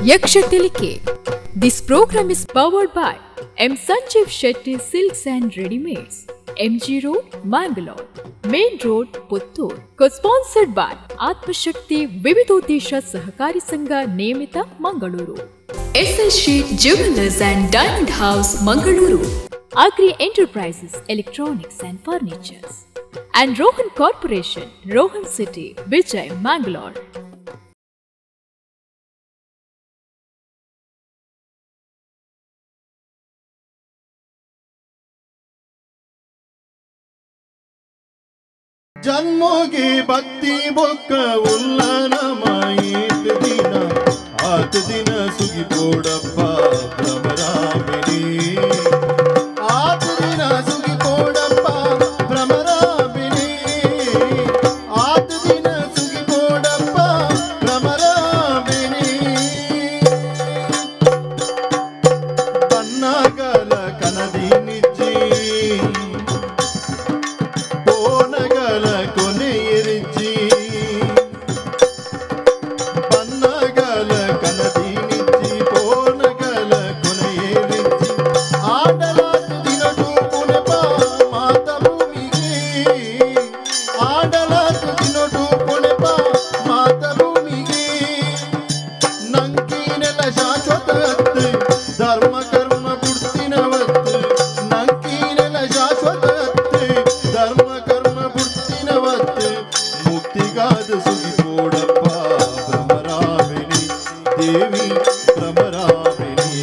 Yaksha Tilike. This program is powered by M. Sanjeev Shetty Silks and Readymades, MG Road, Mangalore, Main Road, Puttur. Co-sponsored by Atmashakti Vividodesha Sahakari Sangha Niyamita, Mangaluru. SL Sheet Jewelers and Diamond House, Mangaluru. Agri Enterprises, Electronics and Furnitures. And Rohan Corporation, Rohan City, Vijay, Mangalore. ಜನ್ಮೋಗಿ ಭಕ್ತಿ ಬೊಕ್ಕ ಉಲ್ಲನಮಾಯಿತ ದಿನ ಆತ ದಿನ ಸುಗಿಪೋಡಪ್ಪ ಭ್ರಮರಾಮಿನಿ ಆತ ದಿನ ಸುಗಿಪೋಡಪ್ಪ ಭ್ರಮರಾಮಿನಿ ಆತ ದಿನ ಸುಗಿಪೋಡಪ್ಪ ಭ್ರಮರಾಮಿನಿ ತನ್ನಗಲ ಕನದಿ ನಿಜ್ಜಿ ಪೋನಗಲ ಕೊನೆಯರಿಜ್ಜಿ ಬನ್ನಗಲ ಕನದಿ ನಿಜ್ಜಿ ಪೋನಗಲ ಕೊನೆಯರಿಜ್ಜಿ ಆಡಲಾತ ದಿನಟು ಪುಣೆಪ ಮಾತ ಭೂಮಿಗೆ ಆಡಲಾತ ದಿನಟು ಪುಣೆಪ ಮಾತ ಭೂಮಿಗೆ ನಂಕಿನೆಲ್ಲ ಶಾಶ್ವತ ಧರ್ಮ ಕರ್ಮ ಬುಡ್ತಿನವತ್ತು ನಂಕಿನೆಲ್ಲ ಶಾಶ್ವತ ಧರ್ಮ ಕರ್ಮ ಬುಡ್ತಿನವತ್ತು ಮುಕ್ತಿಗಾದ ಸುಗಿಪೋಡಪ್ಪ ಭ್ರಮರಾಮಿಣಿ ದೇವಿ ಭ್ರಮರಾಮಿಣಿ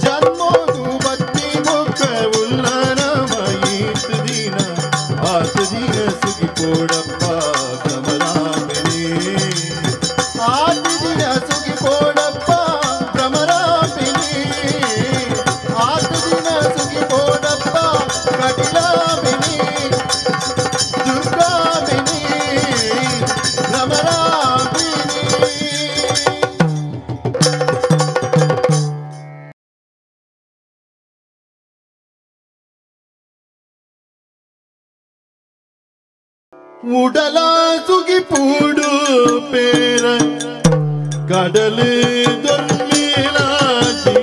ಜನ್ಮೋದು ಭಕ್ತಿ ಬೊಕ್ಕ ಉಲ್ಲನಮಯಿತ ದಿನ ಆತ ದಿನ ಸುಗಿಪೋಡಪ್ಪ ಭ್ರಮರಾಮಿಣಿ ಆತ ದಿನ ಸುಗಿಪೋಡಪ್ಪ ಭ್ರಮರಾಮಿಣಿ ಆತ ದಿನ ಸುಗಿಪೋಡಪ್ಪ ಕಟಿಲಾಮಿನಿ ದುರ್ಗಾಮಿನಿ ಭ್ರಮರಾಮಿಣಿ. ಉಡಲ ಸುಗಿಪೂಡು ಪೇರ ಕಡಲು ದೊರ್ಮಿಲಾಜಿ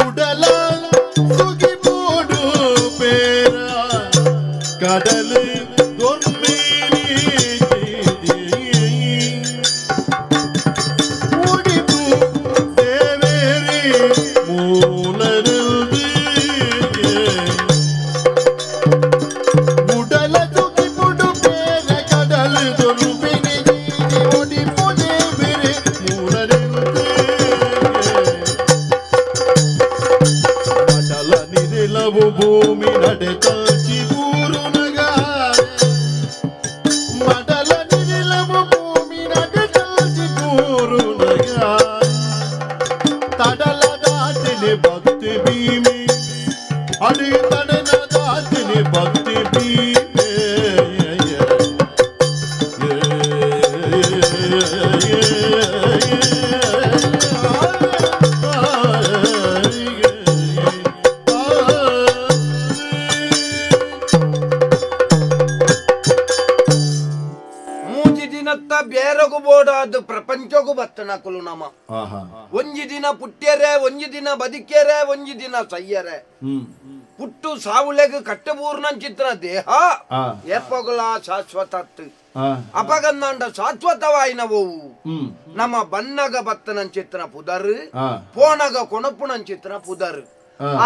ಉಡಲ ಸುಗಿಪೋಡು ಪೇರ ಕಡಲು ದೊರ್ಮಿಲಿ ಉಡಿಪು ದೇವೇರಿ ಮೂಲರಲ್ದು ಉಡಲ ಸುಗಿಪುಡು ಪೇರ ಕಡಲು ದೊರ್ಮಿಲಿ ಉಡಿಪು ದೇವೇರಿ ಮೂಲರಲ್ದು ಅಟಲ ನಿರಿಲವು ಭೂಮಿ ನಡೆತಾಚಿ ಊರುನಗ ಮಡಲ ನಿರಿಲವು ಭೂಮಿ ನಡೆತಾಚಿ ಊರುನಗ ತಡಲ ದಾಟಿನಿ ಭಕ್ತಿ ಭೀಮಿ ಅಡಿ ತಡನ ದಾಟಿನಿ ಭಕ್ತಿ ಭೀಮೆ ಮೂಜಿ ದಿನತ್ತ ಬೇರಗು ಬೋಡಾದ ಪ್ರಪಂಚಗೂ ಬತ್ತನಕುಲು ನಮ ಒಂಜಿ ದಿನ ಪುಟ್ಟ್ಯರೆ ಒಂಜಿ ದಿನ ಬದುಕ್ಯರೆ ಒಂಜಿ ದಿನ ಸಯ್ಯರೆ ಪುಟ್ಟು ಸಾವುಲೆಗ್ ಕಟ್ಟಬೂರ್ನಂಚಿತ್ರ ದೇಹ ಏಪಗುಲ ಶಾಶ್ವತತ್ತು ಅಪಗಂದಾಂಡ ಶಾಶ್ವತವಾಯಿನವು ನಮ್ಮ ಬನ್ನಗ ಬತ್ತನಂಚಿತ್ರ ಪುದರ್ ಪೋನಗ ಕೊಣಪುನಂಚಿತ್ರ ಪುದರ್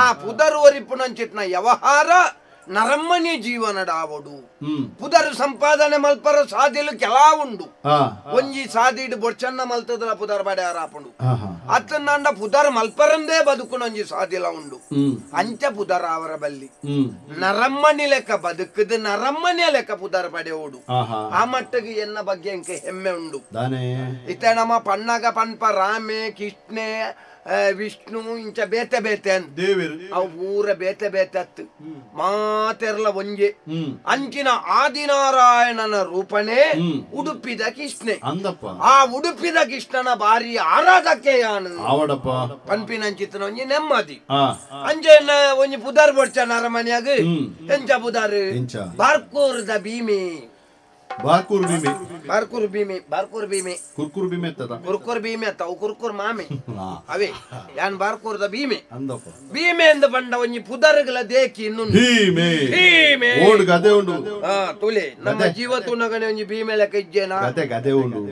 ಆ ಪುದರ್ ಒರಿಪುನಂಚಿತ್ನ ವ್ಯವಹಾರ ನರಮ್ಮನೆ ಜೀವನಡಾವಡು ಪುದರ್ ಸಂಪಾದನೆ ಮಲ್ಪರ ಸಾದಿಲು ಕೆಲ ಉಂಡು ಒಂಜಿ ಸಾದಿಡು ಬೊಡ್ಚನ್ನ ಮಲ್ತದಲ ಪುದರ್ ಬಡೆ ಆರಾಪುಂಡು ಅತ್ತಂದಾಂಡ ಪುದರ್ ಮಲ್ಪರಂದೇ ಬದುಕುನೊಂಜಿ ಸಾದಿಲ ಉಂಡು ಅಂಚ ಪುದರ್ ಅವರ ಬಲ್ಲಿ ನರಮ್ಮನಿ ಲೆಕ್ಕ ಬದುಕದು ನರಮ್ಮನೆ ಲೆಕ್ಕ ಪುದರ್ ಪಡೆಯೋಡು ಆ ಮಟ್ಟಿಗೆ ಎನ್ನ ಬಗ್ಗೆ ಎಂಕೆ ಹೆಮ್ಮೆ ಉಂಡು ಇತ್ತ ನಮ್ಮ ಪಣ್ಣಾಗ ಪನ್ಪ ರಾಮೆ ಕೃಷ್ಣೆ ವಿಷ್ಣು ಇಂಚ ಬೇತೆ ಬೇತೆ ಅವು ಊರ ಬೇತೆ ಬೇತೆ ಅತ್ತು ಮಾತೆರ್ಲ ಒಂಜೆ ಅಂಚಿನ ಆದಿನಾರಾಯಣನ ರೂಪನೇ ಉಡುಪಿದ ಕೃಷ್ಣೆ ಆ ಉಡುಪಿದ ಕೃಷ್ಣನ ಬಾರಿ ಆರಾಧಕೆ ಯಾನು ಪನ್ಪಿನಂಚಿತನ ಒಂಜಿ ನೆಮ್ಮದಿ ಅಂಚೆ ಒಂಜಿ ಪುದಾರ್ ಬೊಡ್ಚ ನರಮನಿಯಾಗ ಎಂಚ ಪುದಾರ್ ಬಾರ್ಕೂರ್ದ ಭೀಮೆ ಬಾರ್ಕೂರ್ ಭೀಮೆ ಬಾರ್ಕೂರ್ ಭೀಮೆ ಬಾರ್ಕೂರ್ ಭೀಮೆ ಕುರ್ಕುರ್ ಭೀಮೆ ಅತ್ತದ ಕುರ್ಕುರ್ ಭೀಮೆ ಅತ್ತ ಅವು ಕುರ್ಕುರ್ ಮಾಮೆ ಅವೇ ಯಾನ್ ಬಾರ್ಕೂರ್ದ ಭೀಮೆ ಭೀಮೆ ಎಂದ ಬಂಡ ಒಂಜಿ ಪುದರ್ಗಳ ದೇಕಿ ಇನ್ನು ಭೀಮೆ ಭೀಮೆ ಓಡ್ ಗದೆ ಉಂಡು ತುಲೆ ನಮ್ಮ ಜೀವ ತುನಗನೆ ಒಂಜಿ ಭೀಮೆ ಲೆಕ್ಕ ಇಜ್ಜೇನಾ ಗದೆ ಗದೆ ಉಂಡು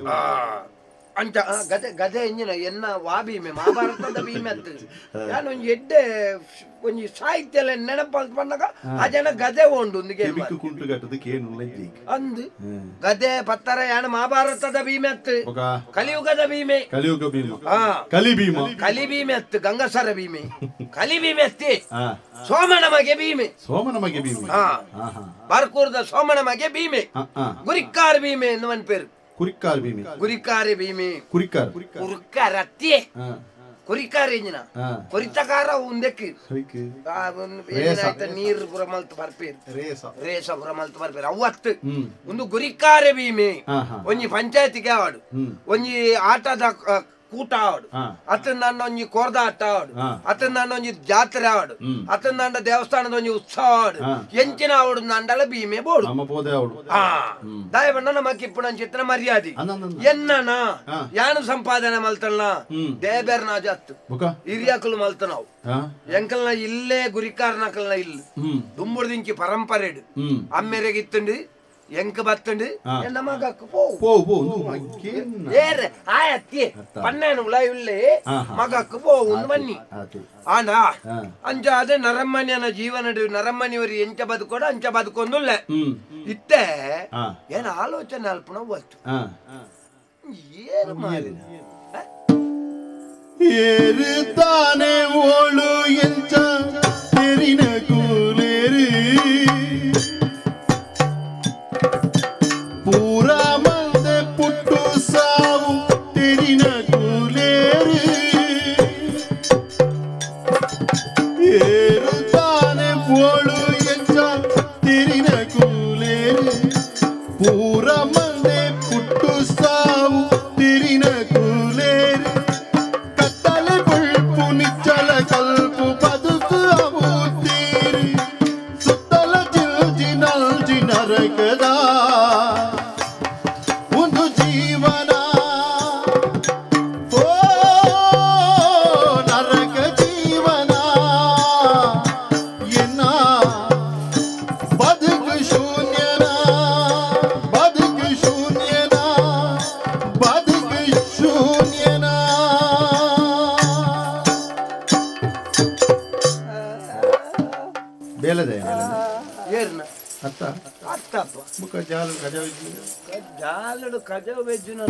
ಅಂಚ ಗದೆ ಗದೆ ಎಂಜಿನ ಎನ್ನ ವಾ ಭೀಮೆ ಮಹಾಭಾರತದ ಭೀಮೆ ಅಂತ ಯಾನ್ ಒಂಜಿ ಎಡ್ಡೆ ಒಂಜಿ ಸಾಹಿತ್ಯ ನೆನಪಲ್ತ ಬಂದಾಗ ಆ ಜನ ಗದೆ ಉಂಡು ಅಂದು ಗದೆ ಪತ್ತರ ಯಾನ ಮಹಾಭಾರತದ ಭೀಮೆ ಅತ್ತು ಕಲಿಯುಗದ ಭೀಮೆ ಕಲಿಯುಗ ಭೀಮ ಕಲಿ ಭೀಮ ಕಲಿ ಭೀಮೆ ಅತ್ತು ಗಂಗಸರ ಭೀಮೆ ಕಲಿ ಭೀಮೆ ಅತ್ತಿ ಸೋಮನ ಮಗೆ ಭೀಮೆ ಸೋಮನ ಮಗೆ ಭೀಮೆ ಬಾರ್ಕೂರ್ದ ಸೋಮನ ಮಗೆ ಭೀಮೆ ಗುರಿಕ್ಕಾರ್ ಭೀಮೆ ಎನ್ನುವನ್ ಪೇರು ಕುರಿಕ್ಕಾರ್ ಭೀಮೆ ಗುರಿಕಾರಿ ಭೀಮೆ ಕುರಿಕ್ಕಾರ್ ಕುರುಕ್ಕಾರ ಅತ್ತಿಯೇ ಕುರಿಕಾರ ಇಂಜಿನ ಕೊರಿತಕಾರ ಉಂದೆಕ್ ನೀರು ಪುರ ಮಲ್ತು ಬರ್ಪೇರು ರೇಸ ಪುರ ಮಲ್ತು ಬರ್ಪೇರು ಅವತ್ತು ಒಂದು ಗುರಿಕಾರೆ ಭೀಮೆ ಒಂಜಿ ಪಂಚಾಯತಿಗೆ ಆವಾಡು ಒಂಜಿ ಆಟದ ಕೂಟ ಆವಡು ಅತಂದಾಂಡ ಒಂಜಿ ಕೋರ್ದ ಆಟ ಆವಡು ಅತಂದಾಂಡ ಒಂಜಿ ಜಾತ್ರೆ ಆವಡು ಅತಂದಾಂಡ ದೇವಸ್ಥಾನದ ಒಂಜಿ ಉತ್ಸವ ಆವಡು ಎಂಚಿನ ಆವಡು ನಂಡಲ ಭೀಮೆ ಬೋಡು ದಾಯಬಣ್ಣ ನಮಕ್ ಇಪ್ಪುನಂಚಿತ್ತಿನ ಮರ್ಯಾದೆ ಎನ್ನನ ಯಾನು ಸಂಪಾದನೆ ಮಲ್ತಲ್ಲ ದೇಬೇರ್ನ ಜಾತ್ತು ಹಿರಿಯಕುಲು ಮಲ್ತನಾವು ಎಂಕಲ್ನ ಇಲ್ಲೇ ಗುರಿಕಾರನಕಲ್ನ ಇಲ್ಲು ದುಂಬುಡ್ದಿಂಚಿ ಪರಂಪರೆಡು ಅಮ್ಮೆರೆಗೆ ಇತ್ತುಂಡು ಎಂಕ್ ಬತ್ತುಂಡು ಎನ್ನ ಮಗಕ್ಕು ಪೋ ಏರೆ ಆಯತ್ತಿ ಪನ್ನೇನು ಉಲ ಇಲ್ಲೇ ಮಗಕ್ಕು ಪೋ ಒಂದು ಬನ್ನಿ ಆಂಡ ಅಂಚ ಅದೇ ನರಮ್ಮನಿಯನ ಜೀವನ ನರಮ್ಮನಿಯವರು ಎಂಚ ಬದುಕೋಡ ಅಂಚ ಬದುಕೊಂದುಲ್ಲ ಇತ್ತೆ ಏನ ಆಲೋಚನೆ ಅಲ್ಪನ ಗೊತ್ತು ಏನು ಮಾರಿ ಏರುತ್ತಾನೆ ಓಳು ಎಂಚ ತೆರಿನ ಕೂಲೇರು ಪೂರ ಮಂದೆ ಪುಟ್ಟು ಸಾವು ತೆರಿನ ಕೂಲೇರು ಏರುತ್ತಾನೆ ಓಳು ಎಂಚ ತೆರಿನ ಕೂಲೇರು ಪೂರ ಮಂದೆ ಪುಟ್ಟು ಸಾವು ತೆರಿನ ಕೂಲೇರು ಕತ್ತಲೆ ಬುಳ್ಪು ನಿಚ್ಚಲ ಕಲ್ಪು ಬದುಕು ಅವು ತೀರಿ ಸುತ್ತಲ ಜಿಲ್ಜಿ ನಲ್ಜಿ ನರಕದ ಒಂದು ಜೀವನ ಓ ನರಕ ಜೀವನ ಎನ್ನ ಬದುಕು ಶೂನ್ಯನ ಬದುಕು ಶೂನ್ಯನ ಬದುಕು ಶೂನ್ಯನ ಬೇಲದೆ ಏರ್ನ ಅತ್ತ ಅತ್ತಪ್ಪ ಮುಖ ಜಾಲು ಕಜಾವು ಜಾಲಡು ಕಜಾವು ವೆಜ್ಜುನ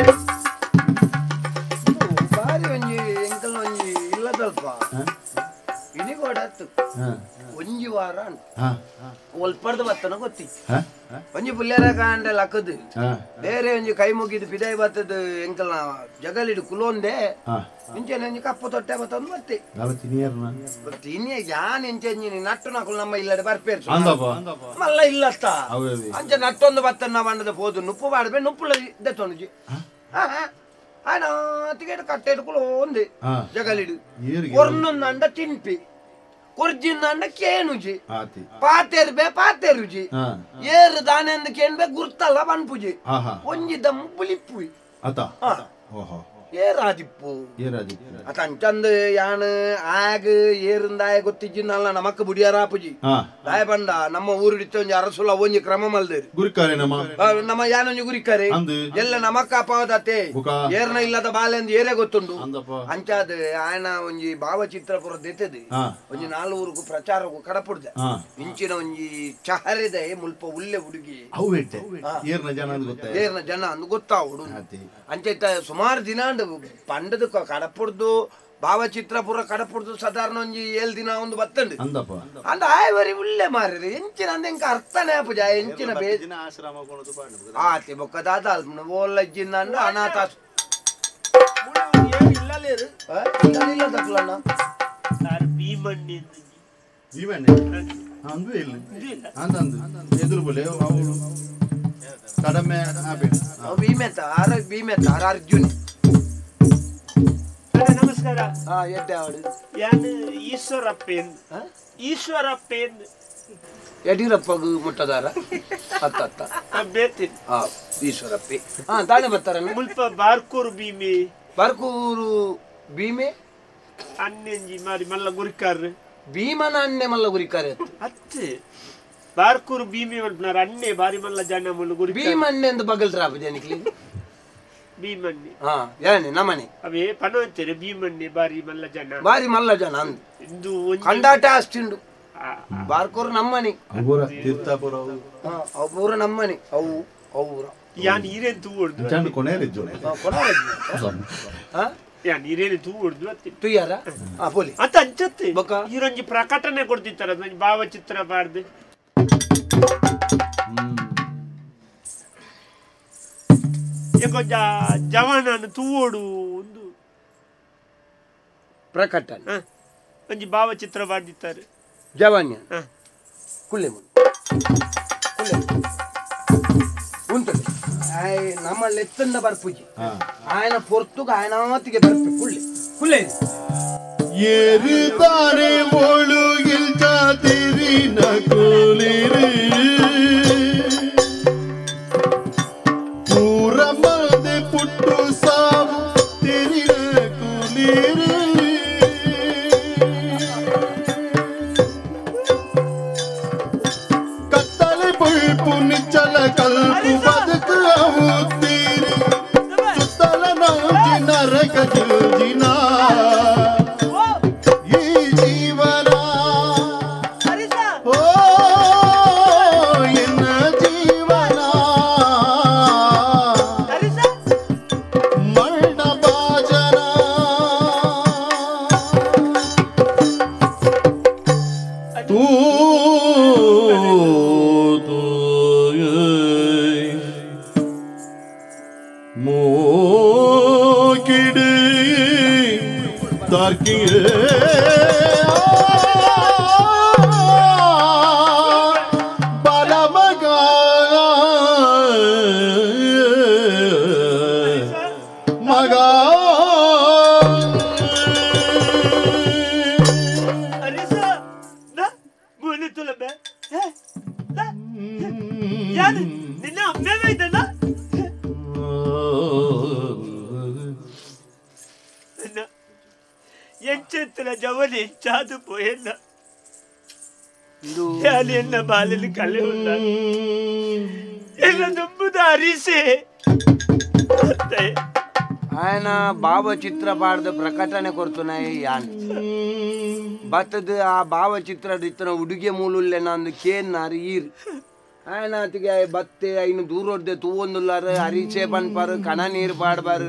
ಬಾರಿ ಒಂಜಿ ಎಂಕಲ್ ಒಂಜಿ ಇಲ್ಲದಲ್ಪ ಇನಿಗೋಡ ಅತ್ತು ಒಂಜಿ ವಾರ ಒಲ್ಪಡ್ದು ಬತ್ತನ ಗೊತ್ತಿ ಒಂಜಿ ಪುಲ್ಯರ ಕಾಂಡ ಲಕ್ಕದು ಬೇರೆ ಒಂಜಿ ಕೈ ಮುಗಿದು ಪಿದಾಯಿ ಬತ್ತದ ಎಂಕಲ್ನ ಜಗಲಿಡು ಕುಲೊಂದೆ ಇಂಚೆನೆ ಒಂಜಿ ಕಪ್ಪು ತೊಟ್ಟೆ ಬತ್ತೊಂದು ಬತ್ತಿ ತಿನ್ನಿಯ ಯಾನ್ ಇಂಚೆ ನಟ್ಟು ನಕುಲು ನಮ್ಮ ಇಲ್ಲಡೆ ಬರ್ಪೇರು ಮಲ್ಲ ಇಲ್ಲತ್ತ ಅಂಚೆ ನಟ್ಟೊಂದು ಬತ್ತನ್ನ ಬಣ್ಣದ ಪೋದು ನುಪ್ಪು ಬಾಡ್ಬೆ ನುಪ್ಪುಲ ದೆತ್ತೊಂಜಿ ಆಯ್ನ ಕಟ್ಟೆಡು ಕುಲೊಂದೆ ಜಗಲಿಡು ಒರ್ನೊಂದಂಡ ತಿನ್ಪಿ ಕೊರ್ಜಿಂದಂಡ ಕೇನುಜಿ ಪಾತೆರ್ಬೆ ಪಾತೆರುಜಿ ಏರು ದಾನೆಂದು ಕೇನ್ಬೆ ಗುರ್ತಲ್ಲ ಬನ್ಪುಜಿ ಒಂಜಿ ದಮ್ಮು ಬುಲಿಪ್ಪುಯಿ ಏರಾದಿಪ್ಪು ಅತ ಅಂಚಂದು ಯಾನ್ ಆಗ ಏರಿಂದಾಯ ಗೊತ್ತಿಜ್ಜಿನಲ್ಲ ನಮಕ್ ಬುಡಿಯಾರಾಪುಜಿ ದಾಯ ಪಂಡ ನಮ್ಮ ಊರುಡಿತ್ತ ಒಂಜಿ ಅರಸುಲ ಒಂಜಿ ಕ್ರಮ ಮಲ್ದೇರು ಗುರಿಕಾರೆ ನಮ್ಮ ನಮ್ಮ ಯಾನೊಂಜಿ ಗುರಿಕಾರೆ ಎಲ್ಲ ನಮಕ್ಕ ಅಪಾವದತೆ ಏರ್ನ ಇಲ್ಲದ ಬಾಲೆ ಅಂದ್ ಏರೇ ಗೊತ್ತುಂಡು ಅಂಚಾದ ಆಯನ ಒಂಜಿ ಭಾವಚಿತ್ರ ಪೂರ ದೆತ್ತದು ಒಂಜಿ ನಾಲ್ವೂರುಗು ಪ್ರಚಾರಕ್ಕೂ ಕಡಪುಡ್ದ ಇಂಚಿನ ಒಂಜಿ ಚಹರೆದ ಮುಲ್ಪ ಉಲ್ಲೆ ಹುಡುಗಿ ಏರ್ನ ಜನ ಅಂದ್ ಗೊತ್ತಾವುಡು ಅಂಚೈತ ಸುಮಾರು ದಿನ ಪಂಡದ ಕಡಪುಡ್ದು ಭಾವಚಿತ್ರ ಪೂರ ಕಡಪುಡ್ದು ಸಾಧಾರಣ ಒಂಜಿ ಏಳು ದಿನ ಒಂದು ಬತ್ತಂಡು ಅಂದ ಆಯ್ ಉಲ್ಲೆ ಮಾರಿರಿ ಎಂಚಿನ ಅಂದ ಎಂಕ ಅರ್ಥನೇ ಆಪುಜ ಎಂಚಿನ ಆತಿ ಬೊಕ್ಕ ದಾದ ಓಲ್ಲ ಇಜ್ಜಿಂದ ಅಂಡ ಅನಾಥ ಅರ್ಜುನ್ ನಮಸ್ಕಾರ. ಯಾನು ಈಶ್ವರಪ್ಪೇನ್ ಈಶ್ವರಪ್ಪೇನ್ ಯಡಿಯೂರಪ್ಪಗ ಮುಟ್ಟದಾರ ಅತ್ತ ಅತ್ತ ಈಶ್ವರಪ್ಪೆ ತಾನೇ ಬರ್ತಾರ ಮುಲ್ಪ ಬಾರ್ಕೂರು ಭೀಮೆ ಬಾರ್ಕೂರು ಭೀಮೆ ಅನ್ನೆಂಜಿ ಮಾರಿ ಮಲ್ಲ ಗುರಿಕಾರ ಭೀಮನ ಅನ್ನೆ ಮಲ್ಲ ಗುರಿಕಾರ ಅತ್ತೆ ಬಾರ್ಕೂರು ಭೀಮೆ ಮಲ್ಪನಾರ ಅನ್ನೆ ಬಾರಿ ಮಲ್ಲ ಜನ ಮುಳ್ಳು ಗುರಿ ಭೀಮ ಅನ್ನೆ ಅಂತ ಬಗಲ್ರಾಪ ಜನಕ್ಕೆ ಭೀಮಣ್ಣೆ ಯಾನೆ ನಮ್ಮನೆ ಅವೇ ಪನವಂತೆರೆ ಭೀಮಣ್ಣೆ ಬಾರಿ ಮಲ್ಲ ಜನ ಬಾರಿ ಮಲ್ಲ ಜನ ಅಂದು ಕಂಡಾಟ ಅಷ್ಟಿಂಡು ಬಾರ್ಕೂರು ನಮ್ಮನೆ ಅವೂರ ನಮ್ಮನೆ ಅವು ಅವೂರ ಯಾನ್ ಈರೇನ್ ತೂ ಹೊಡ್ದು ಯಾನ್ ಈರೇನು ತೂ ಹೊಡ್ದು ತುಯ್ಯಾರ ಪೋಲಿ ಅಂತ ಅಂಚತ್ತೆ ಈರೊಂಜಿ ಪ್ರಕಟಣೆ ಕೊಡ್ತಿತ್ತಾರೆ ಅದೊಂಜಿ ಭಾವಚಿತ್ರ ಬಾರ್ದು ಜವಾನನ್ನು ತೂವೋಡು ಒಂದು ಪ್ರಕಟಣೆ ಒಂಜಿ ಭಾವಚಿತ್ರ ಬಾರ್ದಿತ್ತಾರೆ ಜವಾನ್ಯ ಕುಳ್ಳೆ ಕುಳ್ಳೆ ಉಂಟು ನಮ್ಮ ಲೆತ್ತಂದ ಬರ್ಪುಜಿ ಆಯನ ಪೊರ್ತುಗ ಆಯನಾತಿಗೆ ಬರ್ಪು ಕುಳ್ಳೆ ಕುಳ್ಳೆ ಏರುತ್ತಾರೆ ಒಳುಗಿಲ್ ಚಾತಿರಿನ ಕೂಲಿರಿ ಪೂರಮದೆ ಪುಟ್ಟು ಸಾವು ತಿರಿನ ಕೂಲಿರಿ ಕತ್ತಲೆ ಪುಳ್ಪು ನಿಚ್ಚಲ ಕಲ್ಪು ಬದುಕು ಅವುತ್ತೀರಿ ಸುತ್ತಲ ನೌಜಿ ನರಕ ಜೂಜಿನ ಈ ಜೀವನ ಓ ಎನ್ನ ಜೀವನ ಮರಣ ಭಾಜನ ತೂ ಮೋಕಿಡಿ ತಾರ್ಕಿಯೇ ಬಲಮಗ ಮಗ ನಿನ್ನ ಅಮ್ಮೇ ಇದಲ್ಲ ಎಂಚೆತ್ತಲ ಜವನಿ ಎಂಚಾದು ಪೋಯೆನ್ನ ಎನ್ನ ಬಾಲಲ್ಲಿ ಕಲೆ ಉಲ್ಲ ಎಲ್ಲ ದುಂಬುದ ಅರಿಸೆ ఆయన ಭಾವಚಿತ್ರ ಪಾಡ್ದ ಪ್ರಕಟಣೆ ಕೊಡ್ತುನಾಯಿ ಯಾನ್ ಬತ್ತದ ಆ ಭಾವಚಿತ್ರ ಇತ್ತನ ಉಡುಗೆ ಮೂಲುಲ್ಲೆ ನಂದು ಕೇನ್ನಾರು ಈರ್ ಆಯನಾತಿಗೆ ಬತ್ತೆ ಐನು ದೂರೊಡ್ದೆ ತೂವೊಂದುಲ್ಲಾರು ಅರಿಚೆ ಪನ್ಪಾರು ಕಣ ನೀರು ಪಾಡ್ಬಾರು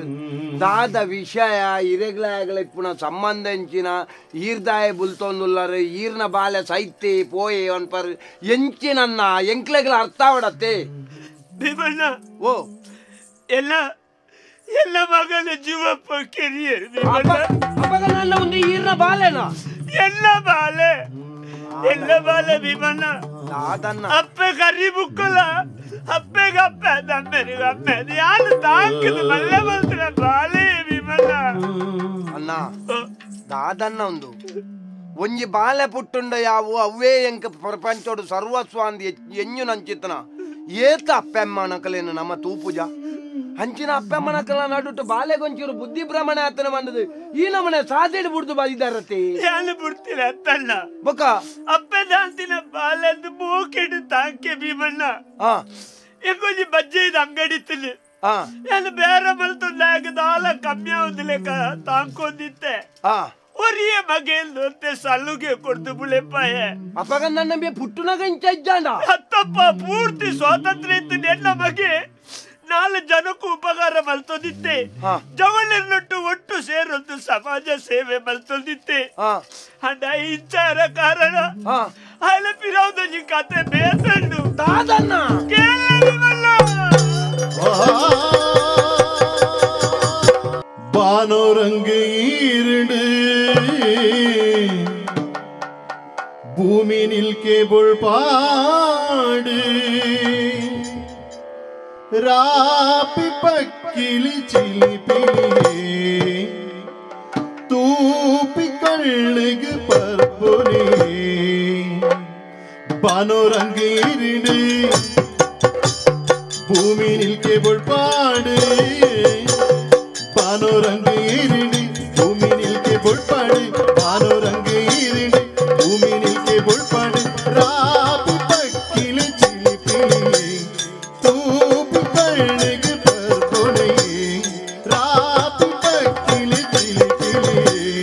ದಾದ ವಿಷಯ ಇರೆಗ್ಲಾಯಗಳ ಇಪ್ಪುನ ಸಂಬಂಧ ಎಂಚಿನ ಈರ್ದಾಯ ಬುಲ್ತೊಂದುಲ್ಲಾರು ಈರ್ನ ಬಾಲೆ ಸೈತೆ ಪೋಯೆ ಅನ್ಪಾರು ಎಂಚಿನನ್ನ ಎಂಕ್ಲೆಗಳ ಅರ್ಥ ಆವಡತ್ತೆ ಭೀಮಣ್ಣ ಓ ಎಲ್ಲ ಎಲ್ಲ ಮಗನ ಜೀವಪ್ಪ ಕೆರಿಯರ್ ಅಪ್ಪಗನಲ್ಲ ಒಂದು ಈರ್ನ ಬಾಲೆನಾ ಎಲ್ಲ ಬಾಲೆ ಎಲ್ಲ ಬಾಲೆ ಭೀಮಣ್ಣ ಅಪ್ಪೆ ಕರಿ ಬುಕ್ಕಲ ಅಪ್ಪೆಗೆ ಅಪ್ಪೆ ದಮ್ಮೆರಿಗೆ ಅಮ್ಮೆ ಯಾರು ತಾಕದು ಮಲ್ಲೆ ಬಲ್ತಿನ ಬಾಲೆ ಭೀಮಣ್ಣ ಅಣ್ಣ ದಾದನ್ನ ಒಂದು ಒಂಜಿ ಬಾಲೆ ಪುಟ್ಟುಂಡ ಯಾವು ಅವೇ ಎಂಕ ಪ್ರಪಂಚೋಡು ಸರ್ವಸ್ವ ಅಂದ್ ಎಂಜು ನಂಚಿತನ ಏತ ಅಪ್ಪೆಮ್ಮ ನಕಲೇನು ನಮ್ಮ ತೂಪುಜ ಅಂಚಿನ ಅಪ್ಪಮ್ಮನಕಲ ನಡುಟು ಬಾಲೆಗೊಂಚೂರು ಬುದ್ಧಿ ಭ್ರಮಣೆ ಆತನ ಬಂದದು ಈ ನಮ್ಮನೆ ಸಾದೇಡು ಬುಡ್ದು ಬಾದಿದಾರತಿ ಯಾನು ಬಿಡ್ತಿಲ್ಲ ಅತ್ತಣ್ಣ ಬೊಕ ಅಪ್ಪೆ ದಾಂತಿನ ಬಾಲೆಂದು ಮೂಕಿಡು ತಾಂಕೆ ಭೀಮಣ್ಣ ಎಂಕೊಂಜಿ ಬಜ್ಜೆ ಅಂಗಡಿ ತಿಳಿ ನಾನು ಬೇರೆ ಮಲ್ತೊಂದು ದಾಲ ಕಮ್ಮಿ ಆവുದಿಲ್ಲ ತಾಂಕೊಂದಿತ್ತೆ ಒರಿಯೇ ಮಗೆಂದು ಸಲ್ಲುಗೆ ಕೊಡ್ದು ಬುಳೆಪ್ಪಾಯ ಅಪ್ಪಗ ನನ್ನ ಪುಟ್ಟುನಾಗ ಇಂಚ ಇದ್ದಾಂಡ ಅತ್ತಪ್ಪ ಪೂರ್ತಿ ಸ್ವಾತಂತ್ರ್ಯ ಇತ್ತು ನನ್ನ ಮಗೆ ನಾಲ್ ಜನಕ್ಕೂ ಉಪಕಾರ ಮಲ್ತೊಂದಿತ್ತೆ ಜವಳಿನೊಟ್ಟು ಒಟ್ಟು ಸೇರೊಂದು ಸಮಾಜ ಸೇವೆ ಮಲ್ತೊಂದಿತ್ತೆ ಅಂಡ ಇಂಚಾರ ಕಾರಣ ಅಲ್ಲ ಪಿರೌದೊಂಜಿ ಕತೆ ಬೇಸಂಡು ದಾದನ್ನ ಕೇಳಲಿವಲ್ಲ ಬಾನೋರಂಗು ಈರುಂಡು பூமி நில்கே பொழ்பாடு ராப்பி பக்கிலி சிலி பிலியே தூப்பி கள்ளுகு பற்புனே பானோரங்கு இருண்டு பூமி நில்கே பொழ்பாடு பானோரங்கு இருண்டு பூமி நில்கே பொழ்பாடு பானோரங்கு இருண்டு பூமி நில்கே பொழ்பாடு ராப்பி பக்கிலி சிலி பிலியே தூப்பி கள்ளுகு பற்புனே ராப்பி பக்கிலி சிலி பிலியே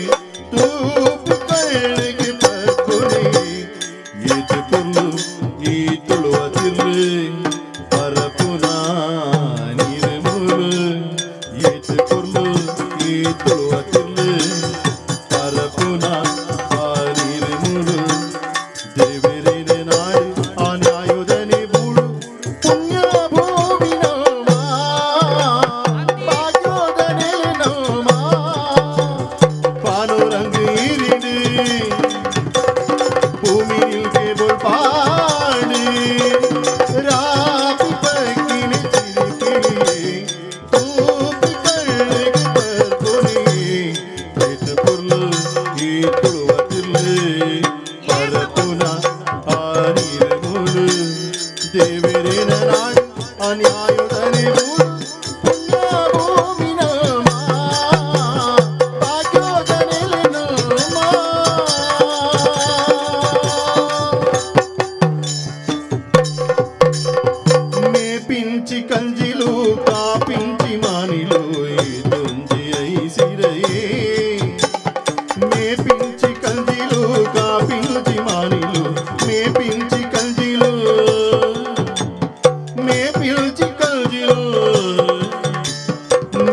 தூப்பி கள்ளுகு பற்புனே ஏற்று பொருள் ஈ துಳುವತಿರು பரப்புனா நீருமுழு ஏற்று பொருள் ஈ துಳುವತಿರು பரப்புனா நீருமுழு ದೇವರೇನೆ ನಾಡು ಅನ್ಯಾಯುಧನೆ ಬೂಳು ಪುಣ್ಯ ಭೂಮಿ ನೋಮ ಭಾಗ್ಯೋದನೆ ನೋಮ ಪಾನೋರಂಗು ಇರಿಡು பூமியில் கேபோல் பாடு ராபி பக்கினி சிரிப்பிலே தூப்பி கள்ளுகு பற்பொனியே ஏற்று பொருள் ஈத்துழுவத்தில் பரப்புனா ஆனிரமுழு தேவரேன நாடு அநியாயுதனே மூடு புண்ணிய பூமி நாமா ಭಾಗ್ಯೋದನೆಲೆ ನೋಮಾ మేపించి కంజిలు కాపించి మానిలు ఏదొంజి ఐసిరయే మేపించి కంజిలు కాపించి మానిలు మేపించి కంజిలు మేపించి కంజిలు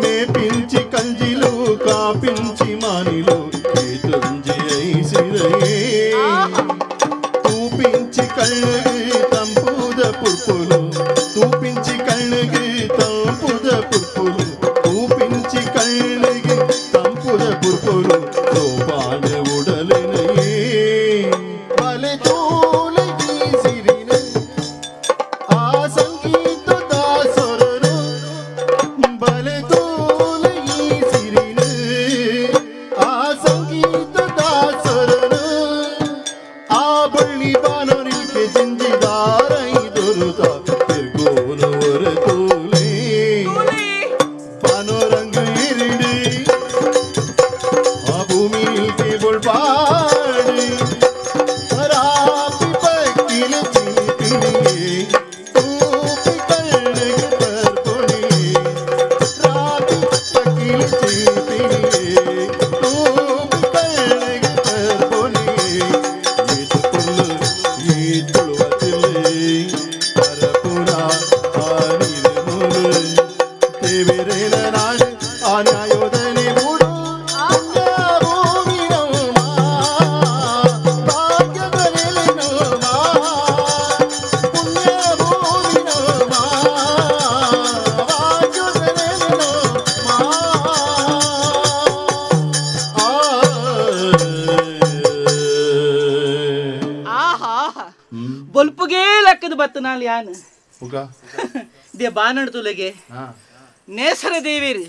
మేపించి కంజిలు కాపించి మానిలు ఏదొంజి ఐసిరయే తూపించి కళ్ళుகு తంపుద పుర్పులు తూపించి కళ్ళుகு తంపుద పుర్పులు తూపించి కళ్ళుகு తంపుద పుర్పులు తోపాన உடலினையே பல தோலை வீசிரின ఆ సంగీత దాసరను బలే తోలై సిరిన ఆ సంగీత దాసరను ಆ ಬಳ್ಳಿ ಬಾನೋರಿಲ್ಕೆ ಜಿಂಜಿದಾರೈ ದುರುತ ತಿರ್ಗೋನವರ ತೋಲೆ ಬಾನೋರಂಗ ಇರಿಡಿ ಆ ಭೂಮಿಲ್ಕೆ ಬೊಳ್ಪಾಡಿ ರಾಪಿ ಪಕ್ಕಿಲ ಚಿಲಿಪಿಲಿಯೇ ತೂಪಿ ಕಳ್ಳಿಗೆ ಪರ್ಪೊಣಿಯೇ ರಾಪಿ ಪಕ್ಕಿಲ ಚಿಲಿಪಿಲಿಯೇ ತೂಪಿ ಕಳ್ಳಿಗೆ ಪರ್ಪೊಣಿಯೇ ஏற்று பொருள் ஈத்துழுவத்தில்லை பரப்புனா ஆனிரமுழு தேவிரேன நாடு ஆனாயோதனை மூடு புண்ணிய பூமி நோமா பாக்யதனிலை நோமா புண்ணிய பூமி நோமா பாக்யதனிலை நோமா ಆಹಾ ಬೊಲ್ಪುಗೇ ಲೆಕ್ಕದ ಬತ್ತು ನಾಲ್ ಯಾನ್ they ಬಾನಡ್ ತುಲೆಗೆ ನೇಸರ ದೇವೇರಿ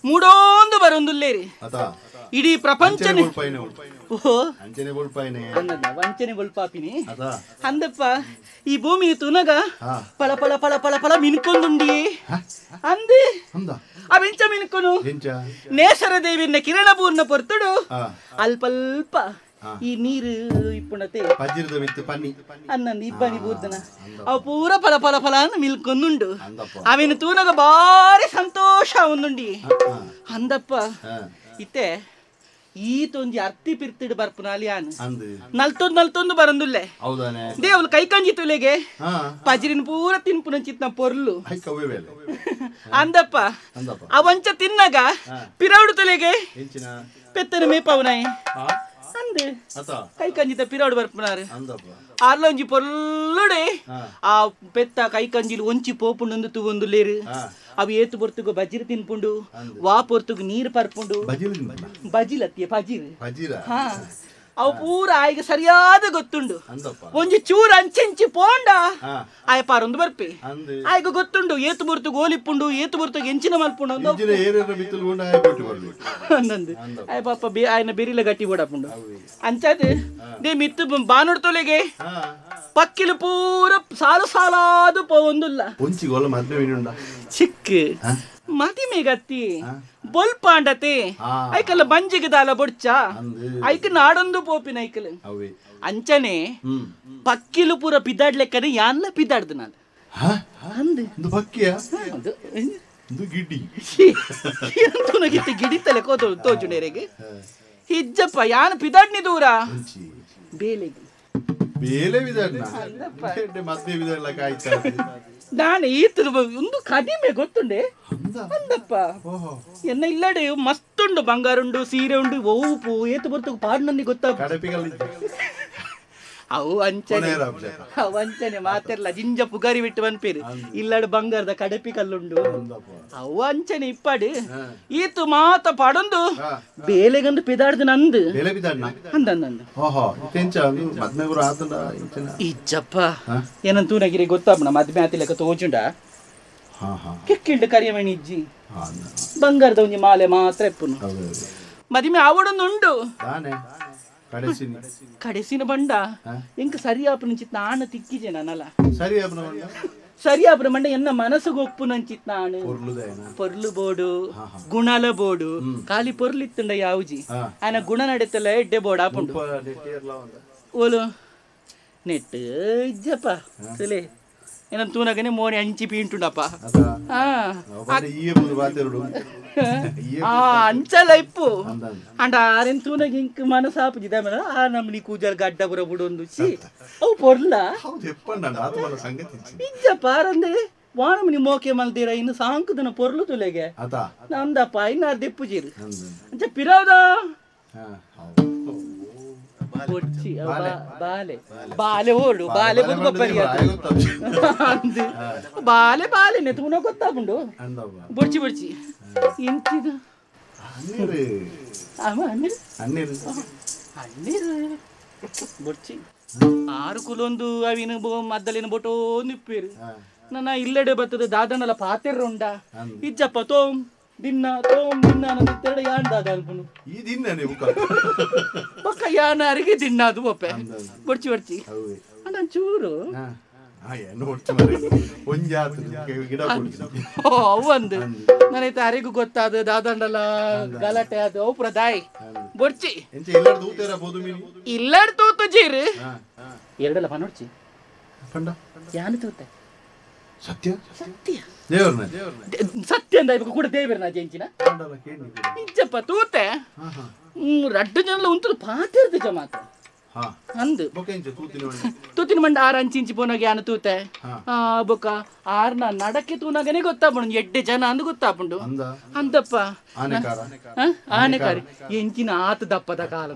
ಮೂಡೋಂದು ಬರೊಂದುಲ್ಲೇರಿ ಇಡೀ ಪ್ರಪಂಚನೇ ಓ ವಂಚನೆ ಬೊಲ್ಪಾಪಿನಿ ಅಂದಪ್ಪ ಈ ಭೂಮಿ ತುನಗ ಪಳ ಪಳ ಪಳ ಪಳ ಪಳ ಮಿನ್ಕೊಂದುಂಡಿ ಅಂದೆ ಅವೆಂಚ ಮಿನ್ಕೊನು ನೇಸರ ದೇವಿನ ಕಿರಣ ಪೂರ್ಣ ಪೊರ್ತುಡು ಅಲ್ಪಲ್ಪ ಈ ನೀರು ಇಪ್ಪುಣತೆ ಅನ್ನಂದು ಇಬ್ಬನಿ ಬೂರ್ದನ ಅವು ಪೂರ ಫಲ ಫಲ ಫಲ ಮಿಲ್ಕೊಂದುಂಡು ಅವಿನ ತೂನಗ ಬಾರಿ ಸಂತೋಷ ಒಂದುಂಡಿ ಅಂದಪ್ಪ ಇತ್ತೆ ಈತೊಂಜಿ ಅರ್ತಿ ಪಿರ್ತಿಡು ಬರ್ಪುನಾಲಿ ಆನ್ ನಲ್ತೊಂದು ನಲ್ತೊಂದು ಬರಂದುಲ್ಲೆ ದೇವಲು ಕೈ ಕಂಜಿ ತುಲೆಗೆ ಪಜಿರಿನ ಪೂರ ತಿನ್ಪುನಂಚಿತ್ನ ಪೊರ್ಲು ಅಂದಪ್ಪ ಅವಂಚ ತಿನ್ನಗ ಪಿರೌಡು ತುಲೆಗೆ ಪೆತ್ತನ ಮೇಪವನಾಯಿ ಅಂದೆ ಕೈ ಕಂಜಿತ ಪಿರೌಡು ಬರ್ಪುನಾರು ಆರ್ಲೊಂಜಿ ಪೊರ್ಲುಡೆ ಆ ಪೆತ್ತ ಕೈ ಕಂಜಿಲು ಒಂಚಿ ಪೋಪುಂಡು ತೂವೊಂದು ಲೇರು ಅವು ಏತು ಪೊರ್ತುಗು ಬಜಿರು ತಿನ್ಪುಂಡು ವಾ ಪೊರ್ತುಗು ನೀರು ಪರ್ಪುಂಡು ಬಜಿಲತ್ತಿಯ ಪಜಿರು ಹಾ ಅವು ಪೂರ ಆಯ್ಗೆ ಸರಿಯಾದ ಗೊತ್ತುಂಡು ಒಂಜಿ ಚೂರು ಅಂಚೆಂಚಿ ಪೋಂಡ ಆಯ ಪಾರೊಂದು ಬರ್ಪಿ ಆಯ್ಗ ಗೊತ್ತುಂಡು ಏತು ಬೊರ್ತುಗು ಓಲಿಪ್ಪುಂಡು ಏತು ಬೊರ್ತುಗು ಎಂಚಿನ ಮಲ್ಪುಂಡು ಅಂದಂದು ಆಯ ಪಾಪ ಆಯ್ನ ಬೆರಿಲ ಗಟ್ಟಿ ಬೋಡಪುಂಡು ಅಂಚಾದ they ಮಿತ್ತು ಬಾನುಡ್ ತೊಲೆಗೆ ಪಕ್ಕಿಲು ಪೂರ ಸಾಲು ಸಾಲಾದು ಪೋವೊಂದುಲ್ಲ ಚಿಕ್ಕ ಮದಿಮೆಗತ್ತಿ ಬೊಲ್ಪಾಂಡತೆ ಐಕಲ್ಲ ಬಂಜಿಗೆ ದಾಲ ಬೊಡ್ಚ ಐಕ ನಾಡೊಂದು ಪೋಪಿನ ಐಕಲ್ ಅಂಚನೆ ಪಕ್ಕಿಲು ಪೂರ ಪಿದಾಡ್ಲೆಕ್ಕನೆ ಯಾನ್ಲ ಪಿದಾಡ್ದು ನಾನು ಗಿಡಿತಲೆ ಕೋತು ತೋಜುನೇರೆಗೆ ಹಿಜ್ಜಪ್ಪ ಯಾನ್ ಪಿದಾಡ್ನಿ ದೂರ ಬೇಲೆಗೆ ಬೇಲೆ ನಾನು ಈತ ಒಂದು ಕಡಿಮೆ ಗೊತ್ತುಂಡೆ ಅಂದಪ್ಪ ಎನ್ನ ಇಲ್ಲಡೆ ಮಸ್ತುಂಡು ಬಂಗಾರುಂಡು ಸೀರೆ ಉಂಡು ಓಪು ಏತು ಬರ್ತು ಪಾಡು ನನಗೆ ಗೊತ್ತ ಅವು ಅಂಚನೆ ಅವು ಅಂಚನೆ ಮಾತೆರ್ಲ ಜಿಂಜ ಪುಗಾರಿ ಬಿಟ್ಟು ಬನ್ಪೇರು ಇಲ್ಲಡು ಬಂಗಾರದ ಕಡಪಿ ಕಲ್ಲುಂಡು ಅವು ಅಂಚನೆ ಇಪ್ಪಾಡು ಈತು ಮಾತ ಪಾಡೊಂದು ಬೇಲೆಗಂದು ಪಿದಾಡ್ದು ನಂದು ಅಂದಂದು ಇಜ್ಜಪ್ಪ ಏನಂತೂ ನಗಿರಿ ಗೊತ್ತಾಪಣ ಮದ್ಮೆ ಆತಿಲೆಕ್ಕ ತೋಜುಂಡ ಕಿಕ್ಕಿಂಡು ಕರಿಯಮಣಿ ಇಜ್ಜಿ ಬಂಗಾರದ ಒಂಜಿ ಮಾಲೆ ಮಾತ್ರ ಎಪ್ಪುನು ಮದಿಮೆ ಆವಡೊಂದುಂಡು ಕಡೆಸಿನ ಬಂಡ ಎಂಕ ಸರಿಯಾಪು ನಾಣ ತಿಕ್ಕಿಜೆ ನಾನಲ್ಲ ಸರಿಯಾಪುನ ಮಂಡ ಎನ್ನ ಮನಸ್ಸುಗೆ ಒಪ್ಪು ನಂಚಿತ್ ನಾಣ ಪೊರ್ಲು ಬೋಡು ಗುಣಲ ಬೋಡು ಖಾಲಿ ಪೊರ್ಲಿತ್ತುಂಡ ಯಾವುಜಿ ಆನ ಗುಣ ನಡೆತಲ್ಲ ಎಡ್ಡೆ ಬೋಡು ಆಪುಂಡು ಓಲು ನೆಟ್ ಇಜ್ಜಪ್ಪ ತುಲೆ ಏನಂತ ತೂನಗನೆ ಮೋನೆ ಅಂಚಿ ಪೀಂಟುಂಡಪ್ಪ ಅಂಚಲ ಇಪ್ಪು ಅಂಡ ಆರೆನ್ ತೂನಗ ಇಂಕ್ ಮನಸಾಪುಜಿದ ಆ ನಮ್ನಿ ಕೂಜಲ್ ಗಡ್ಡ ಪುರ ಬುಡೊಂದು ಚಿ ಅವು ಪೊರ್ಲ ಇಜ್ಜಪ್ಪ ಆರಂದೆ ವಾನಮನಿ ಮೋಕೆ ಮಲ್ದಿರ ಇನ್ನು ಸಾಂಕುದನ ಪೊರ್ಲು ತುಲೆಗೆ ನಂದಪ್ಪ ಇನ್ನು ದೆಪ್ಪುಜಿರು ಅಂಚ ಪಿರೌದ ಬಾಲೆ ಬಾಲೆ ಓಡು ಬಾಲೆ ಬಾಲೆ ಬಾಲೆನೆ ತೂನ ಗೊತ್ತಾಪುಂಡು ಬೊಡ್ಚಿ ಬೊಡ್ಚಿ ಇಂಚಿದು ಅಣ್ಣೀರು ಬೊಡ್ಚಿ ಆರು ಕುಲೊಂದು ಅವಿನ ಮದ್ದಲಿನ ಬೊಟೋ ನಿಪ್ಪೇರು ನನ್ನ ಇಲ್ಲೆಡೆ ಬರ್ತದೆ ದಾದನಲ ಪಾತೆರ್ರುಂಡ ಇಜ್ಜಪ್ಪ ತೋಮ್ ದಿನ್ನ ತೋಮ್ ದಿನ್ನ ಅನ್ನಿತ್ತೆರಡು ಯಾನ್ ದಾದ ಅಲ್ಪುನು ಈ ದಿನ್ನನೆ ಬುಕ್ಕ ಬೊಕ್ಕ ಯಾನ ಅರಿಗೆ ದಿನ್ನ ಅದು ಒಪ್ಪೆ ಬೊಡ್ಚಿ ಬೊಡ್ಚಿ ಅಣ್ಣ ಚೂರು ಅವಂದು ನನೈತೆ ಅರಿಗೂ ಗೊತ್ತಾದ ದಾದಂಡಲ ಗಲಾಟೆ ಅದು ಅವು ಪುರ ದಾಯಿ ಬೊಡ್ಚಿ ಇಲ್ಲಡ್ ತೂತು ಜೀರು ಎರಡಲ್ಲ ಪನೊಡ್ಚಿ ಯಾನು ತೂತೆ ಸತ್ಯ ಸತ್ಯ ಸತ್ಯ ಅಂದ ಕೂಡ ದೇವರನ ಜಂಚಿನ ನಿಜಪ್ಪ ತೂತೆ ರಡ್ಡು ಜನಲ ಉಂಟು ಪಾತಿರ್ದು ಜಮಾತ ಅಂದು ತೂತಿನ ಮಂಡ ಆರು ಅಂಚಿಂಚಿ ಪೋನಾಗ ಯಾನು ತೂತೆ ಬೊಕ್ಕ ಆರ್ನ ನಡಕ್ಕೆ ತೂನಾಗನೆ ಗೊತ್ತಾಪುಂಡು ಎಡ್ಡೆ ಜನ ಅಂದು ಗೊತ್ತಾಪುಂಡು ಅಂದಪ್ಪ ಆನೆಕಾರಿ ಎಂಚಿನ ಆತ ದಪ್ಪದ ಕಾಲ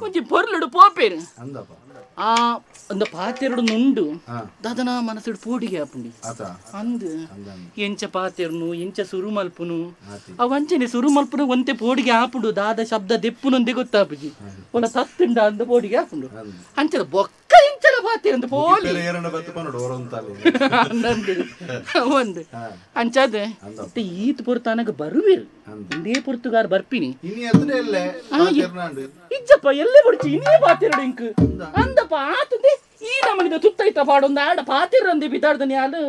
ಒಂಜಿ ಪೊರ್ಲುಡು ಪೋಪೇರು ಆ ಒಂದು ಪಾತೆರಡು ನುಂಡು ದಾದನ ಮನಸ್ಸುಡು ಪೋಡಿಗೆ ಆಪುಂಡಿ ಅಂದು ಎಂಚ ಪಾತೆರ್ನು ಎಂಚ ಸುರು ಮಲ್ಪುನು ಅವ ಅಂಚನೆ ಸುರು ಮಲ್ಪುನು ಒಂತೆ ಪೋಡಿಗೆ ಆಪುಂಡು ದಾದ ಶಬ್ದ ದೆಪ್ಪುನೊಂದೇ ಗೊತ್ತಾಪುಜಿ ಒಲ ತತ್ತುಂಡ ಅಂದ ಪೋಡಿಗೆ ಆಪುಂಡು ಅಂಚನ ಬೊಕ್ಕ ಎಂಚಲ ಪಾತೆರ್ನು. ಪಾತಿರಂದು ಪೋಲಿ ಒಂದು ಅಂಚಾದ ಈತ್ ಪೊರ್ತಾನಗ ಬರುವಿರು ಇಂದೇ ಪೊರ್ತುಗಾರ್ ಬರ್ಪಿನಿ ಇಜ್ಜಪ್ಪ ಎಲ್ಲೇ ಬುಡ್ಚಿ ಇನ್ನೇ ಪಾತಿರಡು ಇಂಕ್ ಅಂದಪ್ಪ ಆತಂದೆ ಈ ನಮನಿದ ತುತ್ತೈತ ಪಾಡೊಂದು ಆಡ ಪಾತಿರಂದೆ ಬಿದಾಡ್ದನಿ ಯಾಲು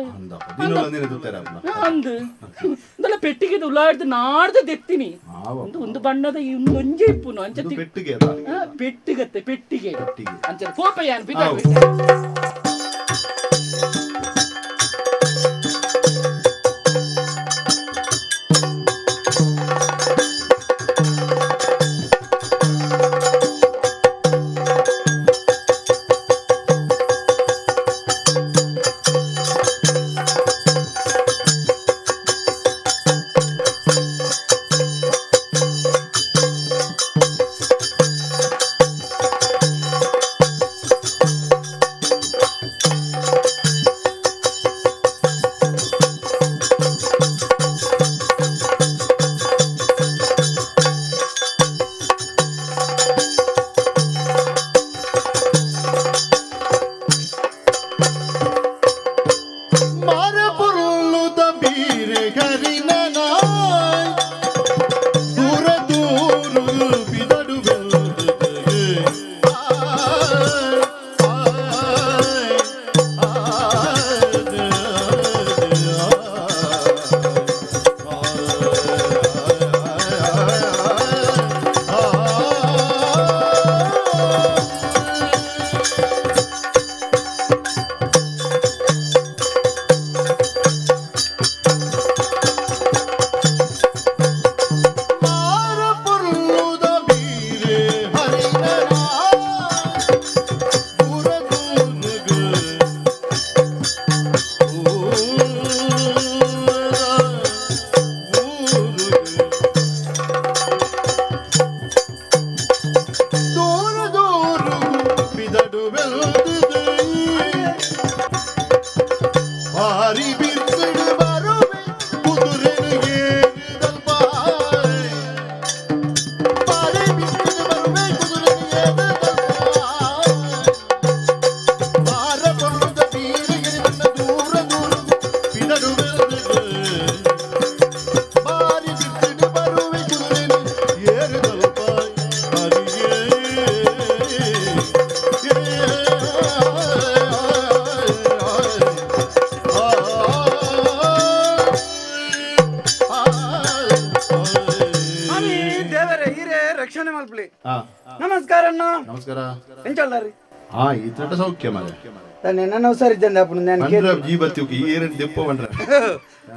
ಅಂದು ಇಂದೆಲ್ಲ ಪೆಟ್ಟಿಗೆ ಉಳ್ಳಾಡ್ದು ನಾಡ್ದು ದೆತ್ತೀನಿ ಒಂದು ಒಂದು ಬಣ್ಣದ ಒಂಜೆ ಇಪ್ಪುನು ಅಂಚ ಪೆಟ್ಟಿಗತ್ತೆ ಪೆಟ್ಟಿಗೆ ಅಂಚ ಕೋಪಯ್ಯ ಬಿದಾಡ್.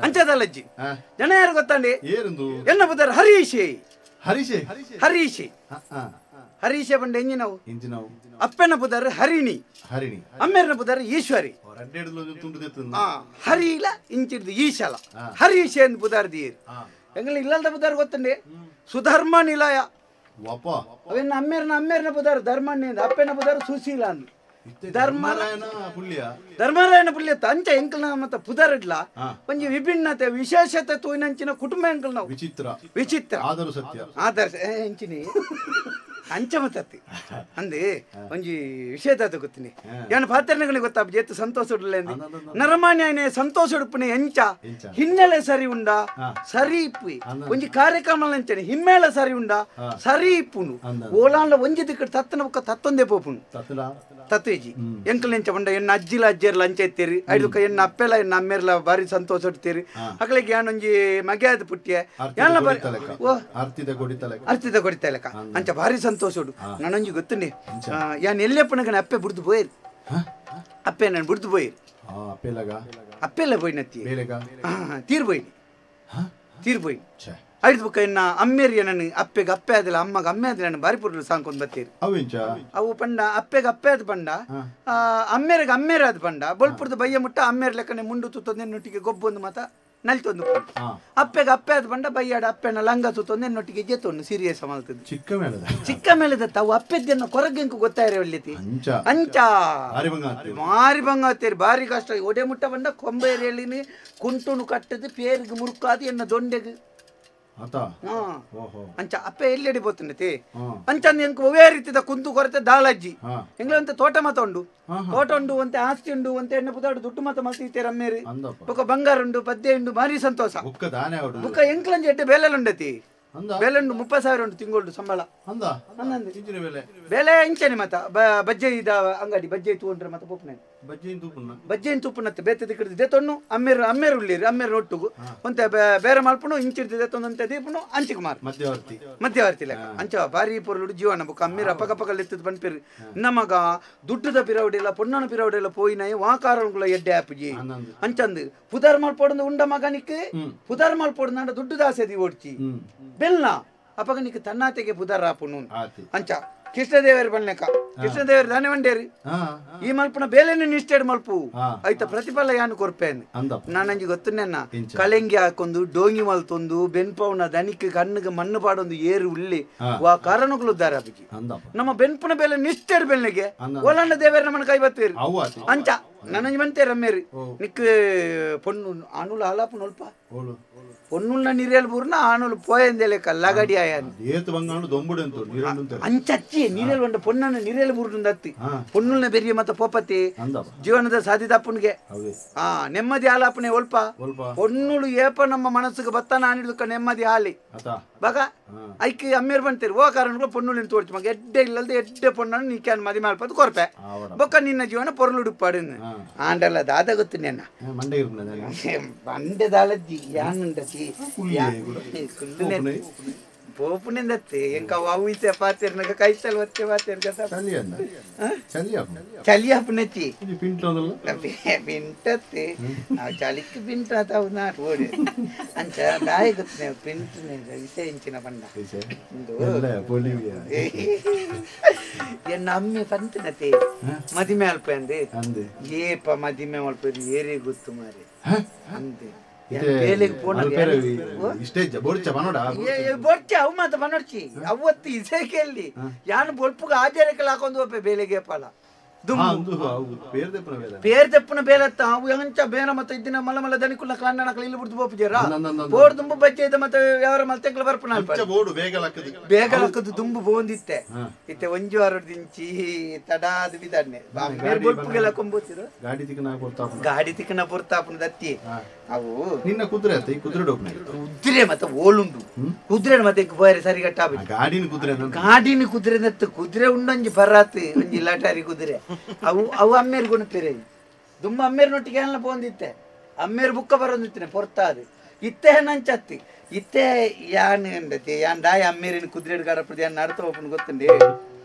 ಅಂಚದಲ್ಲಜ್ಜಿ ಜನ ಯಾರು ಗೊತ್ತಂಡಿ ಎನ್ನ ಬುದಾರ ಹರೀಶೆ ಹರೀಶೆ ಹರೀಶೆ ಹರೀಶೆ ಬಂಡ ಎಂಜಿನವು ಅಪ್ಪನ ಬುದಾರ ಹರಿಣಿ ಹರಿಣಿ ಅಮ್ಮೇರನ ಬುದಾರ ಈಶ್ವರಿ ಹರಿಲ ಇಂಚಿಡ್ದು ಈಶಲ ಹರೀಶೆ ಎಂದು ಬುದಾರ ದೀರ್ ಎಂಗಳ ಇಲ್ಲದ ಬುದಾರ ಗೊತ್ತಂಡಿ ಸುಧರ್ಮ ನಿಲಯ ಅವೆನ್ನ ಅಮ್ಮೇರನ ಅಮ್ಮೇರನ ಬುದಾರ ಧರ್ಮಣ್ಯ ಅಪ್ಪನ ಬುದಾರ ಸುಶೀಲ ಅಂದ್ರು ಧರ್ಮರಾಯನ ಪುಳ್ಯ ಧರ್ಮರಾಯನ ಪುಳ್ಯ ಅಂಚ ಎಂಕಲ್ನ ಮತ್ತೆ ಪುದರಿಡ್ಲ ಒಂಜಿ ವಿಭಿನ್ನತೆ ವಿಶೇಷತೆ ತೂಯಿನಂಚಿನ ಕುಟುಂಬ ಎಂಕಲ್ ನಾವು ವಿಚಿತ್ರ ವಿಚಿತ್ರ ಆದರೂ ಸತ್ಯ ಆದರ್ಶ ಎಂಚಿನಿ ಅಂಚ ಮತ್ತತ್ತಿ ಅಂದೆ ಒಂಜಿ ವಿಷಯದ ಗೊತ್ತಿನಿ ಏನು ಪಾತ್ರಗಳಿಗೆ ಗೊತ್ತಾ ಜೇತು ಸಂತೋಷ ಉಡ್ಲೆ ಅಂದಿ ನರಮಾನ್ಯನೇ ಸಂತೋಷ ಉಡುಪನೆ ಎಂಚ ಹಿನ್ನೆಲೆ ಸರಿ ಉಂಡ ಸರಿ ಇಪ್ಪು ಒಂಜಿ ಕಾರ್ಯಕ್ರಮ ಅಂಚನೆ ಹಿಮ್ಮೇಳ ಸರಿ ಉಂಡ ಸರಿ ಇಪ್ಪುನು ಓಲಾಂಡ ಒಂಜಿ ದಿಕ್ಕ ತತ್ತನ ಬೊಕ್ಕ ತತ್ತೊಂದೇ ಪೋಪುನು ತತ್ವೇಜಿ ಎಂಕಲ್ ಎಂಚ ಪಂಡ ಎನ್ನ ಅಜ್ಜಿಲ ಅಜ್ಜಿಯರ್ಲ ಅಂಚ ಇತ್ತೀರಿ ಐದುಕ ಎನ್ನ ಅಪ್ಪೆಲ ಎನ್ನ ಅಮ್ಮೇರ್ಲ ಬಾರಿ ಸಂತೋಷ ಇಡ್ತೀರಿ ಅಕ್ಳಿಗೆ ಯಾನೊಂಜಿ ಮಗೆಯಾದ ಪುಟ್ಟಿಯ ಯಾನ ಬಾರಿ ಓ ಅರ್ತಿದ ಕೊಡಿತಲೆಕ್ಕ ಅಂಚ ಭಾರಿ ಸಂತೋಷ ನಾನೊಂಜಿ ಗೊತ್ತುಂಡೆ ಯಾನ್ ಎಲ್ಲೆಪ್ಪನಗಣ ಅಪ್ಪೆ ಬುಡ್ದು ಪೋಯಿರು ಅಪ್ಪೆ ನಾನು ಬುಡ್ದು ಪೋಯಿರು ಅಪ್ಪೆಲ್ಲ ಪೋಯಿನತ್ತಿ ತೀರ್ ಪೋಯಿನಿ ತೀರ್ ಪೋಯಿನಿ ಐದು ಬುಕ್ಕ ಎನ್ನ ಅಮ್ಮೇರಿಯ ನನ್ನ ಅಪ್ಪೆಗೆ ಅಪ್ಪೆ ಆದಿಲ್ಲ ಅಮ್ಮಗ ಅಮ್ಮೆ ಆದಿಲ್ಲ ನಾನು ಬಾರಿ ಪುರ್ಲು ಸಾಂಕೊಂದು ಬತ್ತೀರಿ ಅವು ಪಂಡ ಅಪ್ಪೆಗೆ ಅಪ್ಪೆ ಆದ ಪಂಡ ಅಮ್ಮೇರಿಗೆ ಅಮ್ಮೇರ ಆದ ಪಂಡ ಬೊಲ್ಪುರ್ದು ಬಯ್ಯ ಮುಟ್ಟ ಅಮ್ಮೇರ ಲೆಕ್ಕನೆ ಮುಂಡು ತುತ್ತೊಂದು ಎನ್ನೊಟ್ಟಿಗೆ ಗೊಬ್ಬೊಂದು ಮಾತ ನಲ್ತೊಂದು ಅಪ್ಪೆಗೆ ಅಪ್ಪೆ ಆದ ಪಂಡ ಬಯ್ಯಾಡ ಅಪ್ಪೆನ ಲಂಗ ಸುತ್ತೊಂದು ಎನ್ನೊಟ್ಟಿಗೆ ಜೇತೊಂದು ಸೀರಿಯಸ್ ಮಲ್ತದ್ದು ಚಿಕ್ಕ ಮೇಳದ ಚಿಕ್ಕ ಮೇಳದ ತಾವು ಅಪ್ಪೆದ್ದನ್ನು ಕೊರಗೆಂಕು ಗೊತ್ತಾಯಿರ ಒಳ್ಳೆತಿ ಅಂಚ ಮಾರಿ ಬಂಗ ಆತೇರಿ ಭಾರಿ ಕಷ್ಟ ಒಡೆ ಮುಟ್ಟ ಬಂಡ ಕೊಂಬೇರಿ ಹೇಳಿನಿ ಕುಂಟುನು ಕಟ್ಟದು ಪೇರಿಗೆ ಮುರುಕಾದು ಎನ್ನ ದೊಂಡೆಗೆ ಅಂಚ ಅಪ್ಪೆ ಎಲ್ಲೆಡಿ ಪೋತುಂಡತಿ ಅಂಚಂದು ಎಂಕ್ ಒವ್ವೇ ರೀತಿದ ಕುಂದು ಕೊರತೆ ದಾಳಜ್ಜಿ ಎಂಗ್ಲಂತ ತೋಟ ಮತ ಉಂಡು ತೋಟ ಉಂಡು ಒಂತೆ ಆಸ್ತಿ ಉಂಡು ಒಂತೆ ಎಣ್ಣೆ ಪುದಾಡು ದುಡ್ಡು ಮತ ಮಲ್ತೀತೇರ್ ಅಮ್ಮೇರಿ ಬೊಕ ಬಂಗಾರ ಉಂಡು ಪದ್ಯ ಉಂಡು ಭಾರಿ ಸಂತೋಷ ಬೊಕ ಎಂಕ್ಲಂಜಿ ಎಡ್ಡೆ ಬೇಲೆಲ ಉಂಡತಿ ಬೇಲೆ ಉಂಡು 30,000 ಉಂಡು ತಿಂಗಳು ಸಂಬಳ ಬೇಲೆ ಇಂಚನೆ ಮತ ಬಜ್ಜೆ ಇದ ಅಂಗಡಿ ಬಜ್ಜೆ ತೂಂಡ್ರೆ ಮತ ಪೋಪುನೆ ಬಜ್ಜೆನ್ ತೂಪುನತ್ತೆ ಬೇತೆ ದಿಕ್ಕಡ್ದು ದೇತೊಣ್ಣು ಅಮ್ಮೇರು ಅಮ್ಮೇರು ಉಳ್ಳೀರಿ ಅಮ್ಮೇರು ಒಟ್ಟುಗು ಒಂತೆ ಬೇರೆ ಮಲ್ಪುನು ಇಂಚಿಡ್ದು ದೇತೊಂದಂತೆ ದೀಪುನು ಅಂಚಿಕುಮಾರ್ ಮಧ್ಯವರ್ತಿ ಮಧ್ಯವರ್ತಿ ಲೆಕ್ಕ ಅಂಚ ಭಾರಿ ಪೊರುಳು ಜೀವನ ಬೊಕ ಅಮ್ಮೇರು ಅಪಕಪಕಲ್ ಎತ್ತದ ಪನ್ಪೇರು ನಮಗ ದುಡ್ಡುದ ಪಿರವಡಿಲ್ಲ ಪೊಣ್ಣನ ಪಿರವಡಿಲ್ಲ ಪೋಯಿನಾಯಿ ವಾಕಾರಗುಲ ಎಡ್ಡೆ ಆಪುಜಿ ಅಂಚಂದು ಪುದಾರ್ ಮಲ್ಪೊಡಂದು ಉಂಡ ಮಗನಿಕ್ ಪುದಾರ್ ಮಲ್ಪೊಡಂದ ದುಡ್ಡು ದಾಸೆ the ಓಡ್ಚಿ ಬೆಲ್ಲ ಅಪಗನಿಕ್ ತನ್ನಾತೆಗೆ ಪುದಾರ್ ಆಪುನು ಅಂಚ ಕೃಷ್ಣದೇವರು ಬಣ್ಣಕ ಕೃಷ್ಣದೇವರು ದಾನೆ ವಂಡೇರಿ ಈ ಮಲ್ಪನ ಬೇಲೆನ ನಿಷ್ಠೆಡ್ ಮಲ್ಪು ಐತ ಪ್ರತಿಫಲ ಯಾನು ಕೊರ್ಪೇನು ನಾನಂಜಿ ಗೊತ್ತುನೆನ್ನ ಕಳೆಂಗಿ ಹಾಕೊಂದು ಡೋಂಗಿ ಮಲ್ತೊಂದು ಬೆನ್ಪವನ ದನಿಕ್ ಕಣ್ಣಿಗೆ ಮಣ್ಣು ಪಾಡೊಂದು ಏರು ಉಳ್ಳಿ ವಾ ಕಾರಣಗಳು ಉದ್ದಾರ ಅಬಿಜಿ ನಮ್ಮ ಬೆನ್ಪುನ ಬೇಲೆ ನಿಷ್ಠೆಡ್ ಬೆನ್ನಿಗೆ ಓಲಣ್ಣ ದೇವರು ನಮ್ಮನ್ನ ಕೈ ಬತ್ತೇರಿ ಅಂಚ ನನ್ನಂಜಿ ಬಂತೇರ ಅಮ್ಮೇರಿ ನಿಕ್ ಪೊಣ್ಣು ಆನುಲ ಆಲಾಪು ನೊಲ್ಪ ಪೊನ್ನುಳ್ಳ ನೀರೇಲ್ ಬೂರ್ನ ಆನುಲು ಪೋಯಂದೆಲೆ ಲಗಡಿ ಆಯಾನ್ ಅಂಚಚ್ಚಿ ನೀರೇಲ್ ಉಂಡ ಪೊನ್ನನ ನೀರೇಲ್ ಬೂರ್ದು ಪೊನ್ನುಳ್ನ ಬೆರಿಯ ಮತ್ತ ಪೋಪತಿ ಜೀವನದ ಸಾಧಿದಪ್ಪನಿಗೆ ಆ ನೆಮ್ಮದಿ ಆಲಾಪನೆ ಒಲ್ಪ ಪೊನ್ನುಳು ಏಪ ನಮ್ಮ ಮನಸ್ಸಿಗೆ ಬತ್ತಾನ ಆನಿಡ್ದಕ್ಕ ನೆಮ್ಮದಿ ಹಾಲಿ ಬಗ ಐಕಿ ಅಮ್ಮೇರ್ ಬಂತೀರಿ ಓ ಕಾರಣಗಳು ಪೊನ್ನುಳಿನ ತೋಡ್ಚು ಮಗ ಎಡ್ಡೆ ಇಲ್ಲದೆ ಎಡ್ಡೆ ಪೊನ್ನನ್ನು ನೀ can ಮದಿ ಮಾಲ್ಪದು ಕೊರ್ಪೆ ಬೊಕ್ಕ ನಿನ್ನ ಜೀವನ ಪೊರ್ಲುಡುಪ್ಪಾಡು ಆಂಡಲ್ಲ ದಾದ ಗೊತ್ತು ನೆನ್ನ ಬಂಡೆ ದಾಲಜ್ಜಿ ಯಾನುಂಡತಿ ಪೋಪುನಿಂದತ್ತೆ ಎಂಕ ಅವು ಇತ್ತೆ ಪಾತಿರ್ನಗ ಕೈತಲ್ ಒತ್ತೆ ಪಾತಿರ್ಗ ಚಲಿ ಅಪ್ಪನಚ್ಚಿ ಪಿಂಟತ್ತೆ ನಾವು ಚಳಿக்கு ಪಿಂಟ ತಾವು ನಾಟು ಓಡಿ ಅಂಚ ದಾಯ ಗೊತ್ತನೆ ಪಿಂಟನೆ ವಿಷಯ ಇಂಚಿನ ಪಂಡ ಎನ್ನ ಅಮ್ಮೆ ಪಂತನತೆ ಮದಿಮೆ ಅಲ್ಪ ಅಂದೆ ಏಪ ಮದಿಮೆ ಅಲ್ಪ ಏರೇ ಗೊತ್ತು ಮಾರೆ ಅಂದೆ ಬೊರ್ಚ ಅವು ಮಾತ ಬನ್ನೊಡ್ಚಿ ಅವತ್ತು ಇದೇ ಕೇಳಿ ಯಾನು ಬೊಲ್ಪುಗ ಆಚಾರ್ಯಕ್ಕೆ ಹಾಕೊಂಡು ಹೋಪೆ ಬೇಲೆಗೆ ಪಾಲ ಪೇರ್ ದೆಪ್ಪನ ಬೇಲತ್ತ ಅವು ಅಂಚ ಬೇರ ಮತ್ತೆ ಇದ್ದಿನ ಮಲ್ಲ ಮಲ್ಲ ದನಿಕುಲ್ಲ ಕನ್ನಡಕಲ ಇಲ್ಲಿ ಬಿಡ್ದು ಬೋಪುಜೇರ ಬೋರ್ ದುಂಬು ಬಜ್ಜೆ ಇದ್ದ ಮತ್ತೆ ಯಾವ ಮಲ್ತೆಂಕ್ಲ ಬರ್ಪುನ ಬೇಗ ಲಕ್ಕದು ದುಂಬು ಬೋಂದಿತ್ತೆ ಇತ್ತೆ ಒಂಜಿ ವಾರ ದಿಂಚಿ ತಡಾದ ಬಿದಾನೆ ಬೊಲ್ಪುಗೆಲ್ಲ ಕೊಂಬೋತಿರು ಗಾಡಿ ತಿಕ್ಕನ ಪೊರ್ತಾಪುನ ದತ್ತಿ ಅವು ನಿನ್ನ ಕುದುರೆ ಕುದುರೆ ಕುದುರೆ ಮತ್ತೆ ಓಲುಂಡು ಕುದುರೆ ಮತ್ತೆ ಬೋರೆ ಸರಿಗಟ್ಟ ಗಾಡಿನ ಕುದುರೆ ಗಾಡಿನ ಕುದುರೆ ನತ್ತು ಕುದುರೆ ಉಂಡೊಂಜಿ ಬರಾತ್ ಒಂಜಿ ಲಾಟಾರಿ ಕುದುರೆ ಅವು ಅವು ಅಮ್ಮೇರು ಗುಣಪೇರೆ ದುಮ್ಮ ಅಮ್ಮೇರ್ನೊಟ್ಟಿಗೆ ಎಲ್ಲ ಪೋಂದಿತ್ತೆ ಅಮ್ಮೇರು ಬುಕ್ಕ ಬರೋದಿತ್ತನೆ ಪೊರ್ತಾದು ಇತ್ತೆ ನಂಚತ್ತಿ ಇತ್ತೆ ಯಾನ್ ಎಂದತಿ ಯಾನ್ ದಾಯ ಅಮ್ಮೇರಿನ ಕುದುರೆ ಗಾಡಪದ ಯಾನ್ ನಡ್ತ ಹೋಪನ್ ಗೊತ್ತುಂಡೆ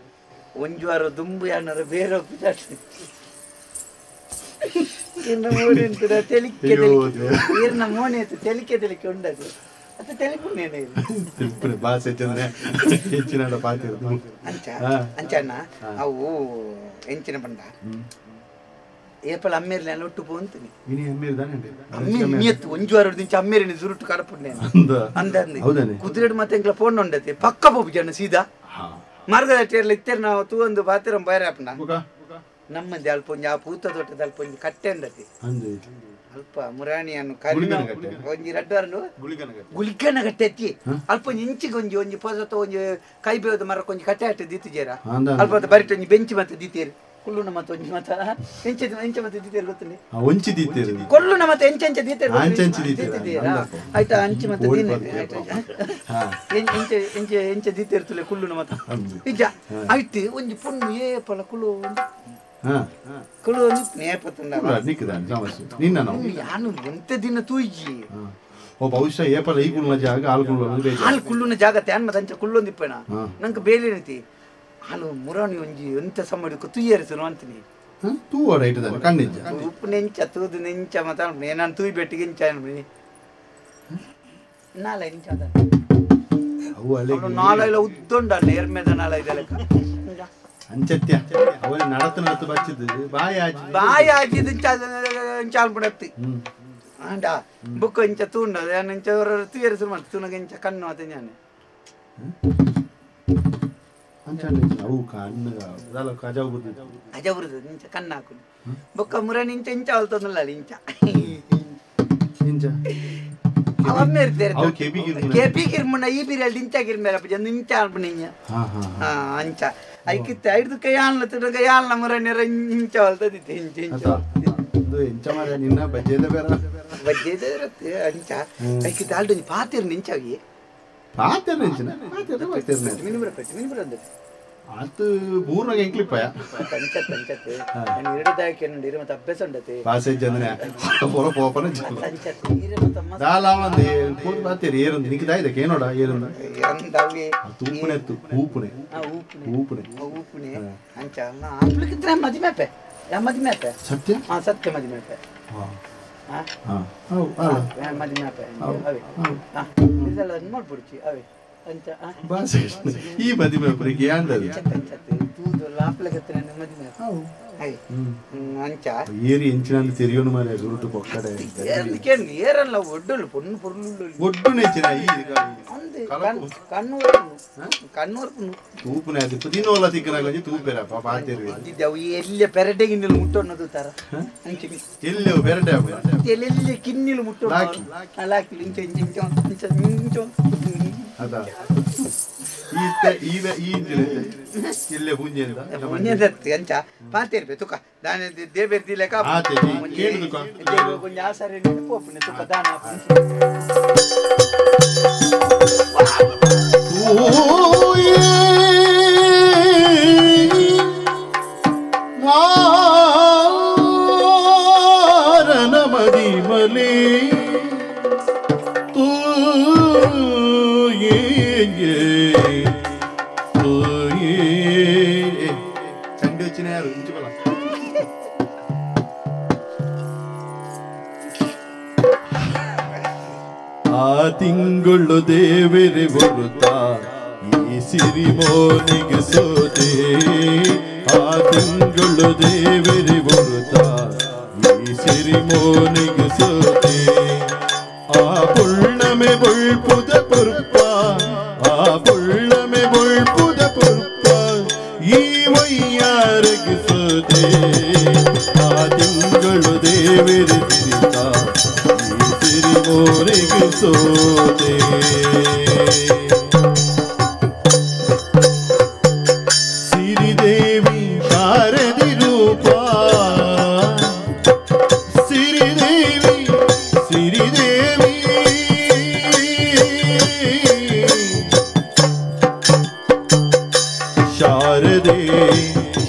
ಒಂಜಿ ವಾರ ದುಂಬು ಯಾನಾರ ಬೇರೆ ಒಪ್ಪಿದಾಟ್ರಿ ತೆಲಿಕೆ ಈರ್ನ ಮೋನೆ ತೆಲಿಕೆ ತೆಲಿಕೆ ಉಂಡದು ಅತ್ತ ತೆಲಿಪುನೇನೆ ಅಂಚ ಅಂಚಣ್ಣ ಅವು ಎಂಚಿನ ಪಂಡ ಏಪಲ ಅಮ್ಮೇರ್ಲೆ ಒಟ್ಟು ಪೋಂತೀನಿ ಅಮ್ಮೆ ಒಂಜಿ ವಾರ ದಿಂಚ ಅಮ್ಮೇರಿನ ಜುರುಟು ಕಡಪುಂಡೆ ಅಂದ ಕುದುರೆಡು ಮತ್ತೆ ಎಂಕ್ಲ ಫೋನ್ ಉಂಡತಿ ಪಕ್ಕ ಪೋಪು ಜನ ಸೀದಾ ಮಾರ್ಗದ ಟೇರ್ಲ ಇತ್ತೇರ್ ನಾವು ತೂವೊಂದು ಬಾತಿರಂ ಬೈರಾಪನ ನಮ್ಮಂದೆ ಅಲ್ಪ ಒಂಜಿ ಆ ಪೂತ ದೊಟ್ಟದ ಅಲ್ಪ ಒಂಜಿ ಕಟ್ಟೆ ಅಂದತಿ ಅಲ್ಪ ಮುರಾಣಿಯನ್ನು ಕರಿ ಒಂಜಿ ರಡ್ಡಾರನು ಗುಳಿಗನ ಕಟ್ಟೆ ಎತ್ತಿ ಅಲ್ಪ ಒಂಜಿ ಇಂಚಿಗೆ ಒಂಜಿ ಒಂಜಿ ಪೊಸತ ಒಂಜಿ ಕೈ ಬೇವದ ಮರಕ್ಕೆ ಒಂಜಿ ಕಟ್ಟೆ ಅಟ್ಟ ದೀತಿಜೇರ ಅಲ್ಪ ಬರಿಟ ಒಂಜಿ ಬೆಂಚ್ ಮತ್ತೆ ದೀತೇರು ಕುಳ್ಳುನ ಮತ್ತೆ ಒಂಜಿ ಮತ ಎಂಚ ಎಂಚ ಮತ್ತೆ ದೀತೇರು ಗೊತ್ತುಂಡೆ ಒಂಚಿ ದೀತೇರು ಕೊಲ್ಲುನ ಮತ್ತೆ ಎಂಚ ಎಂಚ ದೀತೇರು ದೀತಿದ್ದೀರಾ ಆಯ್ತಾ ಅಂಚಿ ಮತ್ತೆ ದೀನೆ ಎಂಚ ಎಂಚ ಎಂಚ ದೀತೇರ್ತುಲೆ ಕುಳ್ಳುನ ಮತ್ತೆ ನಿಜ ಆಯ್ತು ಒಂಜಿ ಪೊಣ್ಣು ಏಪಲ ಕುಳ್ಳು ಕುಳು ಯಾನು ಎಂತ ದಿನ ತೂಯ್ಜಿ ಬಹುಶಃ ಏಪಲ ಈ ಕುಳ್ಳುನ ಜಾಗ ಹಾಲು ಕುಳ್ಳು ಹಾಲು ಕುಳ್ಳುನ ಜಾಗ ತ್ಯಾನ್ ಮತ್ತೆ ಅಂಚ ಕುಳ್ಳೊಂದಿಪ್ಪಣ ನಂಗೆ ಬೇಲೆ ಹಾಲು ಮುರಾಣಿ ಒಂಜಿ ಎಂತ ಸಮ್ಮಡಿಕು ತುಯ್ಯರಿಸನು ಅಂತೀನಿ ತೂ ರೈಟ್ ಕಣ್ಣಿಂಚ ಉಪ್ಪು ನೆಂಚ ತೂದು ನೆಂಚ ಮತ್ತೆ ನಾನು ತೂಯ್ ಬೆಟ್ಟಿಗೆ ಇಂಚ ನಾಳೆ ಇಂಚ ನಾಳೆ ಉದ್ದುಂಡ ನೇರ್ಮೆದ ನಾಳೆ ಇದೆ ಅಂಚತ್ಯ ಅವನ ನಡತು ನಡತು ಬಚ್ಚಿದ್ದು ಬಾಯಿ ಆಜಿ ಬಾಯಿ ಆಜಿದ್ದು ಚಾಲ್ಪಡತ್ತಿ ಆಂಡ ಬುಕ್ ಇಂಚ ತೂಂಡ ಇಂಚ ತುಯರಿಸು ಮಾಡ್ತು ತುನಗ ಇಂಚ ಕಣ್ಣು ಅತ ನಾನು ಅವು ಕಣ್ಣು ಕಜಾವು ಅಜಬುರುದು ಇಂಚ ಕಣ್ಣು ಹಾಕುದು ಬೊಕ್ಕ ಮುರನಿ ಇಂಚ ಇಂಚ ಅಲ್ತೊಂದಲ್ಲ ಇಂಚ ಇಂಚ ಅಮ್ಮೇರ್ ಕೆಬಿ ಗಿರ್ಮುನ ಈ ಬಿರಿಯಲ್ಲಿ ಇಂಚ ಗಿರ್ಮೇರಪ್ಪ ಜನ ಇಂಚ ಅನ್ಪಣಿಂಜ ಅಂಚ ಐಕಿತ್ತ ಐದು ಕೈ ಆನ್ಲ ತಿರುಗ ಯಾಲ್ನ ಮುರಣಿರ ಇಂಚ ಹೊಲ್ತದಿತ್ತು ಇಂಚ ಇಂಚ ಎಂಚ ಮಾರ ನಿನ್ನ ಬಜ್ಜೆದ ಬೇರೆ ಬಜ್ಜೆದ ಇರುತ್ತೆ ಅಂಚ ಐಕಿತ್ತ ಆಲ್ಡು ಪಾತಿರ್ ನಿಂಚಾಗಿ ಪಾತಿರ್ ನಿಂಚಿನ ಪಾತಿರ್ ಮಿನಿಮರ ಪೆಟ್ಟು ಮಿನಿಮರ ಅಂದ ಆತು ಬೂರ್ನಾಗ ಎಂಕ್ಲಿಪ್ಪಯ ಅಂಚತ್ ಅಂಚತ್ ನಾನು ಎರಡು ದಾಕೆ ನೋಡಿ ಇರ ಮತ್ತೆ ಅಭ್ಯಾಸ ಉಂಡತೆ ಪಾಸೇಜ್ ಅಂದ್ರೆ ಪೊರ ಪೋಪನ ಅಂಚತ್ ಇರ ಮತ್ತೆ ದಾಲಾವಂದೆ ಪೂರ್ತಿ ಬಾತೇರಿ ಏರುಂದು ನಿಕ್ಕೆ ದಾಯ್ದಕ್ಕೆ ಏನೋಡ ಏರುಂದ ಅಂದವೆ ತೂಪುನೆ ಊಪುನೆ ಊಪುನೆ ಊಪುನೆ ಅಂಚ ಆಪ್ಲಿಕಿದ್ರೆ ಮದಿಮೆಪೆ ಯಾ ಮದಿಮೆಪೆ ಸತ್ಯ ಹಾ ಸತ್ಯ ಮದಿಮೆಪೆ ಹಾ ಹಾ ಹಾ ಅಲ್ಲ ಮದಿಮೆಪೆ ಅವೇ ಹಾ ಇದೆಲ್ಲ ಮಾಡ್ಬಿಡ್ಚಿ ಅವೇ ಅಂಚ ಬಾಸ್ ಈ ಮದಿಮೆಪರಿಗೆ ಯಾಂದದು ಲಾಪ್ಲಗತ್ತೆ ಮದಿಮೆ ಅಂಚ ಏರಿ ಎಂಚಿನ ತೆರಿಯೋನು ಮಾರೆ ಗುರುಟು ಪೊಕ್ಕಡೆ ಕೇಳಿ ಏರಲ್ಲ ಒಡ್ಡಲ್ಲ ಪೊಣ್ಣು ಪೊರ್ಲು ಒಡ್ಡು ನೆಂಚಿನ ಈ ಕಣ್ಣೂರ್ ಕಣ್ಣೂರ್ ತೂಪುನೆ ಅದು ದಿನೋಲ ತಿಕ್ಕನಾಗಂಜಿ ತೂಪೆರಪ್ಪ ಪಾತೇರು ಅವು ಎಲ್ಲ ಪೆರಟೆ ಗಿನ್ನಿಲು ಮುಟ್ಟೋನ್ನದು ತರ ಅಂಚೆ ಎಲ್ಲೆ ಪೆರಟೆ ಎಲ್ಲೆಲ್ಲಿ ಕಿನ್ನಿಲು ಮುಟ್ಟೋ ಲಾಕಿ ಇಂಚ ಇಂಚ ಇಂಚ ಇಂಚ ಇಂಚ ಅದ ಈ ಈ ಇಲ್ಲೇ ಪೂಂಜೆ ಪೂಂಜೆ ಅಂಚ ಪಾತೇರ್ಬೆ ತುಕ ದಾನೆ ದೇಬೇರ್ ದಿಲೆಕ ಕೊಂಚ ಆಸರೆ ಪೋಪುನೆ ತುಕ ದಾನ ಮದಿ ಮಲಿ ಚಂಡಿ వచ్చిన ಯಾರು ಇಂಚುಬಲ ಆ ತಿಂಗಳು ದೇವರೆ ಬರುತ್ತಾ ಈ ಸಿರಿಮೋನಿಗೆ ಸೋತೆ ಆ ತಿಂಗಳು ದೇವರೆ ಬರುತ್ತಾ ಈ ಸಿರಿಮೋನಿಗೆ ಸೋತೆ ಆ ಪುಣ್ಣಮೆ ಬೊಳ್ಪುದ ಪುರ್ಪ ಆ ಪುಣ್ಣಮೆ ಬೊಳ್ಪುದ ಪುರ್ಪ ಈ ವೈಯಾರಗೆ ಸೋತೆ ಆ ತಿಂಗಳು ದೇವರೆ ತಿರಿತ ಈ ಸಿರಿಮೋನಿಗೆ ಸೋತೆ ಸಿರಿದೇವಿ ಶಾರದಿ ರೂಪ ಸಿರಿದೇವಿ ಸಿರಿದೇವಿ ಶಾರದೆ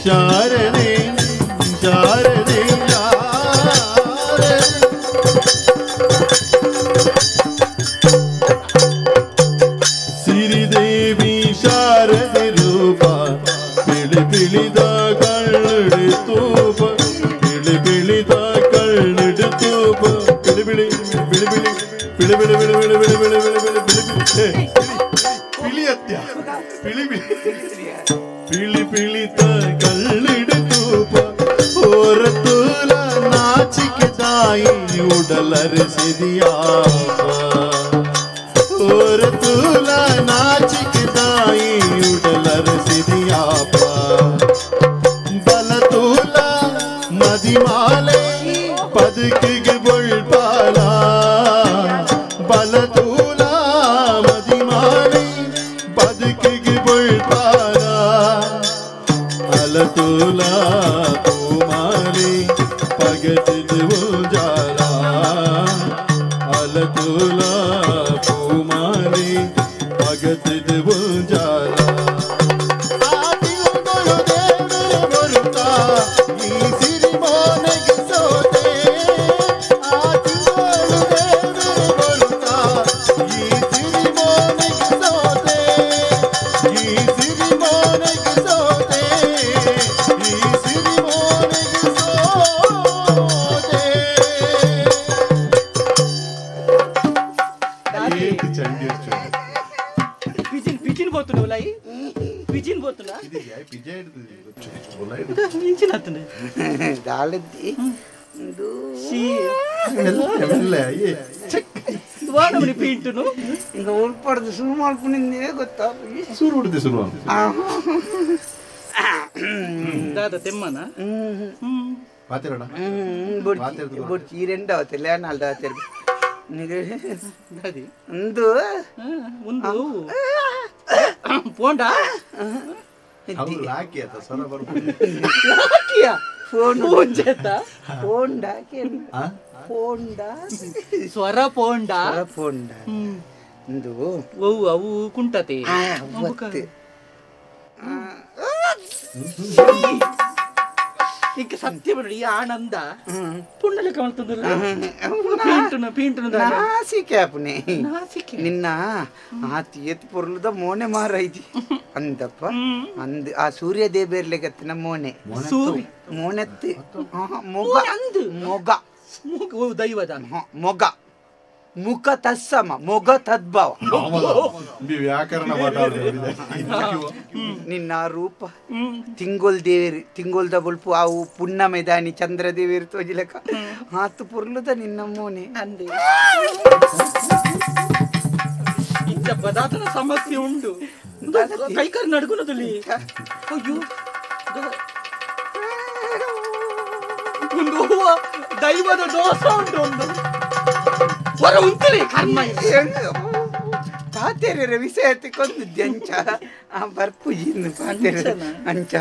ಶಾರದೆ ಶಾರದೆ ಶಾರದೆ ಸಿರಿದೇವಿ ಶಾರದೆ ರೂಪ ಬಿಳಿ ಬಿಳಿದ ಕಳ್ಳಡಿ ತೂಪ ಬಿಳಿ ಬಿಳಿದ ಕಳ್ಳಡಿ ತೂಪ ಬಿಳಿ ಬಿಳಿ ಬಿಳಿ ಬಿಳಿ ಬಿಳಿ ಬಿಳಿ ಬಿಳಿ ಬಿಳಿ ಬಿಳಿ ಬಿಳಿ ಬಿಳಿ ಬಿಳಿ ಬಿಳಿ ಬಿಳಿ ಬಿಳಿ ಬಿಳಿ ಬಿಳಿ ಬಿಳಿತ ಕಳ್ಳಿಡು ತೂಪ ಹೊರತೂಲ ನಾಚಿಕೆ ತಾಯಿ ಉಡಲರಿಸಿದಿಯಾಪ ಹೊರತೂಲ ನಾಚಿಕೆ ತಾಯಿ ಉಡಲರಿಸಿದಿಯಾಪ ಬಲತೂಲ ಮದಿಮಾಲೆ ಬದುಕಿಗೆ ಬೊಳ್ಪಾಲ ಬಲತೂಲ ಮದಿಮಾಲೆ ಬದುಕಿಗೆ ಬೊಳ್ಪಾಲ ಅಲತೂಲ ತೂಮಾಲೆ ಪಗತಿದು ಜಾಲ ಅಲತೂಲ ತೂಮಾಲೆ ಪಗತಿದು ಜಾಲ ಆ ತಿಂಗಳು ದೇವರ ಬರುತ್ತಾ ಈ ಸಿರಿಮೋನೆಗೆ ಸೋತೆ ಆ ತಿಂಗಳು ದೇವರ ಬರುತ್ತಾ ಈ ಸಿರಿಮೋನೆಗೆ ಸೋತೆ ಈ ಸಿರಿಮೋನೆಗೆ ಸೋತೆ ಈ ಸಿರಿಮೋನೆಗೆ ಸೋತೆ ಪಿಜಿನ್ ಪಿಜಿನ್ పోతున్నావు ಲೈ ಪಿಜಿನ್ పోతున్నా ಇಂಚಿನ ದಾಲದ್ದಿ ವಾಡಮನಿ ಪೀಂಟುನು ఇంకా ಉಳ್ಪಡ್ದು ಶುರು ಮಾಡ್ಕೊಂಡಿದ್ದೇ ಗೊತ್ತಾ ಶುರು ಬಿಡುತ್ತೆ ಶುರು ದಾದ ತೆಮ್ಮನ ಪಾತಿರಡ ಬೊಡ್ಚಿ ಈ ರೆಂಡು ಅವತ್ತೆ ಲೇನಾಲ್ದು ಅವತ್ತೆ ಉಂದು ಉಂದು ಪೋಂಡ ಲಾಕಿ ಆತ ಸೊರ ಬರ್ಪುಂಡು ಲಾಕಿಯ ಫೋನ್ ಪೋಂಡ ಪೋಂಡ ಸ್ವರ ಪೋಂಡ ಸ್ವರ ಪೋಂಡ ಉಂದು ಅವು ಅವು ಕುಂಟತೆ ಈಗ ಸತ್ಯ ಬಿಡಿ ಆನಂದ ಪುಣ್ಣಲೆ ಕಾಣ್ತದಲ್ಲ ಪೀಂಟುನ ಪೀಂಟುನ ನಾಸಿಕೆ ಅಪ್ಪನೆ ನಾಸಿಕೆ ನಿನ್ನ ಆ ತೀಯತ್ ಪೊರ್ಲುದ ಮೋನೆ ಮಾರೈತಿ ಅಂದಪ್ಪ ಅಂದ್ ಆ ಸೂರ್ಯ ದೇಬೇರ್ಲೆಗತ್ತಿನ ಮೋನೆ ಸೂರ್ಯ ಮೋನೆತ್ತಿ ಮೊಗ ಅಂದು ಮೊಗ ಮೊಗ ದೈವದ ಮೊಗ ಮುಖ ತತ್ಸಮ ಮೊಗ ತದ್ಭವ ವ್ಯಾಕರಣ ನಿನ್ನ ರೂಪ ತಿಂಗೋಲ್ ದೇವೇರಿ ತಿಂಗೋಲ್ದ ಬೊಲ್ಪು ಅವು ಪುಣ್ಣ ದಾನಿ ಚಂದ್ರ ದೇವೇರಿ ತೋಜಿಲಕ ಆತು ಪೊರ್ಲುದ ನಿನ್ನ ಮೋನೆ ಅಂದೆ ಇಂಥ ಪದಾರ್ಥದ ಸಮಸ್ಯೆ ಉಂಟು ಕೈಕಾಲು ನಡ್ಕೊಳದಲ್ಲಿ ಅಯ್ಯೋ ಒಂದು ಹೂವ ದೈವದ ದೋಷ ಉಂಟು ಒಂದು ಹೊರ ಉಂಟಲಿ ಕರ್ಮ ಪಾತೆರೆ ವಿಷಯ ಕೊಂದು ಅಂಚ ಆ ಬರ್ಪುಜಿ ಪಾತೆರೆ ಅಂಚ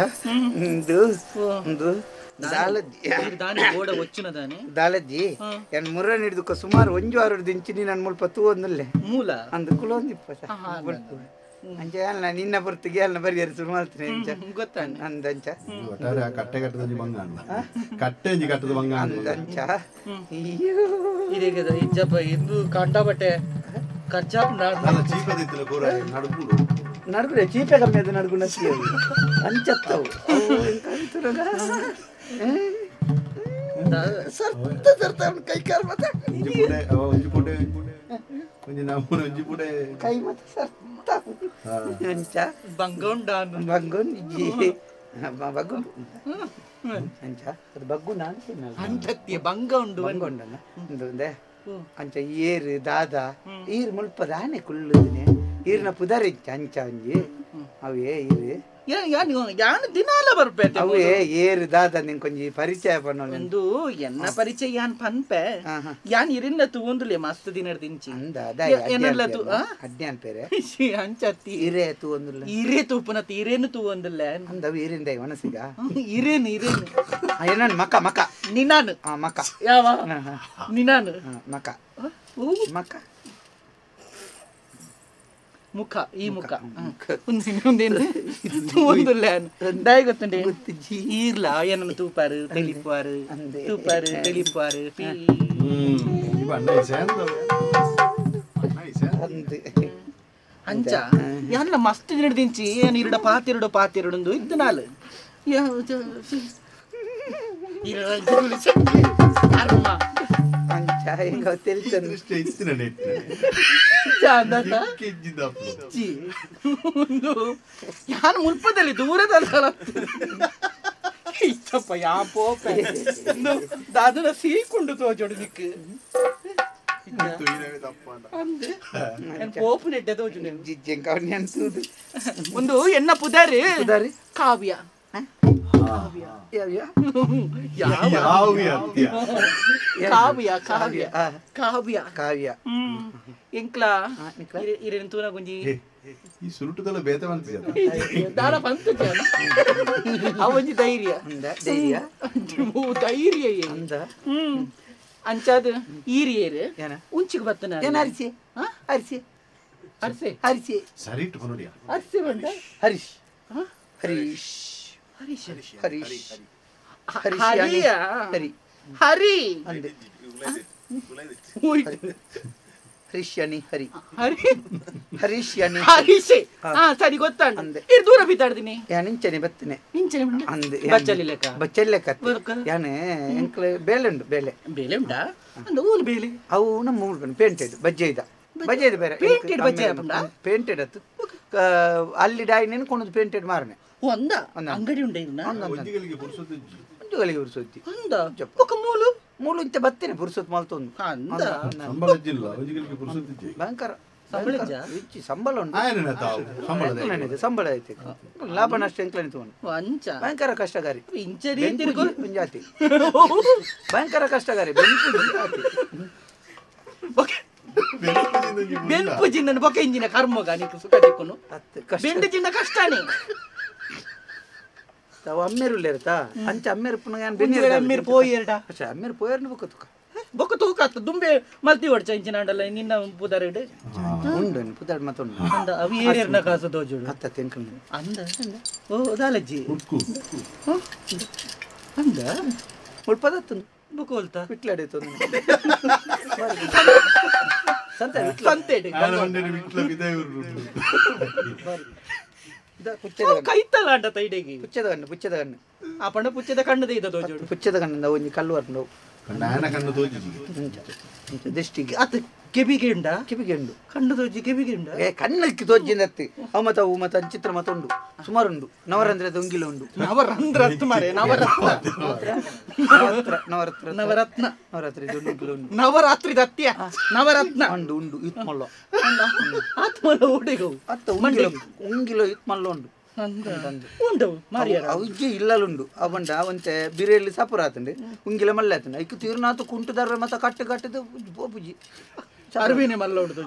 ಉಂದು ಉಂದು ದಾಲಜ್ಜಿ ಎನ್ ಮುರ್ರ ಹಿಡಿದುಕ ಸುಮಾರು ಒಂಜು ವಾರ ದಿಂಚಿನಿ ನನ್ನ ಮುಲ್ಪ ತೂ ಒಂದುಲ್ಲೆ ಮೂಲ ಅಂದು ಕುಲೊಂದಿಪ್ಪ ಅಂಚ ಅಲ್ಲ ನಿನ್ನ ಪೊರ್ತಿಗೆ ಅಲ್ಲ ಬರಿಯರು ಶುರು ಮಾಡ್ತೀನಿ ಅಂಚ ಗೊತ್ತಾನೆ ಅಂದಂಚ ಒಟ್ಟಾರೆ ಆ ಕಟ್ಟೆ ಕಟ್ಟದ ಬಂಗ ಕಟ್ಟೆ ಅಂಜಿ ಕಟ್ಟದ ಬಂಗ ಅಂದಂಚ ಇದೀಗ ಇಜ್ಜಪ್ಪ ಇದು ಕಂಡಬಟ್ಟೆ ಖರ್ಚಾಪ್ ಚೀಪದಿತ್ತಲ್ಲ ಕೂರ ನಡುಕುಡು ನಡುಗುಡೆ ಚೀಪೆ ಕಮ್ಮಿ ಅದು ನಡುಗು ನಸಿ ಅಂಚತ್ತವು ಸರ್ತ ಸರ್ತ ಕೈ ಕಾಲು ಮತ್ತೆ ಒಂಜಿ ಪುಡೆ ಒಂಜಿ ನಮ್ಮನ ಒಂಜಿ ಪುಡೆ ಕೈ ಮತ್ತೆ ಸರ್ತ ಅಂಚ ಬಂಗೊಂಡ ಬಂಗೊಂಡು ಬಗ್ಗುಂಡು ಅಂಚ ಅದು ಬಗ್ಗು ನಾನು ಅಂಚತ್ತಿಯ ಬಂಗ ಉಂಡು ಬಂಗೊಂಡನ ಒಂದೇ ಅಂಚ ಏರು ದಾದಾ ಈರು ಮುಲ್ಪ ದಾನೆ ಕುಳ್ಳುದಿನಿ ಈರ್ನ ಪುದರಿಚ್ಚ ಅಂಚ ಒಂಜಿ ಅವೇ ಈರು ಯಾನು ದಿನಾಲ ಬರ್ಪೆ ಅವೇ ಏರು ದಾದಾ ನಿನ್ ಕೊಂಜಿ ಪರಿಚಯ ಪನ್ನೊಂದು ಒಂದು ಎನ್ನ ಪರಿಚಯ ಯಾನ್ ಪನ್ಪೆ ಯಾನ್ ಇರಿನ್ನ ತೂಂದುಲೆ ಮಸ್ತ್ ದಿನಡ್ ದಿಂಚಿ ಎನ್ನಲ್ಲ ತೂ ಅಜ್ಞಾನ್ ಪೇರೆ ಅಂಚತ್ತಿ ಇರೇ ತೂಂದುಲ್ಲ ಇರೇ ತೂಪುನತ್ ಇರೇನು ತೂಂದುಲ್ಲ ಅಂದವು ಇರಿಂದ ಮನಸ್ಸಿಗ ಇರೇನು ಇರೇನು ಏನನ್ ಮಕ ಮಕ ನಿನಾನು ಮಕ ಯಾವ ನಿನಾನು ಮಕ ಮಕ ಮುಖ ಈ ಮುಖ ಒಂದುಲ್ಲ ದಾಯ ಗೊತ್ತುಂಡೆ ಈರ್ಲ ಏನನ್ನು ತೂಪಾರು ತೆಲಿಪಾರು ತೂಪಾರು ತೆಲಿಪಾರು ಅಂಚ ಯಾನ್ಲ ಮಸ್ತ್ ದಿನ ದಿಂಚಿ ಏನು ಇರಡ ಪಾತಿರಡು ಪಾತಿರಡು ಇದ್ದು ನಾಲು ಯಾನ್ ಮುಲ್ಪದಲ್ಲಿ ದೂರದಲ್ಲ ಇಷ್ಟಪ್ಪ ಯಾ ಪೋಪೆ ದಾದನ ಸೀಕೊಂಡು ತೋಜೋಡು ನಿಕ್ ಪೋಪು ನೆಟ್ಟೆ ತೋಜು ಒಂದು ಎನ್ನ ಪುದಾರಿ ಕಾವ್ಯ ಕಾವ್ಯ ಕಾವ್ಯ ಕಾವ್ಯ ಕಾವ್ಯ ಎಂಕ್ಲಾ ಇರೇನು ತೂನ ಗುಂಜಿ ಈ ಸುರುಟುದಲ್ಲ ಬೇತೆ ಬಂತಿದೆ ದಾರ ಬಂತು ಅವೊಂಜಿ ಧೈರ್ಯ ಧೈರ್ಯ ಧೈರ್ಯ ಅಂಚಾದ ಈರಿಯೇರು ಉಂಚಿಗೆ ಬತ್ತನ ಏನ್ ಅರಿಸಿ ಅರಿಸಿ ಅರ್ಸೆ ಅರಿಸಿ ಸರಿ ಇಟ್ಟು ನೋಡಿ ಅರ್ಸೆ ಬಂದ ಹರೀಶ್ ಹರೀಶ್ ಹರೀಶ್ ಹರೀಶ್ ಹರಿಯ ಹರಿ ಹರಿ ಅಂದೆ ಹರೀಶ್ ಹರಿ ಹರಿ ಹರೀಶ್ ಹರೀಶ್ ಹಾ ಸರಿ ಗೊತ್ತಾಂಡ ಇರ್ ದೂರ ಬಿದ್ದಾಡ್ದಿನಿ ಯಾನ್ ಇಂಚನೆ ಬತ್ತನೆ ಇಂಚನೆ ಅಂದೆ ಬಚ್ಚಲಿಲೆಕ್ಕ ಬಚ್ಚಲಿಲೆಕ್ಕ ಯಾನೆ ಎಂಕ್ಲೆ ಬೇಲೆ ಉಂಡು ಬೇಲೆ ಬೇಲೆ ಉಂಡಾ ಅಂದ ಊರು ಬೇಲೆ ಅವು ನಮ್ಮ ಮೂರು ಪೇಂಟೆಡ್ ಬಜ್ಜೆ ಇದ ಬಜ್ಜೆ ಇದೆ ಬೇರೆ ಪೇಂಟೆಡ್ ಬಜ್ಜೆ ಪೇಂಟೆಡ್ ಅತ್ತು ಅಲ್ಲಿ ಡಾಯಿ ನೆನ್ಕೊಂಡು ಪೇಂಟೆಡ್ ಮಾರನೆ ಒಂದ ಅಂಗಡಿ ಉಂಡೆ ಒಂಜುಗಳಿಗೆ ಪುರ್ಸೊತ್ತಿ ಅಂದ ಒಕ್ಕ ಮೂಲು ಮೂಲು ಇಂತ ಬತ್ತೇನೆ ಪುರ್ಸೊತ್ತು ಮಲ್ತೊಂದು ಅಂದ ಸಂಬಳ ಇಜ್ಜಿಲ್ಲ ಒಂಜುಗಳಿಗೆ ಪುರ್ಸೊತ್ತು ಭಯಂಕರ ಸಂಬಳ ಸಂಬಳ ಉಂಟು ಸಂಬಳ ಐತೆ ಲಾಭ ನಷ್ಟ ಎಂಕ್ಲನೆ ತಗೊಂಡು ಅಂಚ ಭಯಂಕರ ಕಷ್ಟಕಾರಿ ಇಂಚ ಜಾತಿ ಭಯಂಕರ ಕಷ್ಟಕಾರಿ ಬೆನ್ಪುಜಿಂದ ಬೊಕ ಇಂಜಿನ ಕರ್ಮಗ ನಿಕ್ ಸುಖ ತಿಕ್ಕುನು ಬೆಂಡು ಜಿಂದ ಕಷ್ಟನೇ ತಾವು ಅಮ್ಮೇರುಲ್ಲೇರ್ತಾ ಅಂಚ ಅಮ್ಮೇರು ಪುನಃ ಯಾನ್ ಬೆನ್ನಿರ ಅಮ್ಮೇರು ಪೋಯೇರ್ಡ ಅಚ್ಚ ಅಮ್ಮೇರು ಪೋಯೇರ್ನ ಬೊಕ ತುಕ ಬೊಕ ತೂಕ ಅತ್ತ ದುಂಬೆ ಮಲ್ತಿ ಒಡ್ಚ ಇಂಚಿನ ಅಂಡಲ್ಲ ನಿನ್ನ ಪುದರೆಡ್ ಉಂಡು ಪುದರ್ ಮತ್ತೊಂದು ಅಂದ ಅವಿ ಏರೇರ್ನ ಕಾಸು ದೋಜುಡು ಅತ್ತ ತೆಂಕಣ ಅಂದ ಓ ದಾಲಜ್ಜಿ ಅಂದ ಮುಲ್ಪದತ್ತುಂದು ಬೊಕೋಲ್ತ ವಿಟ್ಲಾಡೆ ತೊಂದು ಸಂತೆ ಸಂತೆಡ್ ಕೈತಲ್ಲ ಅಂಡ ತೈಡೆಗೆ ಪುಚ್ಚದ ಕಣ್ಣು ಪುಚ್ಚದ ಕಣ್ಣು ಆ ಪಂಡ ಪುಚ್ಚದ ಕಣ್ಣದ ಇದ ದೋಜುಡು ಪುಚ್ಚದ ಕಣ್ಣಿಂದ ಒಂಜಿ ಕಲ್ಲು ವರ್ಂಡು ನಾನ ಕಣ್ಣು ತೋಜಿ ದೃಷ್ಟಿಗೆ ಅತ್ತ ಕೆಬಿಗೆ ಉಂಡ ಕೆಬಿಗೆ ಉಂಡು ಕಣ್ಣು ತೋಜಿ ಕೆಬಿಗೆ ಉಂಡ ಏ ಕಣ್ಣಕ್ಕೆ ತೋಜಿಂದತ್ತಿ ಅವು ಮತ್ತ ಅವು ಮತ್ತ ಚಿತ್ರ ಮತ್ತ ಉಂಡು ಸುಮಾರು ಉಂಡು ನವರಂಧ್ರದ ಉಂಗಿಲ ಉಂಡು ನವರಂಧ್ರ ಅತ್ತು ಮಾರೆ ನವರತ್ನ ನವರತ್ನ ನವರತ್ನ ನವರಾತ್ರಿ ಉಂಗಿಲ ಉಂಡು ನವರಾತ್ರಿ ದತ್ಯ ನವರತ್ನ ಉಂಡು ಉಂಡು ಇತ್ಮಲ್ಲ ಆತ್ಮಲ್ಲ ಓಡೆಗವು ಅತ್ತ ಉಂಗಿಲ ಉಂಗಿಲ ಇತ್ಮಲ್ಲ ಉಂಡು ಉಂಡು ಮಾರಿಯ ಅವಿಜ್ಜೆ ಇಲ್ಲಲುಂಡು ಅವಂಡ ಅವಂತೆ ಬಿರೆಯಲ್ಲಿ ಸಪುರ ಆತಂಡೆ ಉಂಗಿಲ ಮಲ್ಲೆ ಆತಂಡೆ ಐಕು ತೀರ್ನಾತು ಕುಂಟುದಾರ ಮತ್ತ ಕಟ್ಟು ಕಟ್ಟದು ಪೋಪುಜಿ ಅರ್ವಿನೇ ಮಲ್ಲ ಉಂಡು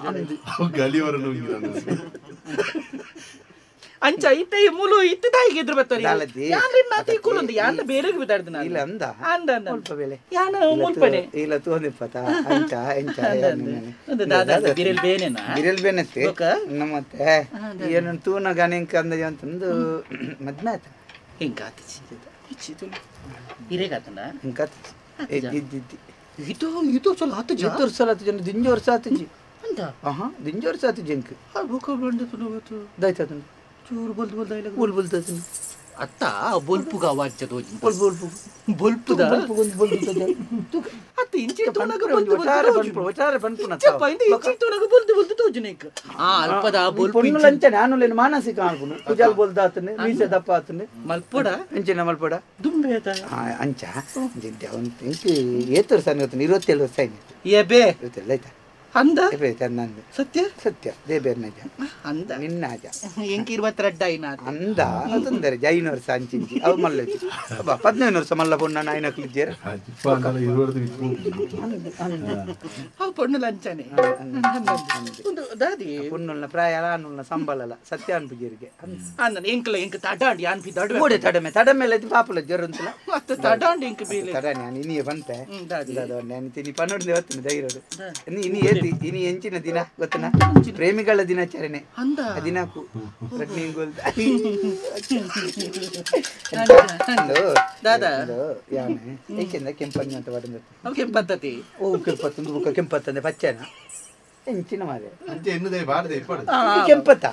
ಅಂಚ ಇತ್ತೆ ಮುಲು ಇತ್ತೆ ತಾಯಿಗೆ ಎದುರು ಬರ್ತಾರೆ ಯಾನ್ರಿ ಕುಲೊಂದು ಯಾನ್ ಬೇರೆ ಬಿದ್ದಾಡ್ದು ಇಲ್ಲ ಅಂದ ಅಂದ ಅಂದ ಮುಲ್ಪ ಬೇಲೆ ಯಾನ ಮುಲ್ಪನೆ ಇಲ್ಲ ತೋಂದಿಪ್ಪತ ಅಂಚ ಅಂಚ ದಾದಾ ಬಿರೆಲ್ ಬೇನೆನಾ ಬಿರೆಲ್ ಬೇನತ್ತೆ ನಮ್ಮತ್ತೆ ಏನು ತೂನ ಗಣೇಂಕ ಅಂದ ಅಂತಂದು ಮದ್ಮೆ ಆತ ಹಿಂಗಾತಿಚಿ ಹಿರೇಗಾತನ ಹಿಂಗಾತಿಚಿ ಇದ್ದಿದ್ದಿ ಇದು ಇದು ಸಲ ಆತಜಿ ಇದು ಸಲ ಆತಜಿ ದಿಂಜ ವರ್ಷ ಆತಜಿ ಅಂದ ಆಹಾ ದಿಂಜ ವರ್ಷ ಆತಜಿ ಅಂಕ ಆ ಬುಕ ಬಂದು ತುನು ದಾಯ್ತಾತನ ಚೂರು ಬಲ್ದು ಬಲ್ದು ಐಲ ಬುಲ್ ಬುಲ್ ತಾತನ ಅತ್ತ ಬೊಲ್ಪುಗ ಅವಾಜ್ ತೋಜಿ ಬುಲ್ ಬುಲ್ ಬೊಲ್ಪುದ ಬೊಲ್ಪುಗೊಂದು ಬೊಲ್ಪು ಅತ್ತ ಇಂಚಿ ತೋನಗ ಬೊಲ್ದು ಒಟ್ಟಾರೆ ಬನ್ಪು ಒಟ್ಟಾರೆ ಬನ್ಪುನ ಚಪ್ಪ ಇಂದ ಇಂಚಿ ತೋನಗ ಬೊಲ್ದು ಬೊಲ್ದು ತೋಜುನೇಕ ಆ ಅಲ್ಪದ ಬೊಲ್ಪು ಪೊಣ್ಣು ಲಂಚ ನಾನುಲೇನು ಮಾನಸಿಕ ಆನ್ಪುನು ಕುಜಾಲ್ ಬೊಲ್ದಾತನೆ ಮೀಸೆ ದಪ್ಪ ಆತನೆ ಮಲ್ಪೊಡ ಅಂಚಿನ ಮಲ್ಪೊಡ ದುಂಬೇತ ಅಂಚ ಜಿದ್ದೆ ಅವನು ಇಂಕಿ ಏತರು ಸಣ್ಣ ಗೊತ್ತನೆ 27 ವರ್ಷ ಆಯ್ತು ಎಬೆ 27 ಆಯ್ತಾ ಅಂದ ಸತ್ಯ ಸತ್ಯ ದೇಬೇರ್ನಜ ಅಂದ ನಿನ್ನಾಜ ಎಂಕ್ 22 ಐನ ಅಂದ ಅತಂದರೆ ಜೈನ ವರ್ಷ ಅಂಚಿಂಚಿ ಅವು ಮಲ್ಲ 15 ವರ್ಷ ಮಲ್ಲ ಪೊಣ್ಣ ನಾಯಿನಕ್ಲಿದ್ದೇರ ಅವು ಪೊಣ್ಣು ಲಂಚನೆ ಒಂದು ದಾದಿ ಪೊಣ್ಣುಲ್ನ ಪ್ರಾಯ ಅನುಲ್ನ ಸಂಬಳಲ ಸತ್ಯ ಅನ್ಪುಜರಿಗೆ ಅಂದ ಎಂಕ್ಲ ಎಂಕ್ ತಡಾಂಡಿ ಅನ್ಪಿ ದಡ ಓಡೆ ತಡಮೆ ತಡಮೆಲ್ಲ ಪಾಪುಲ ಜ್ವರ ಮತ್ತೆ ತಡಾಂಡಿ ಎಂಕ್ ಬೇಲೆ ತಡ ನಾನು ಇನಿಯೇ ಬಂತೆ ನಾನು ತಿನಿ ಪನ್ನೊಂದು ಹೊತ್ತಿನ ಧೈರ್ಯಡು ಇನಿ ಏತಿ ಇನಿ ಎಂಚಿನ ದಿನ ಗೊತ್ತನ ಪ್ರೇಮಿಗಳ ದಿನಾಚರಣೆ ದಿನಕ್ಕೂ ಯಾನೆ ಕೆಂಪಂಜಿ ಅಂತ ಪಡೆದ ಕೆಂಪತ್ತತಿ ಓ ಕೆಂಪತ್ತೊಂದು ಬುಕ್ಕ ಕೆಂಪತ್ತಂದೆ ಪಚ್ಚನ ಎಂಚಿನ ಮಾರೆ ಕೆಂಪತ್ತ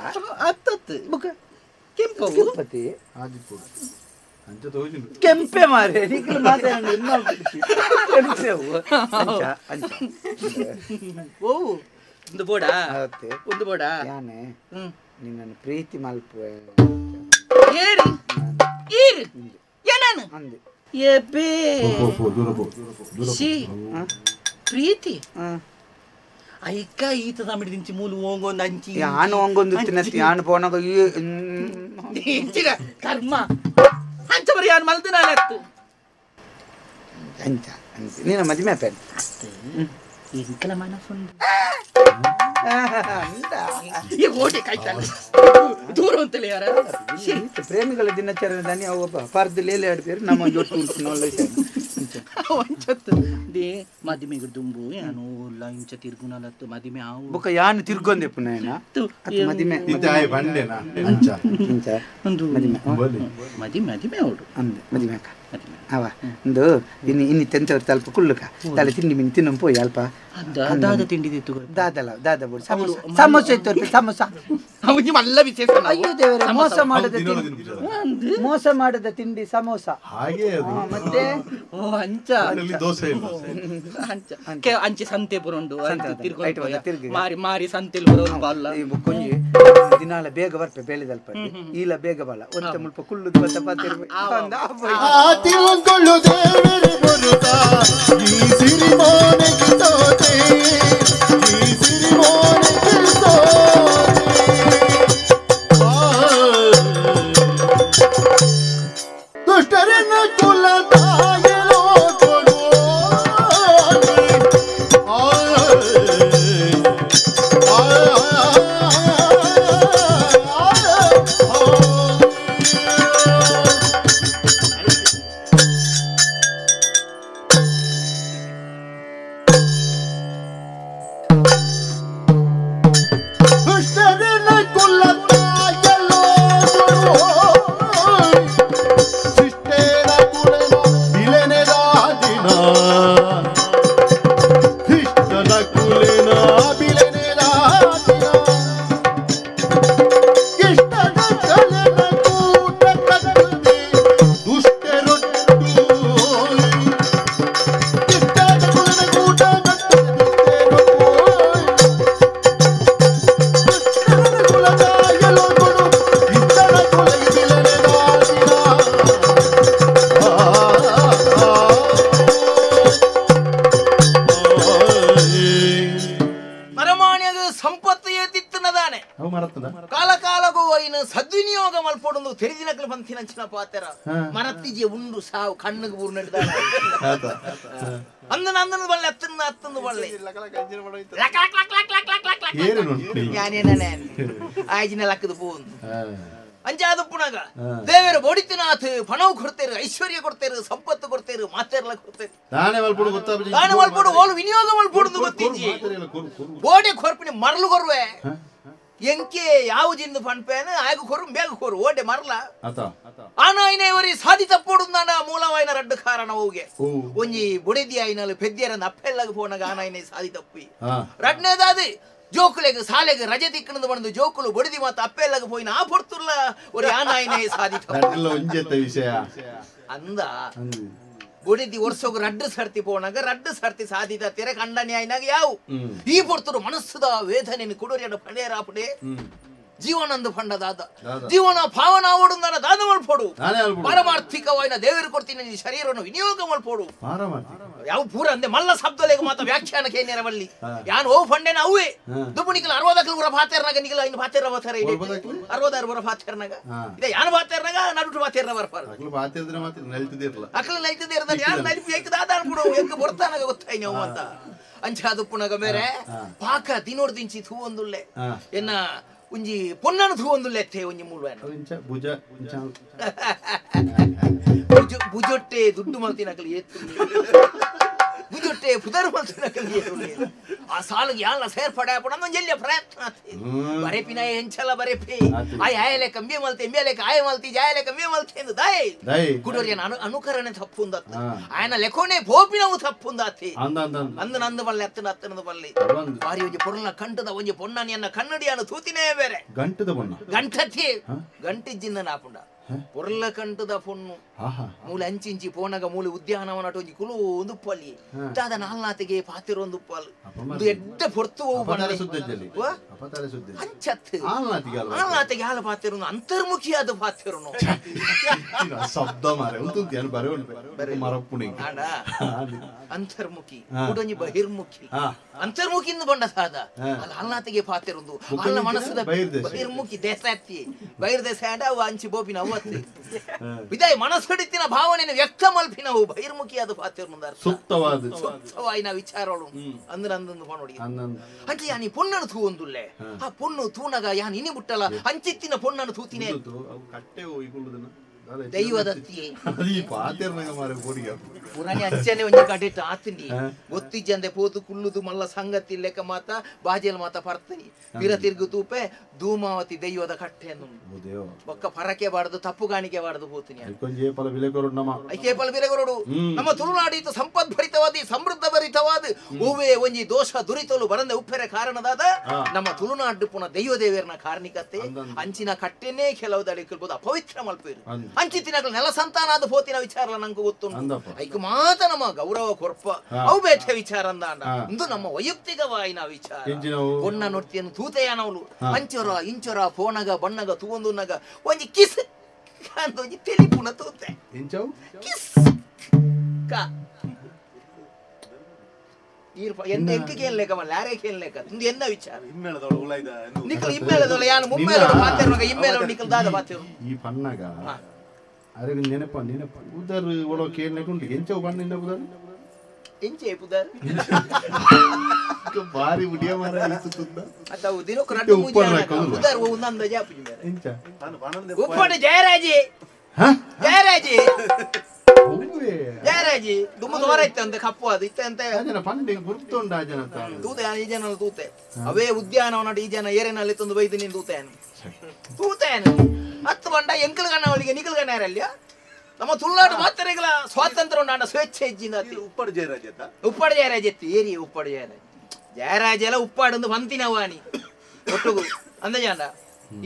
ಅತ್ತತ್ತು ಬುಕ್ಕ ಕೆಂಪು ಕೆಂಪತಿ ಕೆಂಪೆ ಮಾರೆ ಓ ಒಂದು ಬೋಡ ಒಂದು ಬೋಡ ಯಾನೆ ನಿನ್ನನ್ನು ಪ್ರೀತಿ ಮಲ್ಪುವೆ ಏರಿ ಏರಿ ಏನಾನು ಎಬೆ she ಪ್ರೀತಿ ಐಕ ಈತ ತಮಿಡಿದಿಂಚಿ ಮೂಲು ಓಂಗೊಂದು ಅಂಚಿ ಯಾನು ಓಂಗೊಂದು ತಿನ್ನತ್ತಿ ಯಾನು ಪೋನಾಗ ಇಂಚಿನ ಕರ್ಮ ಅಂಚ ಬರಿ ಯಾನು ಮಲ್ದಿನಾಲತ್ತು ಅಂಚ ನೀನು ಮದುವೆ ಪೆನ್ ಎಂಕಲ ಮನಸ್ಸುಂಡು ಈ ಓಟೆ ಕಾಯ್ತಾನೆ ದೂರ ಅಂತಲೇ ಯಾರ ಪ್ರೇಮಿಗಳ ದಿನಾಚರಣೆ ದಾನಿ ಅವು ಒಬ್ಬ ಪಾರ್ದಲ್ಲಿ ಲೇಲೆ ಆಡ್ಬೇರು ನಮ್ಮ ಜೊಟ್ಟು ಒಂಚತ್ತು they ಮದಿಮೆಗೆ ದುಂಬು ಯಾನು ಉಲ್ಲ ಇಂಚ ತಿರ್ಗುನಲತ್ತು ಮದಿಮೆ ಆವು ಬೊಕ್ಕ ಯಾನು ತಿರ್ಗೊಂದೆ ಪುನಃ ಮದಿಮೆ ಅಂಚ ಒಂದು ಮದಿಮೆ ಮದಿಮೆ ಅವಳು ಅಂದೆ ಮದಿಮೆ ಅಕ್ಕ ಅವ ಒಂದು ಇನ್ನು ಇನ್ನು ತೆಂತವ್ರು ತಲ್ಪ ಕುಳ್ಳುಕ ತಲೆ ತಿಂಡಿ ಮಿನ್ ತಿನ್ನು ಪೋಯಿ ಅಲ್ಪ ದಾದ ತಿಂಡಿ ತಿತ್ತು ದಾದಲ ದಾದ ಬೋಡು ಸಮೋಸ ಸಮೋಸ ಇತ್ತು ಸಮೋಸ ಅಲ್ಲ ವಿಶೇಷ ಅಯ್ಯೋ ದೇವರೇ ಮೋಸ ಮಾಡದ ತಿಂಡಿ ಮೋಸ ಮಾಡದ ತಿಂಡಿ ಸಮೋಸ ಹಾಗೆ ಮತ್ತೆ ಓ ಅಂಚ ದೋಸೆ ಇಲ್ಲ ಅಂಚ ಅಂಚೆ ಸಂತೆ ಬರೋಂಡು ಮಾರಿ ಮಾರಿ ಸಂತೆಲ್ ಬರೋರು ಬಾಲ್ಲ ಕೊಂಜಿ ದಿನಾಲ ಬೇಗ ಬರ್ಪೆ ಬೇಳೆದಲ್ಪ ಈಲ ಬೇಗ ಬಲ್ಲ ಒಂತೆ ಮುಲ್ಪ ಕುಳ್ಳುದು ತಿರುಗೊಳ್ಳು ದೇವರೇ ಬರುತ್ತಾ ಈ ಸಿರಿಮೋನೆಗೆ ಸೋತೆ ಈ ಸಿರಿಮೋನೆಗೆ ಸೋತೆ ದುಷ್ಟರನ್ನ ಕುಲ ತಾಯಲೋ ಕೊಡು. ಸಂಪತ್ತು ಏತಿತ್ತನದಾನೆ ಕಾಲ ಕಾಲಗೂ ಐನ ಸದ್ವಿನಿಯೋಗ ಮಲ್ಪೊಡೊಂದು ತೆರಿದಿನಕಲು ಪಂತಿನಂಚಿನ ಪಾತೆರ ಮರತ್ತಿಜೆ ಉಂಡು ಸಾವು ಕಣ್ಣಿಗೆ ಬೂರು ನಡೆದಾನ ಅಂದನ ಅಂದನ ಬಲ್ಲೆ ಅತ್ತನ್ನ ಅತ್ತಂದು ಬಲ್ಲೆ ಯಾನೇನೇ ಆಯ್ಜಿನ ಲಕ್ಕದ ಪೋಂದು ಅಂಚಾದ ಪುನಗ ದೇವರು ಬೊಡಿತಿನಾಥ್ ಪಣವು ಕೊಡ್ತೇರು ಐಶ್ವರ್ಯ ಕೊಡ್ತೇರು ಸಂಪತ್ತು ಕೊಡ್ತೇರು ಮಾತೆರ್ಲ ಕೊಡ್ತೇರು ದಾನೆ ಮಲ್ಪೊಡು ಗೊತ್ತಾಪುಜಿ ದಾನೆ ಮಲ್ಪೊಡು ಓಲು ವಿನಿಯೋಗ ಮಲ್ಪೊಡು ಗೊತ್ತಿಜ್ಜಿ ಬೋಡೆ ಕೊರ್ಪಿನಿ ಮರಲು ಕೊರ್ವೆ ಎಂಕೆ ಯಾವುದಿಂದು ಪನ್ಪೇನು ಆಗ ಕೊರು ಬೇಗ ಕೊರು ಓಡೆ ಮರಲ ಆನಾಯಿನ ಇವರಿ ಸಾಧಿ ತಪ್ಪೊಡು ನಾನ ಮೂಲವಾಯಿನ ರಡ್ಡು ಕಾರಣ ಹೋಗೆ ಒಂಜಿ ಬೊಡೆದಿ ಆಯಿನಲು ಪೆದ್ದಿಯರನ್ನ ಅಪ್ಪೆಲ್ಲಾಗ ಪೋನಾಗ ಆನಾಯಿನ ಸಾಧಿ ತಪ್ಪಿ ರಡ್ನೇದಾದ ಜೋಕುಲೆಗ್ ಸಾಲೆಗ್ ರಜೆ ತಿಕ್ಕಣದು ಬಂದು ಜೋಕುಲು ಬೊಡಿದಿ ಮಾತ ಅಪ್ಪೆಲ್ಲಾಗ ಪೋಯಿನ ಆ ಪೊರ್ತುಲ್ಲ ஒரு ಆನಾಯಿನೇ ಸಾಧಿ ಒಂಜೆತ್ತ ವಿಷಯ ಅಂದ ಬೊಡಿದಿ ವರ್ಷೋಗ ರಡ್ಡು ಸರ್ತಿ ಪೋನಾಗ ರಡ್ಡು ಸರ್ತಿ ಸಾಧಿತ ತೆರೆ ಕಂಡನೆ ಆಯ್ನಾಗ ಯಾವು ಈ ಪೊರ್ತುರು ಮನಸ್ಸುದ ವೇದನೆ ಕುಡೋರಿಯಡ ಪಣೇರಾಪುಡೆ ಜೀವನಂದು ಪಂಡದಾದ ಜೀವನ ಭಾವನ ಓಡುಂದನ ದಾದ ಮಲ್ಪೊಡು ಪಾರಮಾರ್ಥಿಕವಾಯಿನ ದೇವರು ಕೊಡ್ತೀನಿ ಈ ಶರೀರವನ್ನು ವಿನಿಯೋಗ ಮಲ್ಪೊಡು ಯಾವ ಪೂರ ಅಂದೆ ಮಲ್ಲ ಶಬ್ದಲೆಗ್ ಮಾತ ವ್ಯಾಖ್ಯಾನಕ್ಕೆ ನೆರವಲ್ಲಿ ಯಾನ್ ಓ ಫಂಡೆನ ಅವೇ ದುಬ್ಬು ನಿಕಲ 60 ಪೂರ ಪಾತೆರ್ನಾಗ ನಿಕಲ ಇನ್ನು ಪಾತೆರ ಬತ್ತಾರ 66 ಪೂರ ಪಾತೆರ್ನಾಗ ಇದೆ ಯಾನ್ ಪಾತೆರ್ನಾಗ ನಡುಟು ಪಾತೆರ್ನ ಬರ್ಪಾರ ಅಕಲ ನಲ್ತಿದಿರ್ದ ಯಾನ್ ನಲಿಪಿ ಏಕ ದಾದ ಅನ್ಬಿಡು ಏಕ ಬರ್ತಾನಾಗ ಗೊತ್ತಾಯ್ನ ಅವ ಅಂತ ಅಂಚಾದುಪ್ಪುನಗ ಮೇರೆ ಪಾಕ ದಿನೋಡ್ದಿಂಚಿ ಥೂ ಒಂದುಲ್ಲೆ ಎನ್ನ ಒಂಜಿ ಪೊನ್ನನು ಥೂ ಒಂದುಲ್ಲೆ ಒಂಜಿ ಮೂಲ ಭುಜ ಭುಜೊಟ್ಟೆ ದುಡ್ಡು ಮಲ್ತಿನಕಲಿ ಏತ್ತು ಭುಜೊಟ್ಟೆ ಪುದರ್ ಮಲ್ತಿನಕಲಿ ಏತು ಆ ಸಾಲಿಗೆ ಯಾಲ ಸೇರ್ಪಡೆ ಆಪಣ ಒಂಜೆಲ್ಲ ಪ್ರಯತ್ನ ಬರೆಪಿನ ಎಂಚಲ ಬರೆಪಿ ಆಯ್ ಆಯಲೆ ಕಂಬಿ ಮಲ್ತಿ ಎಂಬೆಲೆಕ ಆಯ ಮಲ್ತಿ ಜಾಯಲೆ ಕಂಬಿ ಮಲ್ತಿ ಎಂದು ದಾಯ್ ಕುಡೋರಿಯನ ಅನುಕರಣೆ ತಪ್ಪುಂದತ್ತ ಆಯನ ಲೆಕೋನೆ ಪೋಪಿನವು ತಪ್ಪುಂದಾತಿ ಅಂದ ನಂದು ಬಲ್ಲೆ ಅತ್ತನ ಅತ್ತನದು ಬಲ್ಲೆ ಬಾರಿ ಒಂಜಿ ಪೊರ್ಲ ಕಂಟದ ಒಂಜಿ ಪೊನ್ನನಿಯನ್ನ ಕನ್ನಡಿಯನ್ನು ತೂತಿನೇ ಬೇರೆ ಗಂಟದ ಪೊನ್ನ ಗಂಟತಿ ಗಂಟಿಜ್ಜಿಂದ ನಾಪುಂಡ ಪೊರ್ಲ ಕಂಟದ ಪೊಣ್ಣು ಮೂಲೆ ಅಂಚಿಂಚಿ ಪೋನಗ ಮೂಲೆ ಉದ್ಯಾನವನ ಒಂಜಿ ಕುಲು ಒಂದು ಪಲ್ಲಿ ದಾದ ನಾಲ್ನಾತಿಗೆ ಪಾತಿರ ಒಂದು ಪಾಲು ಒಂದು ಎಡ್ಡ ಪೊರ್ತು ಅಂಚತ್ ಆಲ್ನಾತಿಗೆ ಹಾಲು ಪಾತಿರುನು ಅಂತರ್ಮುಖಿಯಾದ ಪಾತಿರುನು ಶಬ್ದ ಮಾರೆ ಅಂತರ್ಮುಖಿ ಕುಡೊಂಜಿ ಬಹಿರ್ಮುಖಿ ಅಂತರ್ಮುಖಿ ಬಂಡ ಸಾದ ಅಲ್ಲ ಆಲ್ನಾತಿಗೆ ಪಾತಿರುಂದು ಅಲ್ಲ ಮನಸ್ಸದ ಬಹಿರ್ಮುಖಿ ದೇಸಾತಿ ಬಹಿರ್ದೇಶ ಅವು ಅಂಚಿ ಬೋಪಿನ ಅವು ವಿದಾಯ ಮನಸ್ಸಡಿತಿನ ಭಾವನೆಯನ್ನು ವ್ಯಕ್ತ ಮಲ್ಪಿನವು ಬಹಿರ್ಮುಖಿಯಾದ ಪಾತಿರುಂದಾರ ಸುಪ್ತವಾದ ಸುಪ್ತವಾಯಿನ ವಿಚಾರಗಳು ಅಂದ್ರೆ ಅಂದೊಂದು ನೋಡಿ ಅಂಚೆ ಯಾನಿ ಪೊನ್ನನು ಥೂ ಒಂದುಲ್ಲೆ ಆ ಪೊಣ್ಣು ತೂನಗ ಯಾನ್ ಇನಿ ಬಿಟ್ಟಲ್ಲ ಅಂಚಿತ್ತಿನ ಪೊನ್ನನು ತೂತಿನೇ ದೈವದತ್ತಿ ಪುರಾಣಿ ಅಂಚನೆ ಒಂಜಿ ಕಡೆಟ್ ಆತಿನಿ ಗೊತ್ತಿಜ್ಜಂದೆ ಪೋತು ಕುಳ್ಳುದು ಮಲ್ಲ ಸಂಗತಿ ಲೆಕ್ಕ ಮಾತ ಬಾಜೆಲ್ ಮಾತ ಪರ್ತನಿ ಪಿರ ತಿರ್ಗು ತೂಪೆ ಧೂಮಾವತಿ ದೈವದ ಕಟ್ಟೆ ಬೊಕ್ಕ ಪರಕೆ ಬಾರದು ತಪ್ಪು ಕಾಣಿಕೆ ಬಾರದು ಪೋತಿನಿ ಐಕೇಪಲ ಬಿಲೆಕೊರಡು ನಮ್ಮ ತುಳುನಾಡು ಸಂಪದ್ಭರಿತವಾದ ಸಮೃದ್ಧ ಭರಿತವಾದ ಹೂವೇ ಒಂಜಿ ದೋಷ ದುರಿತಲು ಬರಂದೆ ಉಪ್ಪೆರೆ ಕಾರಣದಾದ ನಮ್ಮ ತುಳುನಾಡು ಪುನಃ ದೈವ ದೇವರನ ಕಾರಣಿಕತೆ ಅಂಚಿನ ಕಟ್ಟೆನೇ ಕೆಲವು ದಳಿಕಲ್ಬೋದು ಅಪವಿತ್ರ ಮಲ್ಪೇರು ಅಂಚಿತ್ತಿನಕಲ್ ನೆಲ ಸಂತಾನ ಪೋತಿನ ವಿಚಾರ ನಂಗೆ ಗೊತ್ತುಂಟು ಐಕ್ ಮಾತ ನಮ್ಮ ಗೌರವ ಕೊರ್ಪ ಅವು ಬೇತೆ ವಿಚಾರ ಅಂದ ಇಂದು ನಮ್ಮ ವೈಯಕ್ತಿಕವಾಯಿನ ವಿಚಾರ ಪೊನ್ನ ನೊಟ್ಟಿಯನ್ನು ತೂತೆಯಾನವಳು ಅಂಚೊರ ಇಂಚೊರ ಫೋನಗ ಬಣ್ಣಗ ತೂವೊಂದುನಗ ಒಂಜಿ ಕಿಸ್ ಅಂತ ಒಂಜಿ ತೆಲಿಪುನ ತೂತೆ ಕಿಸ್ ಕ ಎನ್ನ ಎಕ್ಕ ಲೇಕ ಮಲ್ಲ ಯಾರೇ ಕೇಳಲೇಕ ಇಂದು ಎನ್ನ ವಿಚಾರ ನಿಕಲ್ ಇಮ್ಮೇಲದೊಳ ಯಾನು ಮುಮ್ಮೇಲೋಡು ಪಾತೆರ್ನಗ ಇಮ್ಮೇಲೋಡು ನಿಕಲ್ ದಾದ ಪಾತೆರು ಈ ಪಣ್ಣಗ ಅರೆ ನೆನಪ ನೆನಪ ಉದರ್ ಒಳ ಕೇಳಲೇಕ ಉಂಟು ಎಂಚವು ಬಣ್ಣ ಉದರ್ ಎಂಚೆ ಪುದರ್ ಬಾರಿ ಉಡಿಯ ಮರ ಇತ್ತು ತುದ್ದ ಅತ್ತ ದಿನಕ್ಕೆ ರಡ್ಡು ಮೂಜಿ ಉದರ್ ಒಂದೊಂದು ಜಾಪುಜಿ ಮೇರೆ ಎಂಚ ಉಪ್ಪಡು ಜಯರಾಜಿ ಜಯರಾಜಿ ಜಯರಾಜಿ ದುಮ್ಮ ದೋರ ಇತ್ತಂತೆ ಕಪ್ಪು ಅದು ಇತ್ತಂತೆ ಪಂಡೆ ಗುರ್ತುಂಡು ಆ ಜನ ತೂತೆ ಈ ಜನ ತೂತೆ ಅವೇ ಉದ್ಯಾನವನ ಈ ಜನ ಏರಿನಲ್ಲಿ ತಂದು ಬೈದು ನೀನು ತೂತೇನು ತೂತೇನು ಹತ್ತು ಬಂಡ ಎಂಕಲ್ ಗಣ್ಣವಳಿಗೆ ನಿಕಲ್ ಗಣ್ಣ ನಮ್ಮ ತುಳುನಾಡು ಮಾತ್ರೆಗಳ ಸ್ವಾತಂತ್ರ್ಯ ಉಂಡು ಸ್ವೇಚ್ಛೆ ಇಜ್ಜಿಂದ ಉಪ್ಪಾಡು ಜಯರಾಜ್ ಉಪ್ಪಾಡು ಜಯರಾಜ್ ಎತ್ತಿ ಏರಿ ಉಪ್ಪಾಡು ಜಯರಾಜ್ ಜಯರಾಜ್ ಎಲ್ಲ ಉಪ್ಪಾಡೊಂದು ಬಂತಿನವಾಣಿ ಒಟ್ಟುಗು ಅಂದ ಜನ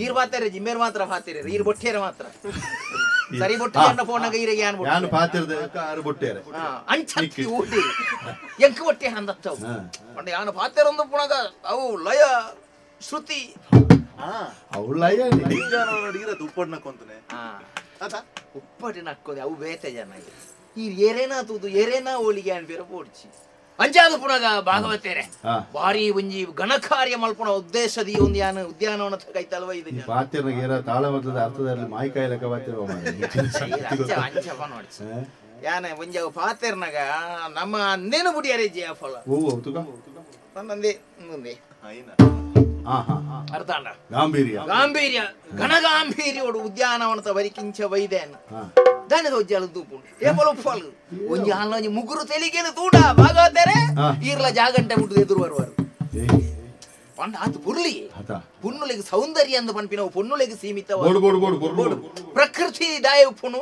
ಈರ್ ಪಾತೆರೆ ಜಿಮ್ಮೇರ್ ಮಾತ್ರ ಪಾತೆರೆ ಈರ್ ಬೊಟ್ಟೇರ ಮಾತ್ರ ಸರಿ ಬೊಟ್ಟು ಫೋನಾಗ ಈರಿಗೆ ಯಾನ್ ಯಾನ್ ಪಾತೆರ್ದ ಆರು ಬೊಟ್ಟೇರೆ ಅಂಚತ್ತಿ ಊಟಿ ಎಂಕ್ ಬೊಟ್ಟೆ ಅಂದತ್ತವು ಪಂಡ ಯಾನ್ ಪಾತೆರೊಂದು ಪುಣಗ ಅವು ಲಯ ಶ್ರುತಿ ಅವು ಲಯ ಉಪ್ಪಡ್ ನಕ್ಕೊಂತನೆ ಉಪ್ಪಡಿ ನಕ್ಕೊಂದೆ ಅವು ಬೇತೆ ಜನ ಈ ಏರೇನಾ ತೂದು ಏರೇನಾ ಹೋಳಿಗೆ ಅನ್ಬೇರ ಪೋಡ್ಚಿ ಅಂಚಾದ ಪುನಗ ಭಾಗವತೇರೆ ಭಾರಿ ಒಂಜಿ ಗಣಕಾರ್ಯ ಮಲ್ಪುನ ಉದ್ದೇಶದ ಈ ಒಂದು ಯಾನ ಉದ್ಯಾನವನ ಕೈತಲ್ವ ಇದು ಪಾತಿರ್ನ ತಾಳಮದ್ದದ ಅರ್ಥದಲ್ಲಿ ಮಾಯಿಕಾಯಿ ಲೆಕ್ಕ ಪಾತಿರ ಅಂಚ ನೋಡಿ ಯಾನ ಒಂಜಿ ಪಾತಿರ್ನಾಗ ನಮ್ಮ ಅಂದೇನು ಬುಡಿಯಾರೆ ಜಯ ಫಲ ನಂದೇ ಮುಂದೆ ಅರ್ಥ ಗಾಂಭೀರ್ಯ ಗಾಂಭೀರ್ಯ ಘನಗಾಂಭೀರ್ಯೋಡು ಉದ್ಯಾನವನದ ಬರಿಕಿಂಚ ವೈದೇನ ದಾನದ ಒಜ್ಜಾಲ ತೂಪುಂಡು ಏಪಲ ಉಪ್ಪಲು ಒಂಜಿ ಆನ್ಲ ಮುಗುರು ತೆಲಿಗೆನು ತೂಡ ಭಾಗವತರೆ ಈರ್ಲ ಜಾಗಂಟೆ ಮುಟ್ಟು ಎದುರು ಬರುವರು ಪಂಡ ಆತು ಪುರ್ಲಿ ಪುನ್ನುಲೆಗ್ ಸೌಂದರ್ಯ ಅಂದು ಪನ್ಪಿನವು ಪೊನ್ನುಲೆಗ್ ಸೀಮಿತ ಪ್ರಕೃತಿ ದಾಯ ಉಪ್ಪುನು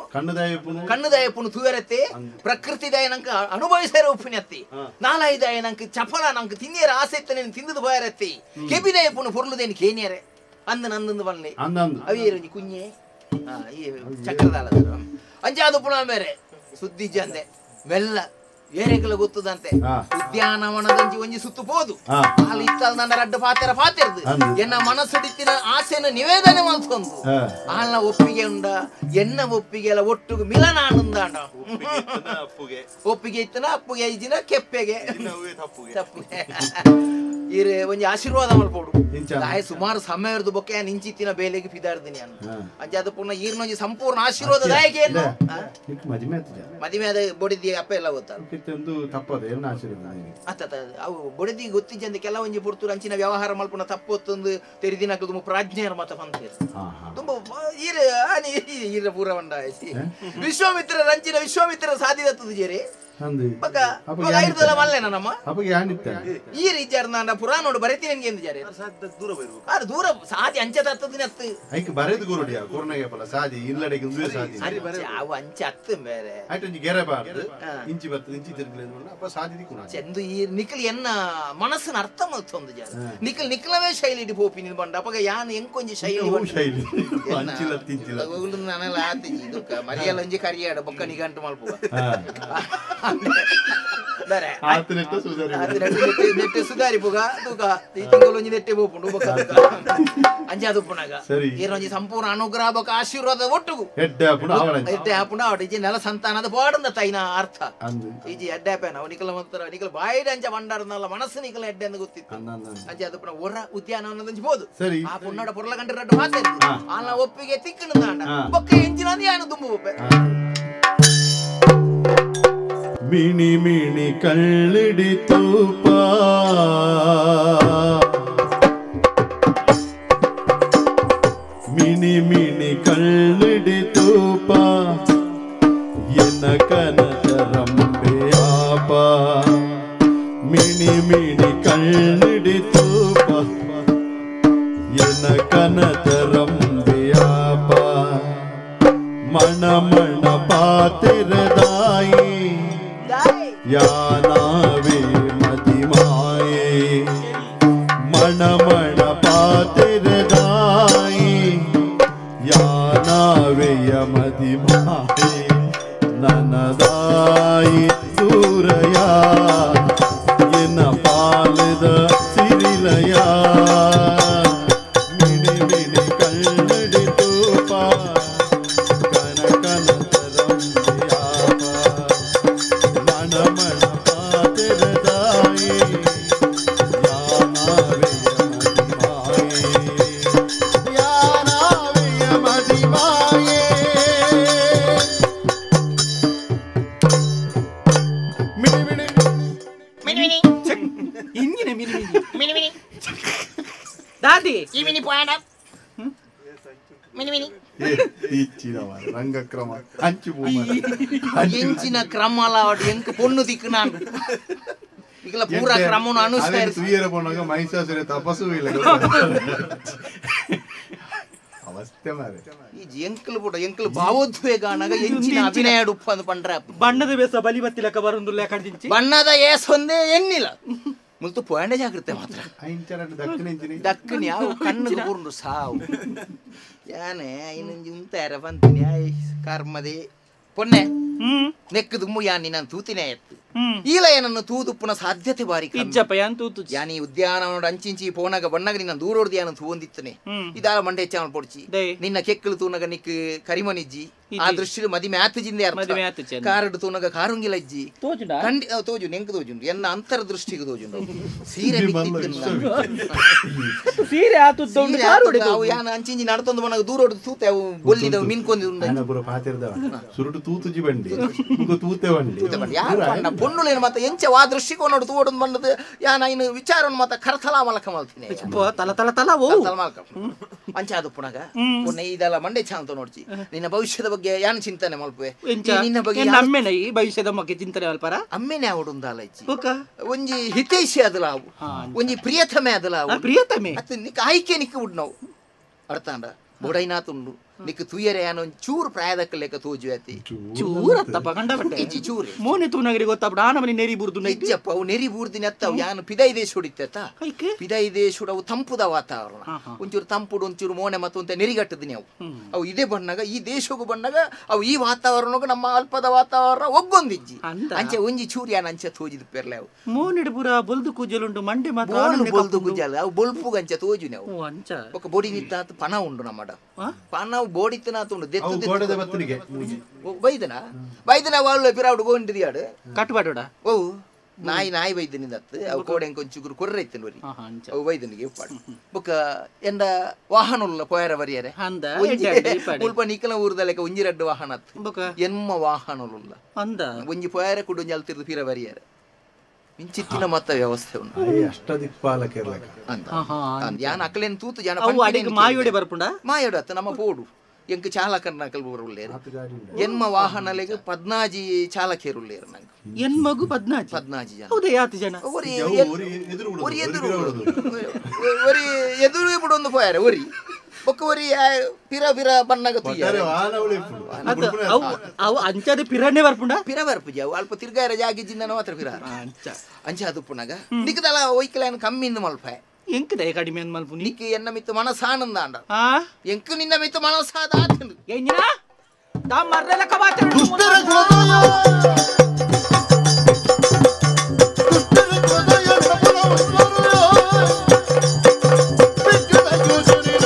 ಕಣ್ಣುದಾಯ ಉಪ್ಪುನು ತುವೆರತ್ತೆ ಪ್ರಕೃತಿ ದಾಯ ನಂಕ ಅನುಭವಿಸರ ಉಪ್ಪುನತ್ತಿ ನಾಲಾಯಿ ದಾಯ ನಂಕ ಚಪಲ ನಂಕ ತಿನ್ನಿಯರ ಆಸೆ ಇತ್ತನೆ ತಿಂದದು ಬಾಯರತ್ತಿ ಕೆಬಿದಾಯ ಉಪ್ಪುನು ಪೊರ್ಲುದೇನು ಕೇನಿಯರೆ ಅಂದ ನಂದಂದು ಬಲ್ಲೆ ಅವೇರೊಂಜಿ ಕುഞ്ഞೆ ಈ ಚಕ್ರದಾಲ ಅಂಚಾದ ಪುಣ ಬೇರೆ ಸುದ್ದಿ ಜಂದೆ ಮೆಲ್ಲ ಏರೆಗಳ ಗೊತ್ತದಂತೆ ಉದ್ಯಾನವನದಂಚಿ ಒಂಜಿ ಸುತ್ತು ಪೋದು ಅಲ್ಲಿ ಇತ್ತಲ್ ನನ್ನ ರಡ್ಡ ಪಾತೆರ ಪಾತೆರ್ದು ಎನ್ನ ಮನಸ್ಸುಡಿತ್ತಿನ ಆಸೆನ ನಿವೇದನೆ ಮಲ್ತೊಂದು ಆಲ್ನ ಒಪ್ಪಿಗೆ ಉಂಡ ಎನ್ನ ಒಪ್ಪಿಗೆ ಎಲ್ಲ ಒಟ್ಟುಗು ಮಿಲನ ಆನಂದಾಂಡ ಒಪ್ಪಿಗೆ ಇತ್ತನ ಅಪ್ಪುಗೆ ಐಜಿನ ಕೆಪ್ಪೆಗೆ ತಪ್ಪುಗೆ ಇರೆ ಒಂಜಿ ಆಶೀರ್ವಾದ ಮಲ್ಪೋಡು ದಾಯ ಸುಮಾರು ಸಮಯ ಇರ್ದು ಬೊಕ್ಕೆ ನಿಂಚಿತ್ತಿನ ಬೇಲೆಗೆ ಫಿದಾರ್ದಿನಿ ಅನ್ನ ಅಂಚ ಅದು ಪುನಃ ಈರ್ನೊಂಜಿ ಸಂಪೂರ್ಣ ಆಶೀರ್ವಾದ ದಾಯಗೆ ಮದಿಮೆ ಆದ ಬೊಡಿದಿ ಅಪ್ಪ ಎಲ್ಲ ಗೊತ್ತ ಅತ್ತ ಅವು ಬೊಡಿದಿ ಗೊತ್ತಿಜ್ಜಂದೆ ಕೆಲವೊಂಜಿ ಪುರ್ತೂರು ಅಂಚಿನ ವ್ಯವಹಾರ ಮಲ್ಪುನ ತಪ್ಪೊತ್ತೊಂದು ತೆರಿದಿನ ಪ್ರಾಜ್ಞೆಯರ ಮತ ಪಂತೇರು ತುಂಬ ಈರ ಈರ ಪೂರ ಬಂಡ ವಿಶ್ವಾಮಿತ್ರ ರಂಚಿನ ವಿಶ್ವಾಮಿತ್ರ ಸಾಧಿದತ್ತದು ಜೇರಿ ಈ ರೀತಿಯ ಪುರಾಣೋಡು ಬರೆತೀನಿ ನಿನ್ಗೆ ಎಂದು ಜಾರೆ ಅದು ದೂರ ಸಾದಿ ಅಂಚೆ ತತ್ತದಿನ ಅತ್ತು ಐಕ್ ಬರೆದು ಗುರುಡಿಯ ಕೊರ್ನಗೆ ಪಲ ಸಾದಿ ಇಲ್ಲಡೆಗೆ ಉಂದುವೆ ಸಾದಿ ಅವು ಅಂಚೆ ಅತ್ತು ಬೇರೆ ಆಯ್ತು ಒಂಜಿ ಗೆರೆ ಬಾರ್ದು ಇಂಚಿ ಬತ್ತು ಇಂಚಿ ತಿರುಗಲೆ ಅಪ್ಪ ಸಾದಿ ದಿಕ್ಕುನ ಚೆಂದು ಈ ನಿಖಲ್ ಎನ್ನ ಮನಸ್ಸಿನ ಅರ್ಥ ಮಲ್ತೊಂದು ಜಾರೆ ನಿಖಲ್ ನಿಖಲವೇ ಶೈಲಿ ಇಡಿ ಪೋಪಿ ನಿನ್ ಬಂಡ ಅಪಗ ಯಾನ್ ಎಂಕೊಂಜಿ ಶೈಲಿ ಶೈಲಿ ಅಂಚಿಲ ತಿಂಚಿಲ ನನಲ ಆತಿಜಿ ದುಕ್ಕ ಮರಿಯಲ ಒಂಜಿ ಕರಿಯಾಡ ಬೊಕ್ಕ ನಿಗಂಟು ಮಲ್ಪುವ ನೆಟ್ಟೆ ಸುಧಾರಿ ಪುಗ ತೂಕ ಈ ತಿಂಗಳು ಒಂಜಿ ನೆಟ್ಟೆ ಪೋಪುಂಡು ಬೊಕ್ಕ ಅಂಚಾದ ಉಪ್ಪುನಾಗ ಈರೊಂಜಿ ಸಂಪೂರ್ಣ ಅನುಗ್ರಹ ಬೊಕ್ಕ ಆಶೀರ್ವಾದ ಒಟ್ಟುಗು ಎಡ್ಡೆ ಆಪುಂಡು ಆವಡ ಇಜಿ ನೆಲ ಸಂತಾನದ ಪಾಡುಂದ ತೈನ ಅರ್ಥ ಇಜಿ ಎಡ್ಡೆ ಆಪೇನ ಅವು ನಿಕಲ ಮಂತ್ರ ನಿಕಲ ಬಾಯಿಡ ಅಂಚ ಬಂಡಾರನಲ್ಲ ಮನಸ್ಸು ನಿಕಲ ಎಡ್ಡೆ ಅಂದ್ ಗೊತ್ತಿತ್ತು ಅಂಚೆ ಅದು ಪುನಃ ಒರ ಉದ್ಯಾನವನದಂಚಿ ಪೋದು ಆ ಪುನ್ನಡ ಪೊರ್ಲ ಗಂಟೆ ರಡ್ಡು ಮಾತೆ ಆಲ್ನ ಒಪ್ಪಿಗೆ ತಿಕ್ಕಣದಾಂಡ ಬೊಕ್ಕ ಎಂಜಿನ ಯಾನು ದುಂಬು ಒಪ್ಪೆ ಮಿಣಿ ಮಿಣಿ ಕಳ್ಳಿಡಿ ತೂಪ ಮಿಣಿ ಮಿಣಿ ಕಳ್ಳಿಡಿ ತೂಪ ಎನ್ನ ಕನಕರಂಬೆ ಆಪ ಮಿಣಿ ಮಿಣಿ ಕಳ್ಳಿಡಿ ತೂಪ ಎನ್ನ ಕನಕರಂಬೆ ಆಪ ಮಣ ಮಣ ಪಾತಿರದಾಯಿ ಯಾನಾವೇ ಮದಿಮಾಯೆ ಮಣ ಮಣ ಪಾತಿರದಾಯಿ ಯಾನಾವೆಯ ಮದಿಮಾಯೆ ನನದಾಯಿ ಸೂರಯ ಎನ್ನ ಪಾಲದ ಸಿರಿಲಯ ಮಿಣಿ ಮಿಣಿ ಕಳ್ಳಡಿ ತೂಪ ಕನಕನ ತರಂಬಿಯಾಪ ಮಣ ಮಣ ಪಾತಿರದಾಯಿ ಯಾನಾವೆಯ ಮದಿಮಾಯೆ ಯಾನಾವೆಯ ಮದಿಮಾಯೆ ಮಿಣಿ ಮಿಣಿ ಮಿನಿ ಮಿನಿ ಇಂಜಿನ ಮಿನಿ ಮಿನಿ ಮಿನಿ ಮಿನಿ ದಾದಿ ಈ ಮಿನಿ ಪೋಯಣ ಮಿನಿ ಮಿನಿ ರಂಗಕ್ರಮ ಅಂಚು ಎಂಚಿನ ಕ್ರಮ ಅಲ್ಲ ಎಂಕ್ ಪೊಣ್ಣು ದಿಕ್ಕು ನಾನು ಈಗಲ ಪೂರಾ ಕ್ರಮವನ್ನು ಅನುಸರಿಸಿ ತುಯ್ಯರ ಪೋನಾಗ ಮಹಿಷಾಸುರ ತಪಸ್ಸು ಇಲ್ಲ ಅವಸ್ಥೆ ಮಾರೆ ಈ ಎಂಕಲ್ ಪೂಟ ಎಂಕಲ್ ಭಾವೋದ್ವೇಗ ಅನಾಗ ಎಂಚಿನ ಅಭಿನಯ ಉಪ್ಪು ಅಂದ್ ಪಂಡ್ರ ಬಣ್ಣದ ಬೇಸ ಬಲಿ ಬತ್ತಿಲಕ ಬರುಂದುಲ್ಲ ಕಡ್ದಿಂಚಿ ಬಣ್ಣದ ಏಸೊಂದೇ ಎನ್ನಿಲ್ಲ ಮುಲ್ತು ಪೋಯಂಡ ಜಾಗೃತೆ ಮಾತ್ರ ದಕ್ಕನಿ ಅವು ಕಣ್ಣು ಪೂರ್ಣು ಸಾವು ಯಾನೆ ಇನ್ನೊಂಜಿ ಉಂತಾರ ಬಂತೀನಿ ಆಯ್ ಕರ್ಮದೆ ಪೊನ್ನೆ ನೆಕ್ಕದು ಯಾನಿ ನಾನು ತೂತಿನೇ ಎತ್ತು ಈಲ ಏನನ್ನು ತೂದುಪ್ಪುನ ಸಾಧ್ಯತೆ ಬಾರಿ ಇಜ್ಜಪ್ಪ ಯಾನ್ ತೂತು ಯಾನಿ ಉದ್ಯಾನವನೋಡು ಅಂಚಿಂಚಿ ಪೋನಾಗ ಬಣ್ಣಗ ನಿನ್ನ ದೂರೋಡ್ದು ಯಾನ ತೂವೊಂದಿತ್ತನೆ ಇದಾಲ ಮಂಡೆ ಹೆಚ್ಚಾವಲ್ ಪೊಡ್ಚಿ ನಿನ್ನ ಕೆಕ್ಕಲು ತೂನಗ ನಿಕ್ ಕರಿಮನಿಜ್ಜಿ ಆ ದೃಷ್ಟಿ ಮದಿಮೆ ಆತಜಿಂದೆ ಅರ್ಥ ಕಾರಡು ತೂನಗ ಕಾರುಂಗಿಲ ಇಜ್ಜಿ ಕಂಡಿ ತೋಜು ನೆಂಕ್ ತೋಜುಂಡು ಎನ್ನ ಅಂತರ ದೃಷ್ಟಿಗೆ ತೋಜುಂಡು ಸೀರೆ ಸೀರೆ ಅವು ಯಾನ ಅಂಚಿಂಚಿ ನಡತೊಂದು ಬಣ್ಣಗ ದೂರೋಡು ತೂತೆ ಅವು ಬೊಲ್ಲಿದ ಮಿನ್ಕೊಂದು ಸುರುಟು ತೂತುಜಿ ಬಂಡಿ ತೂತೆ ಬಂಡಿ ಯಾರು ಪಂಡ ಪೊಣ್ಣುಲೇನು ಮತ್ತೆ ಎಂಚ ವಾ ದೃಷ್ಟಿಕೋನೋಡು ತೂವೊಡೊಂದು ಬಂದದ್ದು ಯಾನ ಇನ್ನು ವಿಚಾರವನ್ನು ಮಾತ ಕರ್ತಲ ಮಲಕ ಮಲ್ತೀನಿ ತಲ ತಲ ತಲ ಓ ತಲ ಮಲ್ಕ ಅಂಚ ಅದು ಪುನಗ ಪುನಃ ಇದೆಲ್ಲ ಮಂಡೆ ಚಾಂತ ನೋಡ್ಚಿ ನಿನ್ನ ಭವಿಷ್ಯದ ಬಗ್ಗೆ ಯಾನು ಚಿಂತನೆ ಮಲ್ಪುವೆ ನಿನ್ನ ಬಗ್ಗೆ ಅಮ್ಮೆನ ಈ ಭವಿಷ್ಯದ ಬಗ್ಗೆ ಚಿಂತನೆ ಮಲ್ಪರ ಅಮ್ಮೆನೆ ಅವಡುಂದಾಲ ಇಜ್ಜಿ ಒಂಜಿ ಹಿತೈಷಿ ಅದಲ ಅವು ಒಂಜಿ ಪ್ರಿಯತಮೆ ಅದಲ ಅವು ಪ್ರಿಯತಮೆ ಅತ್ತ ನಿಕ್ ಆಯ್ಕೆ ನಿಕ್ಕ ಉಡ್ ನಾವು ಅರ್ಥಾಂಡ ಬೊಡೈನಾತುಂಡು ನಿಕ್ ತುಯರೆ ಯಾನ ಒಂಜಿ ಚೂರು ಪ್ರಾಯದಕ್ಕ ಲೆಕ್ಕ ತೋಜು ಅತಿ ಚೂರು ಅತ್ತಪ್ಪ ಕಂಡ ಬಟ್ಟೆ ಇಜ್ಜಿ ಚೂರು ಮೋನೆ ತೂನಗರಿ ಗೊತ್ತಾಪಡ ಆನಮನಿ ನೆರಿ ಬೂರ್ದು ಇಜ್ಜಪ್ಪ ಅವು ನೆರಿ ಬೂರ್ದಿನ ಅತ್ತ ಅವು ಯಾನು ಪಿದೈ ದೇಶ ಹೊಡಿತ ಪಿದೈ ದೇಶ ಅವು ತಂಪುದ ವಾತಾವರಣ ಒಂಚೂರು ತಂಪುಡು ಒಂಚೂರು ಮೋನೆ ಮತ್ತು ಒಂತೆ ನೆರಿಗಟ್ಟದಿನಿ ಅವು ಅವು ಇದೇ ಬಣ್ಣಗ ಈ ದೇಶಕ್ಕೂ ಬಣ್ಣಗ ಅವು ಈ ವಾತಾವರಣಕ್ಕೂ ನಮ್ಮ ಅಲ್ಪದ ವಾತಾವರಣ ಒಗ್ಗೊಂದಿಜ್ಜಿ ಅಂಚೆ ಒಂಜಿ ಚೂರು ಯಾನ ಅಂಚೆ ತೋಜಿದ ಪೆರ್ಲೆ ಅವು ಮೋನಿಡು ಪೂರ ಬೊಲ್ದು ಕೂಜಲುಂಡು ಮಂಡೆ ಮಾತ್ರ ಬೊಲ್ದು ಕೂಜಲ ಅವು ಬೊಲ್ಪುಗ ಅಂಚೆ ತೋಜುನೆ ಅವು ಅಂಚ ఒక ಬೊಡಿ ನಿತ್ತಾತು ಪಣ ಉಂಡು ನಮ್ಮಡ ಪಣ ಬೋಡಿತ್ತನಾತುಂಡು ದೆತ್ತು ಬೈದನ ಬೈದನ వాళ్ళు ಪಿರಾవుడు ಗೋಂಡಿದಿಯಾಡು ಕಟ್ಟುಬಾಡುಡ ಓ ನಾಯಿ ನಾಯಿ ಬೈದನಿಂದತ್ತು ಅವು ಕೋಡೆಂಕ ಒಂಚೂರು ಕೊರ್ರೆ ಇತ್ತು ವರಿ ಅವು ಬೈದನಿಗೆ ಉಪ್ಪಾಡು ಬೊಕ್ಕ ಎಂದ ವಾಹನ ಪೋಯರ ಬರಿಯರೆ ಮುಲ್ಪ ನಿಕ್ಕಲ ಊರ್ದ ಲೆಕ್ಕ ಒಂಜಿ ರಡ್ಡು ವಾಹನ ಅತ್ತು ಎನ್ಮ ವಾಹನಲುಲ್ಲ ಒಂಜಿ ಪೋಯರ ಕುಡು ಒಂಜಿ ಅಲ್ತಿರ್ದು ಪಿರ ಬರಿಯರೆ ಇಂಚಿತ್ತಿನ ಮತ್ತ ವ್ಯವಸ್ಥೆ ಉಂಟು ಅಷ್ಟದಿಕ್ಪಾಲಕಿರ್ಲಕ ಅಂತ ಯಾನ ಅಕಲೇನು ತೂತು ಜನ ಮಾಯೋಡೆ ಬರ್ಪುಂಡ ಮಾಯೋಡು ಅತ್ತ ನಮ್ಮ ಪೋಡು ಎಂಕ್ ಚಾಲಕರ್ನ ಅಕಲ್ ಬರುಲ್ಲೇರು ಎನ್ಮ ವಾಹನಲೆಗ್ ಪದ್ನಾಜಿ ಚಾಲಕೇರುಲ್ಲೇರು ನಂಗೆ ಎನ್ಮಗು ಪದ್ನಾಜಿ ಪದ್ನಾಜಿ ಜನ ಹೌದಾ ಯಾತು ಜನ ಒರಿ ಎದುರು ಒರಿ ಎದುರು ಬಿಡೊಂದು ಪೋಯಾರೆ ಒರಿ ಬೊಕ್ಕ ಒರಿ ಪಿರ ಪಿರ ಬಣ್ಣಗ ಅವು ಅಂಚಾದ ಪಿರನೇ ಬರ್ಪುಂಡ ಪಿರ ಬರ್ಪುಜಿ ಅವು ಅಲ್ಪ ತಿರ್ಗಾರ ಜಾಗಿ ಜಿಂದನ ಮಾತ್ರ ಪಿರ ಅಂಚ ಅದು ಪುನಗ ನಿಕ್ಕದಲ ಒಯ್ಕಲಾನ ಕಮ್ಮಿಂದ ಮಲ್ಪ ಎಂಕದ ಕಡಿಮೆ ಮಲ್ಪು ನಿಕ್ಕ ಎನ್ನ ಮಿತ್ತು ಮನಸಾನಂದ ಅಂಡ ಎಂಕು ನಿನ್ನ ಮಿತ್ತು ಮನಸಾದ ಆತಂದು ಎಂಜಿನ ತಾ ಮರ್ರೆಲ ಕಬಾಚರ ದುಷ್ಟರ ಕುಲದಯ ದುಷ್ಟರ ಕುಲದಯ ನಮನ ಬಿಕ್ಕದ ಯೋಜನಿನ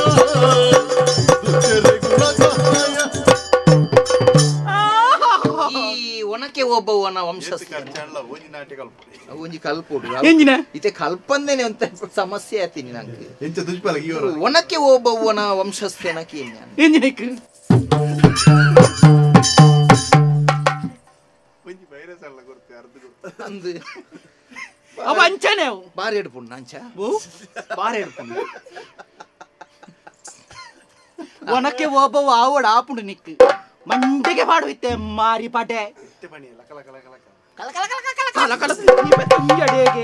ದುಷ್ಟರ ಕುಲದಯ ಈ ಒಣಕೆ ಒಬ್ಬವನ ವಂಶಸ್ಥ ಒಂಜಿ ಕಲ್ಪೋಡು ಎಂಜಿನ ಇತ್ತೆ ಕಲ್ಪಂದೇನೆ ಅಂತ ಸಮಸ್ಯೆ ಆತೀನಿ ನಂಗೆ ಎಂಚ ದುಷ್ಪಲ ಒಣಕೆ ಒಬ್ಬವನ ವಂಶಸ್ಥೆನಕ್ಕೆ ಎಂಜಿನ ಒಂಜಿ ವೈರಸ್ ಅಲ್ಲ ಗೊತ್ತೆ ಅರ್ಧ ಗೊತ್ತು ಅಂದು ಅವ ಅಂಚನೆ ಅವು ಬಾರಿ ಎಡ್ಪುಂಡು ಅಂಚ ಬಾರಿ ಎಡ್ಪುಂಡು ಒಣಕೆ ಒಬ್ಬವ ಆವಡ ಆಪುಂಡು ನಿಕ್ಕು ಮಂಡೆಗೆ ಪಾಡು ಇತ್ತೆ ಮಾರಿ ಪಾಟೆ ಲಕ ಲಕ ಲಕ ಲಕ ಕಲ ಕಲ ಕಲ ಕಲ ಕಲ ಕಲ ಅಡೇಗೆ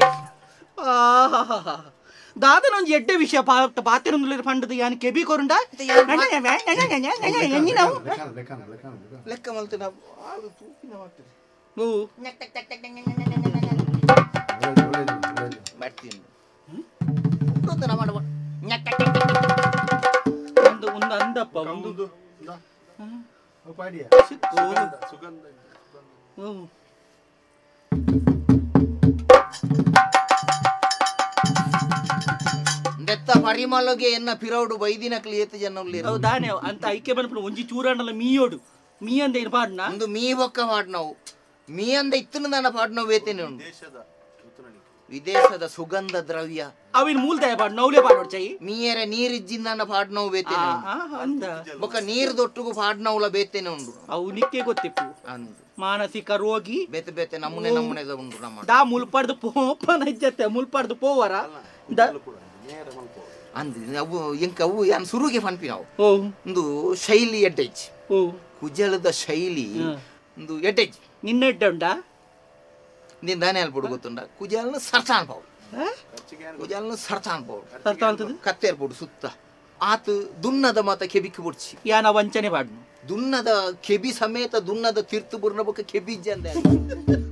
ದಾದನ ಒಂಜಿ ಎಡ್ಡೆ ವಿಷಯ ಪಾತೆರೊಂದು ಪಂಡದು ಯಾನ್ ಕೆಬಿ ಕೊರುಂಡ ಲೆಕ್ಕ ಮಲ್ತಿನ ಒಂದು ಒಂದು ಅಂದಪ್ಪ ಒಂದು ದೆತ್ತ ಪರಿಮಳಗೆ ಎನ್ನ ಪಿರೌಡು ಬೈದಿನಕ್ಲಿ ಏತು ಜನ ಉಲ್ಲೇರು ದಾನೆ ಅಂತ ಐಕೆ ಬಂದ್ಬಿಡು ಒಂಜಿ ಚೂರಾಂಡಲ ಮೀಯೋಡು ಮೀ ಅಂದ ಏನು ಪಾಡ್ನ ಒಂದು ಮೀ ಬೊಕ್ಕ ಪಾಡ್ನವು ಮೀ ಅಂದ ಇತ್ತನ ದಾನ ಪಾಡ್ನವು ಬೇತೇನೆ ಉಂಡು ವಿದೇಶದ ಸುಗಂಧ ದ್ರವ್ಯ ಅವಿನ ಮೂಲದಾಯ ಪಾಡ್ ನೌಲೆ ಪಾಡೋಡ್ ಚೈ ಮೀಯರೆ ನೀರಿಜ್ಜಿಂದಾನ ಪಾಡ್ನವು ಬೇತೇನೆ ಅಂದ ಬೊಕ್ಕ ನೀರು ದೊಟ್ಟುಗು ಪಾಡ್ನವುಲ ಬೇತೇನೆ ಉಂಡು ಅವು ನಿಕ್ಕೆ ಗೊತ್ತಿಪ್ಪು ಅಂದು ಮಾನಸಿಕ ರೋಗಿ ಬೇತೆ ಬೇತೆ ನಮೂನೆ ನಮೂನೆದ ಉಂಡು ನಮ್ಮ ದಾ ಮುಲ್ಪಾಡ್ದು ಪೋಪನ ಇಜ್ಜತ್ತೆ ಮುಲ್ಪಾಡ್ದು ಪೋವರ ಅಂದ್ ಅವು ಎಂಕ ಅವು ಯಾನ್ ಸುರುಗೆ ಪನ್ಪಿ ನಾವು ಒಂದು ಶೈಲಿ ಎಡ್ಡೆಜ್ ಕುಜಲದ ಶೈಲಿ ಒಂದು ಎಡ್ಡೆಜ್ ನಿನ್ನ ಎಡ್ಡೆ ಉಂಡಾ ನೀನ್ ದಾನೆ ಅಲ್ಪಡು ಗೊತ್ತುಂಡ ಕುಜಾಲನ ಸರ್ತಾನ್ ಪಾವು ಕುಜಾಲನ ಸರ್ತಾನ್ ಪಾವು ಕತ್ತೆರ್ಪೋಡು ಸುತ್ತ ಆತ ದುನ್ನದ ಮಾತ ಕೆಬಿಕ್ ಬುಡ್ಚಿ ಯಾನ ವಂಚನೆ ಪಾಡ್ನು ದುನ್ನದ ಕೆಬಿ ಸಮೇತ ದುನ್ನದ ತೀರ್ಥ ಬುರ್ನ ಬೊಕ್ಕ ಕೆಬಿ ಅಂದ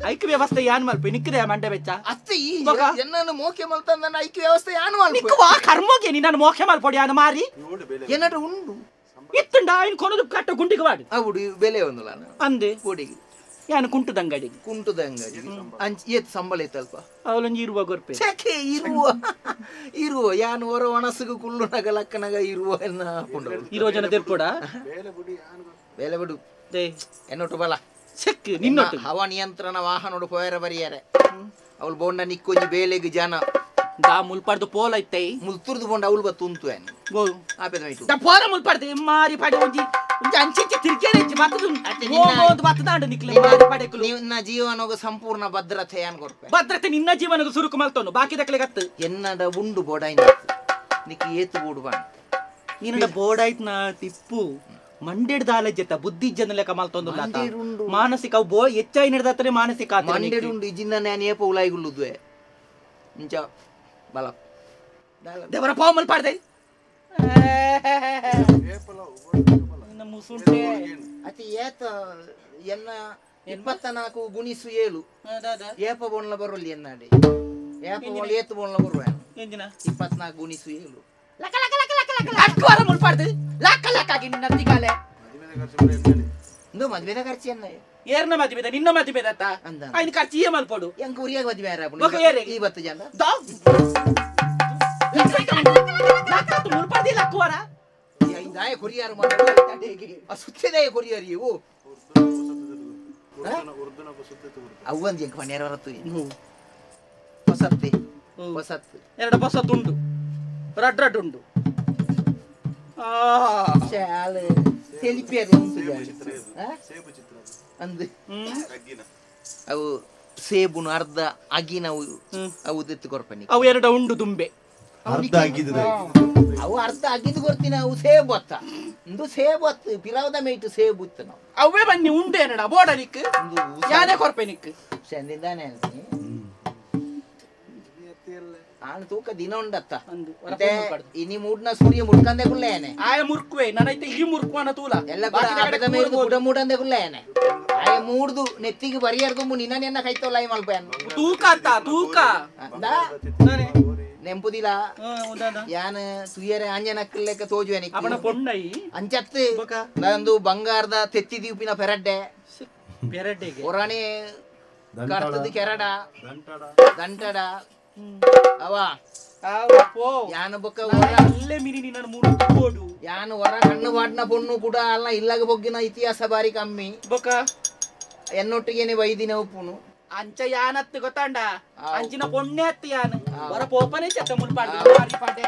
ಐಕ್ಯ ವ್ಯವಸ್ಥೆ ಯಾನ್ ಮಲ್ಪೆ ನಿಕ್ಕದೆ ಮಂಡೆ ಬೆಚ್ಚ ಅತ್ತೆ ಈ ಎನ್ನನ್ನು ಮೋಕೆ ಮಲ್ತಂದನ ಐಕ್ಯ ವ್ಯವಸ್ಥೆ ಯಾನ್ ಮಲ್ಪೆ ನಿಕ್ಕುವ ಕರ್ಮೋಗೆ ನಿನ್ನನ್ನು ಮೋಕೆ ಮಲ್ಪೊಡಿ ಯಾನ ಮಾರಿ ಏನಟ ಉಂಡು ಇತ್ತುಂಡ ಐನ್ ಕೊನದು ಕಟ್ಟ ಗುಂಡಿಗೆ ವಾಡು అవుడు ಬೆಲೆ ಒಂದುಲ ಅಂದೆ ಪೊಡಿಗೆ ಯಾನು ಕುಂಟುದಂಗಡಿ ಕುಂಟುದಂಗಡಿ ಅಂಚ ಏತ್ ಸಂಬಳ ಐತಲ್ಪ ಅವಳೊಂಜಿ ಇರುವ ಗೊರ್ಪೆ ಛೆ ಇರುವ ಇರುವ ಯಾನು ಹೊರ ಒಣಸುಗು ಕುಳ್ಳುನಗ ಲಕ್ಕನಗ ಇರುವ ಎನ್ನ ಇರುವ ಜನ ತೆರ್ಪೋಡ ಬೇಲೆ ಬಿಡು ಎನ್ನೊಟ್ಟು ಬಲ ಚೆಕ್ ನಿನ್ನೊಟ್ಟು ಹವಾ ನಿಯಂತ್ರಣ ವಾಹನೋಡು ಪೋಯರ ಬರಿಯಾರೆ ಅವಳು ಬೋಂಡ ನಿಕ್ಕೊಂಜಿ ಬೇಲೆಗ್ ಜನ ದಾ ಮುಲ್ಪಾಡ್ದು ಪೋಲ ಐತೆ ಮುಲ್ತುರ್ದು ಬೋಂಡ ಅವಳು ಬತ್ತು ಉಂತು ಏನು ಆಪೆದ ಮೈಟು the ಪೋರ ಮುಲ್ಪಾಡ್ದು ಮಾರಿ ಪಾಡೆ ಒಂಜಿ ಒಂಜಿ ಅಂಚಿಂಚಿ ತಿರ್ಗೇರೆ ಇಂಚಿ ಬತ್ತದು ಒಂದು ಬತ್ತದಾಂಡ ನಿಕ್ಲೆ ಮಾರಿ ಪಾಡೆಕುಲು ನಿನ್ನ ಜೀವನಗ ಸಂಪೂರ್ಣ ಭದ್ರತೆ ಏನ್ ಕೊರ್ಪೆ ಭದ್ರತೆ ನಿನ್ನ ಜೀವನಗ ಸುರುಕು ಮಲ್ತೋನು ಬಾಕಿ ದಕ್ಲೆ ಗತ್ತು ಎನ್ನಡ ಉಂಡು ಬೋಡಾಯ್ನ ನಿಕ್ ಏತು ಬೋಡು ಬಾ ನಿನ್ನಡ ಬೋಡಾಯ್ತು ನಾ ತಿಪ್ಪು ಮಂಡೆಡ್ ದಾಲಜ್ಜತ ಬುದ್ಧಿ ಜನ ಲೆಕ್ಕ ಮಲ್ತೊಂದು ಮಾನಸಿಕ ಅವು ಬೋ ಹೆಚ್ಚಾಯಿ ನಡೆದಾತನೆ ಮಾನಸಿಕ ಮಂಡೆಡ್ ಉಂಡು ಇಜಿಂದ ನಾನು ಏಪ ಉಲಾಯಿಗುಲ್ಲುದ್ವೆ ಇಂಚ ಬಲ ದೇವರ ಪಾವಲ್ ಪಾಡ್ದೆ ಅತಿ ಏತ ಎನ್ನ 24 ಗುಣಿಸು 7 ಏಪ ಬೋನ್ಲ ಬರೋಲಿ ಎನ್ನಾಡೆ ಏಪ ಬೋನ್ಲ ಏತು ಬೋನ್ಲ ಬರುವ 24 ಗುಣಿಸು 7 ಲಕ ಲಕ ಲಕ ಲಕ ಲಕ ಅಕ್ವಾರ ಮುಲ್ಪಾಡ್ದು ಲಕ ಲಕ ಆಗಿ ನಿನ್ನ ತಿಗಾಲೆ ಇಂದು ಮದುವೆದ ಖರ್ಚು ಎನ್ನ ಏರ್ನ ಮದುವೆದ ನಿನ್ನ ಮದುವೆದತ್ತ ಐನ ಖರ್ಚು ಏ ಮಲ್ಪೋಡು ಎಂಕ ಉರಿಯಾಗ ಮದುವೆ ಯಾರ ಈ ಬತ್ತು ಜನ ಮುಲ್ಪಾಡ್ದಿ ಲಕ್ವಾರ ಇಂದಾಯ ಕೊರಿಯಾರು ಮಾಡು ಆ ಸುತ್ತದಾಯ ಕೊರಿಯಾರು ಇವು ಅವ್ವಂದು ಎಂಕ ಮನೆಯಾರ ಹೊರತು ಹೊಸತ್ತೆ ಹೊಸತ್ತು ಎರಡು ಹೊಸತ್ತುಂಡು ರಡ್ ರಡ್ ಉಂಡು ಅಂದು ಅವು ಸೇಬುನು ಅರ್ಧ ಅಗಿನವು ಅವು ದೆತ್ತು ಕೊರ್ಪನಿ ಅವು ಎರಡು ಉಂಡು ದುಂಬೆ ಅರ್ಧ ಆಗಿದ್ದು ಅವು ಅರ್ಧ ಆಗಿದ್ದು ಕೊರ್ತೀನಿ ಅವು ಸೇಬು ಅತ್ತ ಇಂದು ಸೇಬು ಅತ್ತು ಪಿರಾವದ ಮೇಟು ಸೇಬು ಇತ್ತು ನಾವು ಅವೇ ಬನ್ನಿ ಉಂಡೆ ಏನಡ ಬೋಡ ನಿಕ್ ಯಾನೇ ಕೊರ್ಪೆ ನಿಕ್ ಚಂದಿಂದಾನೆ ಹೇಳ್ತೀನಿ ಆನು ತೂಕ ದಿನ ಉಂಡತ್ತ ಇನಿ ಮೂಡ್ನ ಸೂರ್ಯ ಮುಡ್ಕಂದೆ ಕುಲ್ಲೇನೆ ಆಯ ಮುರ್ಕುವೆ ನನೈತೆ ಈ ಮುರ್ಕುವನ ತೂಲ ಎಲ್ಲ ಕೂಡ ಮೂಡಂದೆ ಕುಲ್ಲೇನೆ ಆಯ ಮೂಡ್ದು ನೆತ್ತಿಗೆ ಬರಿಯಾರ್ದು ನಿನ್ನ ಕೈತೋಲ ಮಲ್ಪೇನು ತೂಕ ಅತ್ತ ತೂಕ ನೆಂಪುದಿಲ್ಲ ಯಾನ್ ತುಯರೆ ಆಂಜನಕ್ಕಲ್ಲೆಕ್ಕ ತೋಜುವೆ ಅವನ ಪೊಣ್ಣೈ ಅಂಚತ್ತು ನಂದು ಬಂಗಾರದ ತೆತ್ತಿ ದೀಪಿನ ಪೆರಡ್ಡೆ ಪೆರಡ್ಡೆಗೆ ಒರಾಣಿ ಕರ್ತದ ಕೆರಡ ದಂಟಡ ಅವ ಯಾನು ಬೊಕ್ಕ ಯಾನು ಹೊರ ಕಣ್ಣು ಬಾಡ್ನ ಪೊಣ್ಣು ಕೂಡ ಅಲ್ಲ ಇಲ್ಲಾಗ ಬೊಗ್ಗಿನ ಇತಿಹಾಸ ಬಾರಿ ಕಮ್ಮಿ ಬೊಕ್ಕ ಎನ್ನೊಟ್ಟಿಗೇನೆ ವೈದಿನ ಉಪ್ಪುನು ಅಂಚ ಯಾನತ್ತು ಗೊತ್ತಾಂಡ ಅಂಚಿನ ಪೊಣ್ಣೆ ಅತ್ತು ಯಾನು ಹೊರ ಪೋಪನೆ ಚತ್ತ ಮುಲ್ಪಾಡ್ದು ಪಾಟೆ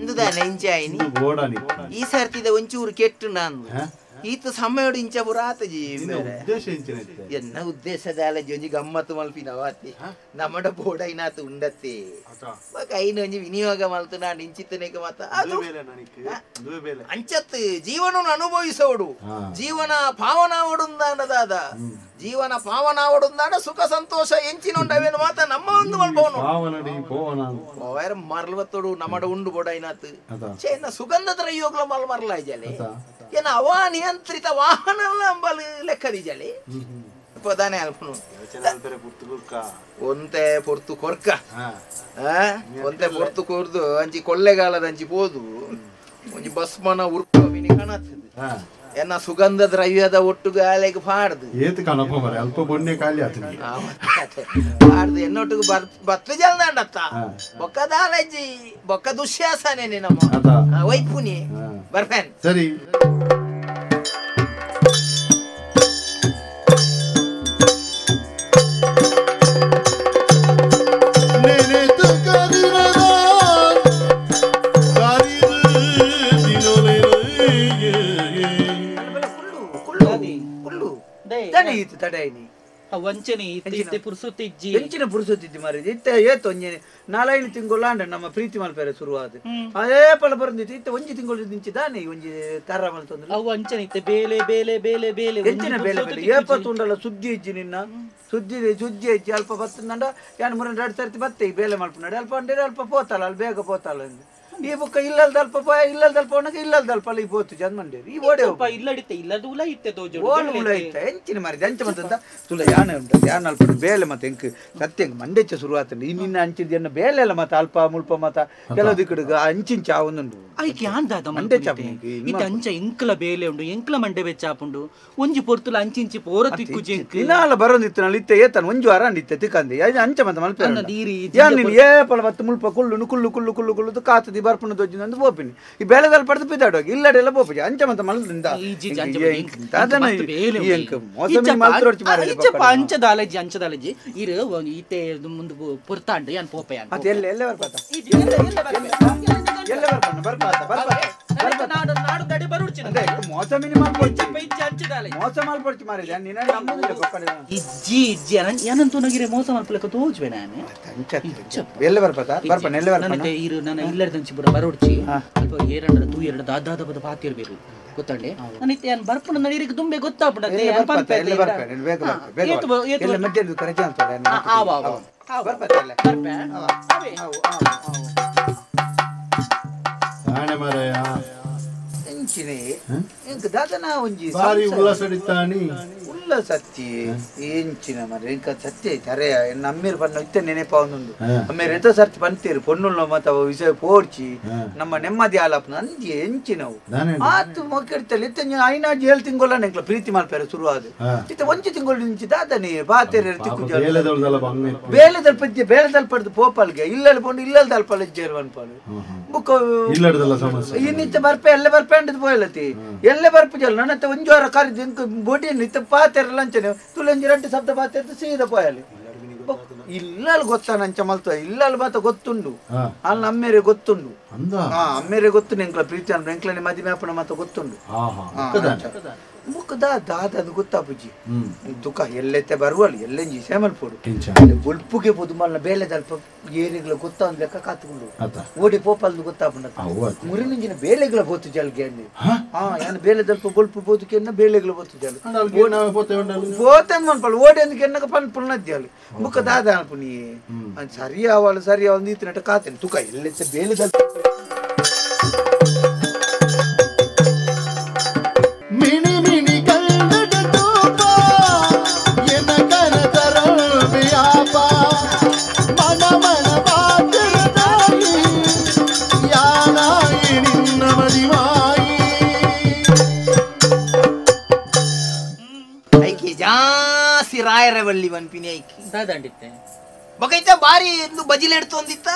ಇಂದುದಾನೆ ಇಂಚ ಆಯ್ನಿ ಈ ಸರ್ತಿದ ಒಂಚೂರು ಕೆಟ್ಟು ನಾನು ಈತ ಸಮಯೋಡು ಇಂಚ ಪುರಾತ ಜೀ ಎನ್ನ ಉದ್ದೇಶದ ಒಂಜಿ ಗಮ್ಮತ್ತು ಮಲ್ಪಿನವಾತಿ ನಮ್ಮಡ ಬೋಡೈನಾತು ಉಂಡತ್ತೆ ಐನು ಒಂಜಿ ವಿನಿಯೋಗ ಮಲ್ತು ನಾನು ಇಂಚಿತ್ತನೇಕ ಮಾತ ಅಂಚತ್ತು ಜೀವನ ಅನುಭವಿಸೋಡು ಜೀವನ ಪಾವನಾವಡುಂದಾಂಡದಾದ ಜೀವನ ಪಾವನಾವಡುಂದಾಂಡ ಸುಖ ಸಂತೋಷ ಎಂಚಿನೊಂಡವೇನು ಮಾತ ನಮ್ಮ ಒಂದು ಮಲ್ಪವನು ಮರಲ್ವತ್ತೋಡು ನಮ್ಮಡ ಉಂಡು ಬೋಡೈನಾತು ಚೇನ ಸುಗಂಧದ ಯೋಗ್ಲ ಮಲ್ ಮರಲಾಯ್ಜಲೆ ಏನ ಅವಾನಿಯಂತ್ರಿತ ವಾಹನ ಅಂಬಲ್ ಲೆಕ್ಕದಿಜಲೆ ಪದಾನೆ ಅಲ್ಪನು ಒಂತೆ ಪೊರ್ತು ಕೊರ್ಕ ಒಂತೆ ಪೊರ್ತು ಕೊರ್ದು ಅಂಚಿ ಕೊಳ್ಳೆಗಾಲದ ಅಂಚಿ ಪೋದು ಒಂಜಿ ಬಸ್ಮನ ಉರ್ಕ ಮಿನಿ ಕಾಣತ್ತದ ಎನ್ನ ಸುಗಂಧ ದ್ರವ್ಯದ ಒಟ್ಟು ಗಾಳಿಗೆ ಪಾಡ್ದು ಏತು ಕಣಪ್ಪ ಮರೆ ಅಲ್ಪ ಬೊನ್ನೆ ಖಾಲಿ ಆತು ಪಾಡ್ದು ಎನ್ನೊಟ್ಟಿಗೆ ಬತ್ತು ಜಲ್ದಾಂಡತ್ತ ಬೊಕ್ಕ ದಾಲಜ್ಜಿ ಬೊಕ್ಕ ದುಶ್ಯಾಸನೆ ನಮ್ಮ ವೈಪುನಿ ಬರ್ಫೇನ್ ಸರಿ ವಂಚನೆ ಇತ್ತೆ ಪುರ್ಸೊತ್ತಿಜ್ಜಿ ಎಂಚಿನ ಪುರ್ಸೊತ್ತಿದ್ದಿ ಮಾರಿದೆ ಇತ್ತೆ ಏತು ಒಂಜಿ ನಾಲೈದು ತಿಂಗಳು ಆಂಡ ನಮ್ಮ ಪ್ರೀತಿ ಮಲ್ಪೆರೆ ಶುರುವಾದ ಅದೇ ಪಲ ಬರಂದಿತ್ತು ಇತ್ತೆ ಒಂಜಿ ತಿಂಗಳು ನಿಂಚಿದಾನೆ ಒಂಜಿ ಕರ್ರ ಮಲ್ತಂದ್ರೆ ಅವು ವಂಚನೆ ಇತ್ತೆ ಬೇಲೆ ಬೇಲೆ ಬೇಲೆ ಬೇಲೆ ಎಂಚಿನ ಬೇಲೆ ಬೇಲೆ ಏಪ ತುಂಡಲ್ಲ ಸುದ್ದಿ ಇಜ್ಜಿ ನಿನ್ನ ಸುದ್ದಿ ಸುದ್ದಿ ಇಜ್ಜಿ ಅಲ್ಪ ಬತ್ತಂಡ ಯಾನ್ ಮುರ ಎರಡು ಸರ್ತಿ ಬತ್ತೆ ಈ ಬೇಲೆ ಮಲ್ಪನಾಡಿ ಅಲ್ಪ ಅಂಡೇರಿ ಅಲ್ಪ ಪೋತಾಲ ಅಲ್ಲಿ ಬೇಗ ಪೋತಾಲ ಈ ಬುಕ್ಕ ಇಲ್ಲಲ್ ದಲ್ಪ ಪೋಯ ಇಲ್ಲಲ್ ದಲ್ಪ ಒಣಗ ಇಲ್ಲಲ್ ದಲ್ಪ ಈ ಪೋತು ಜನ್ ಮಂಡೇರು ಈ ಓಡೆ ಇಲ್ಲಡಿತ್ತೆ ಇಲ್ಲದ ಉಲ ಇತ್ತೆ ತೋಜು ಓಲ್ ಉಲ ಇತ್ತೆ ಎಂಚಿನ ಮಾರಿ ಅಂಚ ಮತ್ತೆ ತುಲ ಯಾನೆ ಉಂಟು ಯಾನ್ ಅಲ್ಪ ಬೇಲೆ ಮತ್ತೆ ಎಂಕ್ ಸತ್ಯ ಮಂಡೆಚ್ಚ ಶುರುವಾತಂಡು ಈ ನಿನ್ನ ಅಂಚಿದ ಎನ್ನ ಬೇಲೆ ಎಲ್ಲ ಮತ್ತೆ ಅಲ್ಪ ಮುಲ್ಪ ಮತ ಕೆಲವು ದಿಕ್ಕುಡು ಅಂಚಿಂಚ ಒಂದುಂಡು ಐಕೆ ಆಂದಾದ ಮಂಡೆ ಇತ್ತೆ ಅಂಚ ಎಂಕ್ಲ ಬೇಲೆ ಉಂಡು ಎಂಕ್ಲ ಮಂಡೆ ಬೆಚ್ಚಾಪುಂಡು ಒಂಜಿ ಪೊರ್ತುಲ ಅಂಚಿಂಚಿ ಪೋರ ತಿಕ್ಕು ಜೆಂಕ್ ಇನಾಲ ಬರೋದಿತ್ತು ನಾನು ಇತ್ತೆ ಏತನ ಒಂಜಿ ವಾರ ಇತ್ತೆ ತಿಕ್ಕಂದೆ ಅಂಚ ಮತ್ತೆ ಮಲ್ಪೆ ಯಾನ್ ನೀನು ಏಪಲ ಬತ್ತು ಮುಲ್ಪ ಕುಳ್ಳು ಕುಳ್ಳು ಕುಳ್ಳು ಕುಳ್ಳು ಕುಳ್ಳುದು ಕಾತದಿ ಬರ್ಪುನ ದೊಜ್ಜಿನಂದು ಪೋಪಿನಿ ಈ ಬೇಳೆದಲ್ಲಿ ಪಡೆದು ಪಿದಾಡೋಗಿ ಇಲ್ಲಡೆಲ್ಲ ಪೋಪಿ ಅಂಚ ಮತ್ತೆ ಮಲ್ದಿಂದ ಅಂಚದಾಲಜಿ ಅಂಚದಾಲಜಿ ಇರು ಇತ್ತೆ ಮುಂದೆ ಪೊರ್ತಾಂಡು ಯಾನ್ ಪೋಪೆ ಯಾನ್ ಮತ್ತೆ ಎಲ್ಲ ಎಲ್ಲ ಬರ್ಪಾತ ಎಲ್ಲ ಬರ್ಪಣ್ಣ ಬರ್ಪಾತ ಬರ್ಪಾತ ನಾಡು ನಾಡು ದಡೆ ಬರುಡ್ಚಿ ಅಂದ್ರೆ ಮೋಸ ಮಿನಿ ಮಲ್ಪೊಡ್ಚಿ ಮೋಸ ಮಲ್ಪೊಡ್ಚಿ ಮಾರಿದೆ ನೀನ ನಂಬುದಿಲ್ಲ ಕೊಕ್ಕಡೆ ಇಜ್ಜಿ ಇಜ್ಜಿ ಏನಂತ ನಗಿರೆ ಮೋಸ ಮಲ್ಪಲಕ ತೋಜ್ವೆ ನಾನು ಎಲ್ಲ ಬರ್ಪಾತ ಬರ್ಪಣ್ಣ ಎಲ್ಲ ಬರ್ಪಣ್ಣ ನನಗೆ ಇರು ನಾನು ಇಲ್ಲದಂಚಿ ಬುಡ ಬರುಡ್ಚಿ ಅಲ್ಪ ಏರಂಡ ತೂ ಎರಡು ದಾದಾದ ಬದ ಪಾತಿರ್ಬೇಕು ಗೊತ್ತಂಡೆ ನಾನು ಇತ್ತೆ ಯಾನ್ ಬರ್ಪುನ ನಡಿರಿಗೆ ದುಂಬೆ ಗೊತ್ತಾಪುಂಡ ಎಲ್ಲ ಬರ್ಪಾತ ಎಲ್ಲ ಬರ್ಪೆ ಬೇಗ ಬರ್ಪೆ ಬೇಗ ಎಲ್ಲ ಮಧ್ಯಾಹ್ನದ ಕರೆಜ ಅಂತ ಆವ ಆವ ಬರ್ಪಾತ ಎಲ್ಲ ಬರ್ಪೆ ಆವೆ ಆವು ಆವು ಆವು ಆಣೆ ಮಾರಾಯ ಎಂಚಿನೆ ಎಂಕ್ ದಾದನ ಒಂಜಿ ಬಾರಿ ಉಲ್ಲಾಸಡಿತ್ತಾನಿ ಉಲ್ಲಾಸತ್ತಿ ಎಂಚಿನ ಮಾರ್ರೆ ಎಂಕ ಸತ್ಯ ಐತೆ ಅರೆ ಎನ್ನ ಅಮ್ಮೇರು ಬಣ್ಣ ಇತ್ತೆ ನೆನಪಾವೊಂದುಂಡು ಅಮ್ಮೇರು ಎಂತ ಸರ್ತಿ ಪಂತೇರು ಪೊನ್ನುಳ್ಳ ಮತ ವಿಷಯ ಪೋಡ್ಚಿ ನಮ್ಮ ನೆಮ್ಮದಿ ಆಲಾಪನ ಅಂಜಿ ಎಂಚಿನವು ಆತು ಮೊಕ್ಕೆಡ್ತಲ್ಲಿ ಇತ್ತೆ ಐನಾಜಿ ಏಳು ತಿಂಗಳ ಎಂಕ್ಲ ಪ್ರೀತಿ ಮಲ್ಪೆರೆ ಶುರು ಆದ ಇತ್ತೆ ಒಂಜಿ ತಿಂಗಳು ನಿಂಚಿ ದಾದನೆ ಬಾತೇರೆ ತಿಕ್ಕು ಬೇಲೆ ದಲ್ಪಜ್ಜೆ ಬೇಲೆ ದಲ್ಪಡ್ದು ಪೋಪಲ್ಗೆ ಇಲ್ಲಲ್ಲಿ ಪೋಂಡು ಇಲ್ಲಲ್ಲಿ ದಲ್ಪಲ್ ಇಜ್ಜೇರು ಅನ್ಪಾಲು ಬುಕ್ಕ ಇನ್ನಿತ್ತ ಬರ್ಪೆ ಎಲ್ಲ ಬರ್ಪೆ ಅಂಡದ್ ಪೋಯಲತಿ ಎಲ್ಲ ಬರ್ಪು ಜಲ್ ನನ್ನ ಒಂಜಿ ವಾರ ಕರಿದು ಇಂಕ್ ಬೊಡಿಯನ್ನು ಇತ್ತ ಪಾತೆರಲ್ಲ ಅಂಚನೆ ತುಲಂಜಿ ರಡ್ಡು ಶಬ್ದ ಪಾತೆರ್ದು ಸೀದ ಪೋಯಲಿ ಇಲ್ಲಲ್ಲಿ ಗೊತ್ತ ನಂಚ ಮಲ್ತ ಇಲ್ಲಲ್ಲಿ ಮಾತ ಗೊತ್ತುಂಡು ಅಲ್ಲಿ ಅಮ್ಮೇರೆ ಗೊತ್ತುಂಡು ಹಾ ಅಮ್ಮೇರೆ ಗೊತ್ತು ಎಂಕ್ಲ ಪ್ರೀತಿ ಅಂದ್ರೆ ಎಂಕ್ಲನೆ ಮದಿಮೆ ಅಪ್ಪನ ಮಾತ ಗೊತ್ತುಂಡು ಮುಖದ ದಾದ ಅದು ಗೊತ್ತಾಪುಜಿ ದುಃಖ ಎಲ್ಲೆತ್ತೆ ಬರುವಲ್ಲ ಎಲ್ಲೆಂಜಿ ಸೇಮಲ್ ಪೋಡು ಬೊಲ್ಪುಗೆ ಪೋದು ಮಲ್ಲ ಬೇಲೆ ದಲ್ಪ ಏರಿಗಳ ಗೊತ್ತ ಒಂದ್ ಲೆಕ್ಕ ಕಾತುಕೊಂಡು ಓಡಿ ಪೋಪಲ್ದು ಗೊತ್ತಾಪುಂಡ ಮುರಿನಿಂಜಿನ ಬೇಲೆಗಳ ಬೋತು ಜಲ್ಗೆ ಅಂದೆ ಹಾ ಯಾನ್ ಬೇಲೆ ದಲ್ಪ ಬೊಲ್ಪು ಬೋದು ಕೆನ್ನ ಬೇಲೆಗಳ ಬೋತು ಜಲ್ ಬೋತೆ ಮನ್ಪಲ್ ಓಡಿ ಅಂದ್ ಕೆನ್ನಕ ಪನ್ ಪುಲ್ನದ್ಯಾಲು ಮುಖ ದಾದ ಅನ್ಪುನಿ ಸರಿ ಆವಳು ಸರಿ ಅವಳು ನೀತಿನಟ ಕಾತೇನೆ ತುಕ ಎಲ್ಲೆತ್ತೆ ಬೇಲೆ ದಲ್ಪ ಮಿಣಿ ಮಿಣಿ ಕನ್ನಡ ತೋಪ ಎನ ಕನತರ ವ್ಯಾಪ ಮನ ಮನ ಪಾತ್ರದಾಯಿ ಯಾನಾಯಿ ನಿನ್ನ ಮದಿಮಾಯಿ ಐಕಿ ಜಾಸ್ತಿ ರಾಯರವಳ್ಳಿ ವನ್ಪಿನಿ ಐಕಿ ದಾದಂಡಿತ್ತೆ ಬಕೈತ ಬಾರಿ ಎಂದು ಬಜಿಲೆ ಎಡ್ತೊಂದಿತ್ತ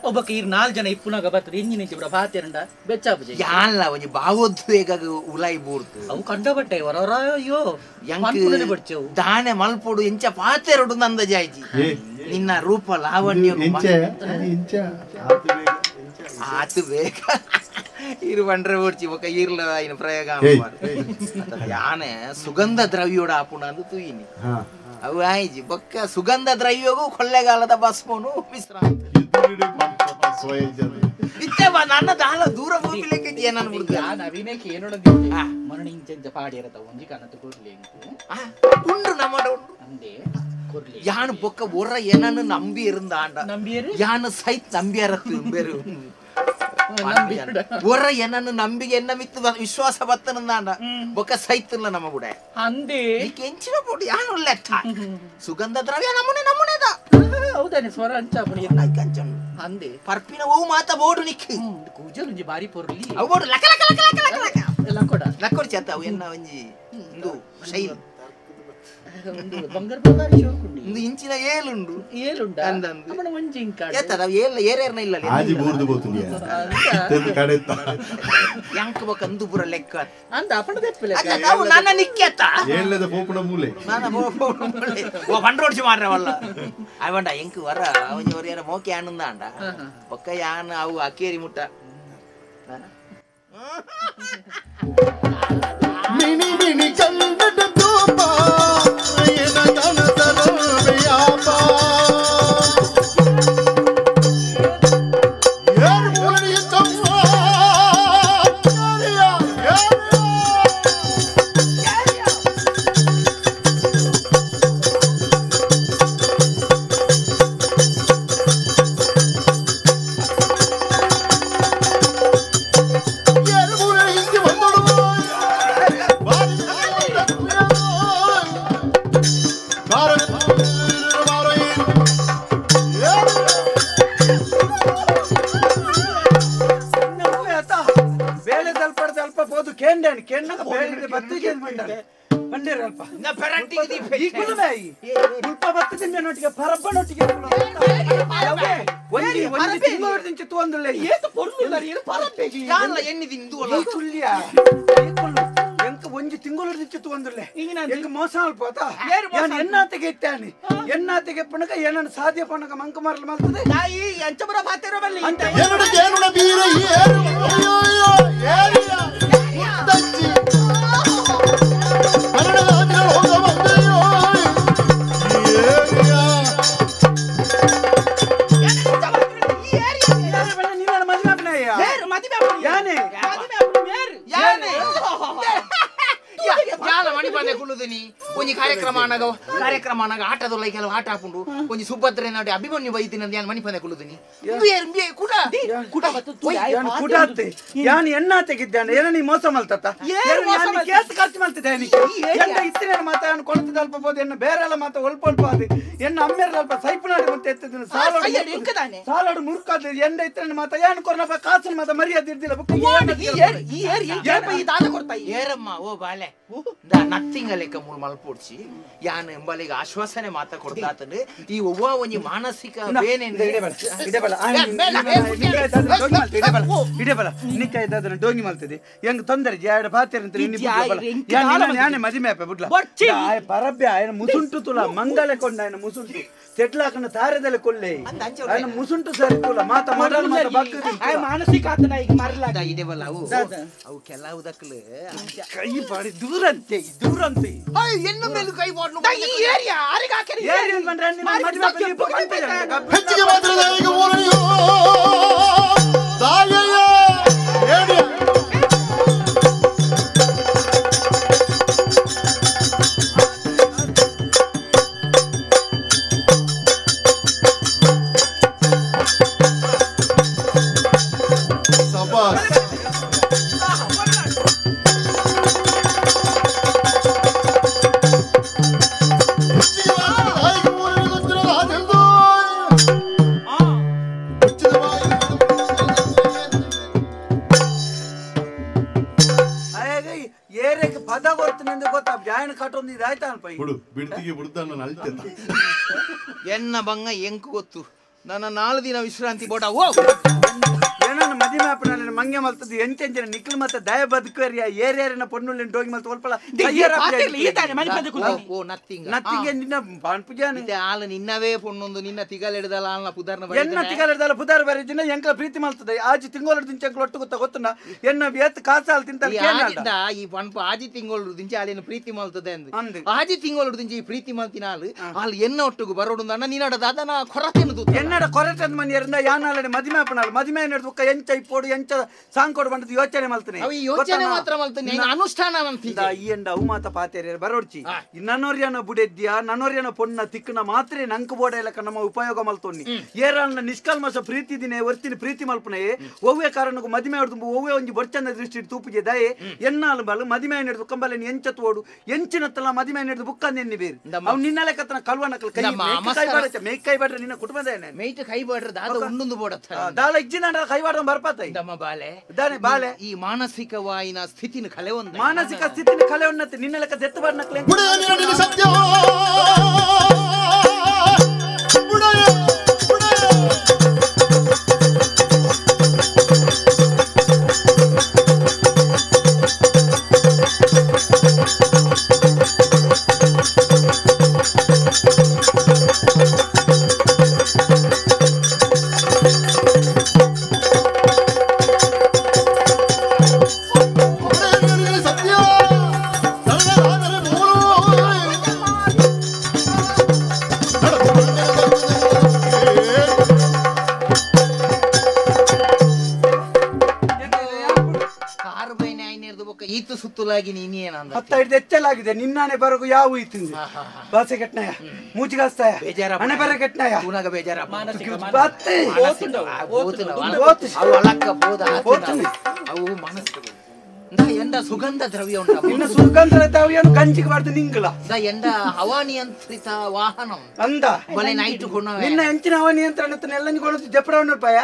ಒಬ್ಬಕ್ಕೆ ಇರ್ ನಾಲ್ ಜನ ಇಪ್ಪುನಾಗ ಬರ್ತದೆ ಇಂಜಿನ ಇಂಚಿ ಬಿಡ ಬಾತೆರಂಡ ಬೆಚ್ಚಾಪುಜೆ ಯಾನ್ಲ ಒಂಜಿ ಭಾವೋದ್ವೇಗ ಉಲಾಯಿ ಬೂರ್ತು ಅವು ಕಂಡಬಟ್ಟೆ ಹೊರ ಅಯ್ಯೋ ಎಂಕ್ ದಾನೆ ಮಲ್ಪೊಡು ಎಂಚ ಪಾತೆರಡು ನಂದ ಜಾಯ್ಜಿ ನಿನ್ನ ರೂಪ ಲಾವಣ್ಯ ಆತು ಬೇಗ ಇರು ಬಂಡ್ರೆ ಓಡ್ಚಿ ಬೊಕ ಈರ್ಲ ಐನ ಪ್ರಯೋಗ ಯಾನೆ ಸುಗಂಧ ದ್ರವ್ಯೋಡ ಆಪುಣ ಅಂದು ತೂಯಿನಿ ಅವು ಆಯ್ಜಿ ಬೊಕ್ಕ ಸುಗಂಧ ದ್ರವ್ಯಗೂ ಕೊಳ್ಳೆಗಾಲದ ಭಸ್ಮನು ವಿಶ್ರಾಂತಿ ಇತ್ತೆ ಬಾ ನನ್ನ ದಾಲ ದೂರ ಹೋಗ್ಲಿಕ್ಕೆ ಏನನ್ ಬಿಡ್ದು ನವೀನಕ್ಕೆ ಏನೋಡ ಮರಣ ಇಂಚ ಪಾಡಿರತ ಒಂಜಿ ಕನತು ಕೊಡ್ಲಿ ಉಂಡು ನಮ್ಮಡ ಉಂಡು ಅಂದೆ ಕೊರ್ಲಿ ಯಾನು ಬೊಕ್ಕ ಒರ ಏನನ್ನು ನಂಬಿ ಇರುಂದ ಆಂಡ ನಂಬಿಯರು ಯಾನು ಸೈತ್ ನಂಬಿಯರತ್ತು ಬೇರು ಒರ ಏನನ್ನು ನಂಬಿಗೆ ಎನ್ನ ಮಿತ್ತು ವಿಶ್ವಾಸ ಬತ್ತನಂದಾಂಡ ಬೊಕ್ಕ ಸೈತಿಲ್ಲ ನಮ್ಮ ಕೂಡ ಅಂದೆ ಎಂಚಿನ ಪೋಡು ಯಾನು ಲೆಕ್ಕ ಸುಗಂಧ ದ್ರವ್ಯ ನಮೂನೆ ನಮೂನೆದ ಹೌದಾನೆ ಸ್ವರ ಅಂಚ ಅಂಚ ಅಂದೆ ಪರ್ಪಿನ ಓ ಮಾತ ಬೋಡು ನಿಕ್ ಕೂಜಲ್ ಒಂಜಿ ಬಾರಿ ಪೊರ್ಲಿ ಅವು ಬೋಡು ಲಕ ಲಕ ಲಕ ಲಕ ಲಕ ಲಕ ಲಕೋಡ ಲಕೋಡ ಚತ್ತ ಅವು ಎನ್ನ ಒಂಜಿ ಇಂದು ಶೈಲಿ ಒಂದು ಬಂಗಾರ ಬಂಗಾರ ಶೋಕುಂಡು ಇಂದು ಇಂಚಿನ ಏಳುಂಡು ಏಳುಂಡ ಅಂದಂದು ಅಮ್ಮನ ಒಂಜಿ ಇಂಕಾಡು ಏತದ ಅವು ಏಲ ಏರೇರ್ನ ಇಲ್ಲ ಆಜಿ ಬೂರ್ದು ಬೋತುಂಡಿಯ ತೆಂದು ಕಡೆತ್ತ ಯಾಂಕ್ ಬೊಕ ಅಂದು ಪೂರ ಲೆಕ್ಕ ಅಂದ ಅಪ್ಪಣ ದೆಪ್ಪಲೆ ಅತ್ತ ಅವು ನನ್ನ ನಿಕ್ಕೆತ್ತ ಏಳ್ಲೆದ ಪೋಪುಣ ಮೂಲೆ ನನ್ನ ಪೋಪುಣ ಮೂಲೆ ಓ ಬಂಡ್ರೋಡ್ಸಿ ಮಾರ್ರವಲ್ಲ ಅವಂಡ ಎಂಕ್ ವರ ಅವಂಜಿ ವರ ಮೋಕೆ ಆನಂದ ಅಂಡ ಬೊಕ್ಕ ಯಾನ್ ಅವು ಅಕೇರಿ ಮುಟ್ಟ ಮಿಣಿ ಮಿಣಿ ಕನ್ನಡ ತೋಪ ಎನ ಕನತರ ವ್ಯಾಪ ಏರು ಮೂಲನೆಯ ತಮ್ಮ ಈ ಕುಲುಮೆ ಮುಲ್ಪ ಬತ್ತು ತಿಂದ ಪರಬ್ಬನೊಟ್ಟಿಗೆ ಒಂಜಿ ಒಂಜಿ ತಿಂಗಳು ದಿಂಚಿ ತೂವೊಂದುಲ್ಲೆ ಏತ್ ಪೊರ್ಲು ಏನ್ ಪರಬ್ಬೆಗೆ ಯಾನ್ಲ ಎಣ್ಣಿ ತಿಂದು ಈ ಕುಲ್ಯ ಈ ಕುಲ್ಲು ಎಂಕ ಒಂಜಿ ತಿಂಗಳು ದಿಂಚಿ ತೂವೊಂದುಲ್ಲೆ ಎಂಕ ಮೋಸ ಅಲ್ಪ ಅತ ಯಾನ್ ಎನ್ನಾತೆಗೆ ಇತ್ತಾನೆ ಎನ್ನಾತೆಗೆ ಪಣಕ ಏನನ್ನ ಸಾಧ್ಯ ಪಣಕ ಮಂಕ ಮಾರಲು ಮಲ್ತದೆ ತಾಯಿ ಎಂಚಬರ ಪಾತೆರ ಬಲ್ಲಿ ಎನ್ನುಡ ಕೇನುಡ ಬೀರ ಏರು ಅಯ್ಯೋ ಏರಿಯ ಮುತ್ತಜ್ಜಿ ಕನ್ನಡದ ಹೋಗ ಬಂದೆಯೋ ಏರಿಯ ಒಂಜಿ ಕಾರ್ಯಕ್ರಮ ಅನಗ ಕಾರ್ಯಕ್ರಮ ಅನಗ ಆಟದೊಲ್ಲ ಕೆಲವು ಆಟ ಹಾಕೊಂಡು ಒಂಜಿ ಸುಭದ್ರೆ ನಾಡಿ ಅಭಿಮನ್ಯು ಬೈತಿನ ಯಾನ್ ಮಣಿಪಂದೆ ಕುಲ್ಲುದಿನಿ ಕುಡ ಕುಡ ಕುಡಾತೆ ಯಾನ್ ಎನ್ನಾತೆಗಿದ್ದಾನೆ ಏನ ನೀ ಮೋಸ ಮಲ್ತತ್ತ ಕೇಸ್ ಖರ್ಚು ಮಲ್ತಿದ್ದೆ ಎನ್ನ ಇತ್ತಿನ ಮಾತ ಯಾನ್ ಕೊಳತದ ಅಲ್ಪ ಬೋದು ಎನ್ನ ಬೇರೆಲ್ಲ ಮಾತ ಒಲ್ಪ ಒಲ್ಪ ಅದು ಎನ್ನ ಅಮ್ಮೇರ ಅಲ್ಪ ಸೈಪು ನಾಡಿ ಅಂತ ಎತ್ತಿದ್ದೀನಿ ಸಾಲಾಡು ಸಾಲಾಡು ಮುರುಕಾದ ಎನ್ನ ಇತ್ತಿನ ಮಾತ ಯಾನ್ ಕೊರ್ನಪ್ಪ ಕಾಸಿನ ಮಾತ ಮರ್ಯಾದೆ ಇರ್ದಿಲ್ಲ ಬುಕ್ಕ ಏರಮ್ಮ ಓ ಬಾಲೆ ನತ್ತಿಂಗಲೆಕ್ಕ ಮೂಲ ಮಲ್ಪೋಡ್ಸಿ ಯಾನ್ ಎಂಬಲಿಗೆ ಆಶ್ವಾಸನೆ ಮಾತ ಕೊಡ್ತಾತಂದ್ರೆ ಈ ಒವ್ವ ಒಂಜಿ ಮಾನಸಿಕ ಇಡಬಲ ಡೋಂಗಿ ಮಲ್ತದೆ ಹೆಂಗ್ ತೊಂದರೆ ಎರಡು ಪಾತ್ರೆ ಯಾನೆ ಮದಿಮೆ ಅಪ್ಪ ಬುಡ್ಲ ಪರಬ್ಬೆ ಆಯನ ಮುಸುಂಟು ತುಲ ಮಂಗಲೆ ಕೊಂಡ ಆಯನ ಮುಸುಂಟು ಸೆಟ್ಲಾಕನ ತಾರೆದಲೆ ಕೊಲ್ಲೆ ಆಯನ ಮುಸುಂಟು ಸರಿ ತುಲ ಮಾತ ಮಾಡಲು ಮಾತ ಬಗ್ಗು ಮಾನಸಿಕ ಆತನ ಈಗ ಮರಲಾಗ ಇದೇವಲ್ಲ ಅವು ಅವು ಕೆಲವು ದಕ್ಕಲು ಕೈ ಬಾಡಿ ದೂರಂತೆ ದೂರಂತೆ ಎನ್ನ ಮೇಲೆ ಕೈ ಬಾಡ್ಲು ಈ ಏರಿಯಾ ಆರಿಗೆ ಹಾಕರಿ ಏರಿಯಾ ಬಂದ್ರೆ ನಿಮ್ಮ ಮದುವೆ ಹೆಚ್ಚಿಗೆ ಮಾತ್ರ ಈಗ ಊರನಿಯೋ ತಾಯಯ್ಯ ಏರಿಯ ಸಬಾಸ್ ಎನ್ನ ಬಂಗ ಎಂಕು ಗೊತ್ತು ನನ್ನ 4 ದಿನ ವಿಶ್ರಾಂತಿ ಬೋಡ ಓ ಏನನ್ನ ಮದಿಮೆ ಅಪ್ಪನ ಮಂಗೆ ಮಲ್ತದ್ದು ಎಂಚೆಂಚಿನ ನಿಕ್ಲು ಮತ್ತೆ ದಯ ಬದುಕುವರಿಯ ಏರ್ಯಾರಿನ ಪೊನ್ನುಳ್ಳಿನ ಡೋಗಿ ಮಲ್ತು ಒಲ್ಪಲ ಓ ನತ್ತಿಂಗ ನತ್ತಿಂಗ ನಿನ್ನ ಪೂಜಾನೆ ಆಲ ನಿನ್ನವೇ ಪೊಣ್ಣೊಂದು ನಿನ್ನ ತಿಗಲೆಡ್ದಲ ಆಲ್ನ ಪುದಾರ್ನ ಎನ್ನ ತಿಗಲೆಡ್ದಲ ಪುದಾರ್ ಬರೀಜಿನ ಎಂಕಲ ಪ್ರೀತಿ ಮಲ್ತದೆ ಆಜಿ ತಿಂಗೋಲಡ್ ದಿಂಚ ಎಂಕಲ ಒಟ್ಟು ಗೊತ್ತ ಗೊತ್ತುನ ಎನ್ನ ಏತ್ ಕಾಸಾಲ್ ತಿಂತಲ್ ಕೇನಾಂಡ ಈ ಪನ್ಪ ಆಜಿ ತಿಂಗೋಳು ದಿಂಚ ಆಲಿನ ಪ್ರೀತಿ ಮಲ್ತದೆ ಅಂದು ಆಜಿ ತಿಂಗೋಳು ದಿಂಚ ಈ ಪ್ರೀತಿ ಮಲ್ತಿನ ಆಲು ಆಲ್ ಎನ್ನ ಒಟ್ಟುಗು ಬರೋಡು ನಿನ್ನಡ ದಾದನ ಕೊರತೆನು ದೂತ ಎನ್ನಡ ಕೊರತೆ ಮನಿಯರಿಂದ ಯಾನಾಲನೆ ಮದಿಮೆ ಅಪ್ಪನಾಲ್ ಮದಿಮೆ ನೆಡ್ದು ಎಂಚ ಇಪ್ಪೋಡು ಎಂಚ ಸಾಂಕೋಡು ಬಂದದ್ದು ಯೋಚನೆ ಮಲ್ತನೆ ಯೋಚನೆ ಮಾತ್ರ ಮಲ್ತನೆ ಅನುಷ್ಠಾನ ಮಂತಿದ ಈ ಎಂಡ ಅವು ಮಾತ ಪಾತೇರಿ ಬರೋಡ್ಚಿ ನನೋರ್ಯನ ಬುಡೆದ್ಯ ನನೋರ್ಯನ ಪೊಣ್ಣ ತಿಕ್ಕನ ಮಾತ್ರ ನಂಕು ಬೋಡ ಇಲ್ಲಕ ನಮ್ಮ ಉಪಯೋಗ ಮಲ್ತೊನ್ನಿ ಏರಾಲ್ನ ನಿಷ್ಕಲ್ಮಶ ಪ್ರೀತಿ ದಿನೇ ಒರ್ತಿನ ಪ್ರೀತಿ ಮಲ್ಪನೆ ಒವ್ವೆ ಕಾರಣಕ್ಕೂ ಮದಿಮೆ ಹೊಡ್ದು ಒವ್ವೆ ಒಂಜಿ ಬೊರ್ಚಂದ ದೃಷ್ಟಿ ತೂಪುಜೆ ದಯೆ ಎನ್ನಾಲು ಬಾಲು ಮದಿಮೆ ನೆಡ್ದು ಕಂಬಲೆ ಎಂಚ ತೋಡು ಎಂಚಿನತ್ತಲ ಮದಿಮೆ ನೆಡ್ದು ಬುಕ್ಕಂದ ಎನ್ನಿ ಬೇರು ಅವ್ ನಿನ್ನಲೆ ಕತ್ತನ ಕಲ್ವನಕಲ್ ಕೈ ಕೈ ಬಾಡ ಮೇಕ್ ಕೈ ಬಾಡ್ರೆ ನಿನ್ನ ಕುಟುಂಬದ ಮೇಯ್ಟ್ ಕೈ ಬಾಡ್ರೆ ದಾದ ಉಂಡುಂದು ಬೋಡ ದಾಲ ಇಜ್ಜಿನ ಕೈ ಬಾಡ ಬರ್ಪಾತ ದಮ್ಮ ಬಾಲೆ ದಾನೆ ಬಾಲೆ ಈ ಮಾನಸಿಕವಾಯಿನ ಸ್ಥಿತಿನ ಕಲೆ ಒಂದು ಮಾನಸಿಕ ಸ್ಥಿತಿನ ಕಲೆ ಉನ್ನತೆ ನಿನ್ನ ಲೆಕ್ಕ ದೆತ್ತು ಬಾಡ್ನಕ್ಲೆ ಸತ್ಯ ಹೆಚ್ಚಲಾಗಿದೆ ನಿನ್ನಾನೆ ಬರಗು ಯಾವ ಇತ್ತು ಬಾಸೆ ಕೆಟ್ಟನಾಯ ಮೂಚಿಗಾಸ್ತಾಯ ಹಣೆ ಬರ ಕೆಟ್ಟನಾಯ ಬೇಜಾರ ಎಂಡ ಸುಗಂಧ ದ್ರವ್ಯ ಉಂಟು ನಿನ್ನ ಸುಗಂಧ ದ್ರವ್ಯನು ಗಂಜಿಗೆ ಬಾರ್ದು ನಿಂಗಲ ಎಂಡ ಹವಾನಿಯಂತ್ರಿತ ವಾಹನ ಅಂದ ಬಲೆ ನೈಟ್ ಕೊಣ ನಿನ್ನ ಎಂಚಿನ ಹವಾನಿಯಂತ್ರಣ ಎಲ್ಲ ಕೊಣದು ಜಪಡವನ ರೂಪಾಯ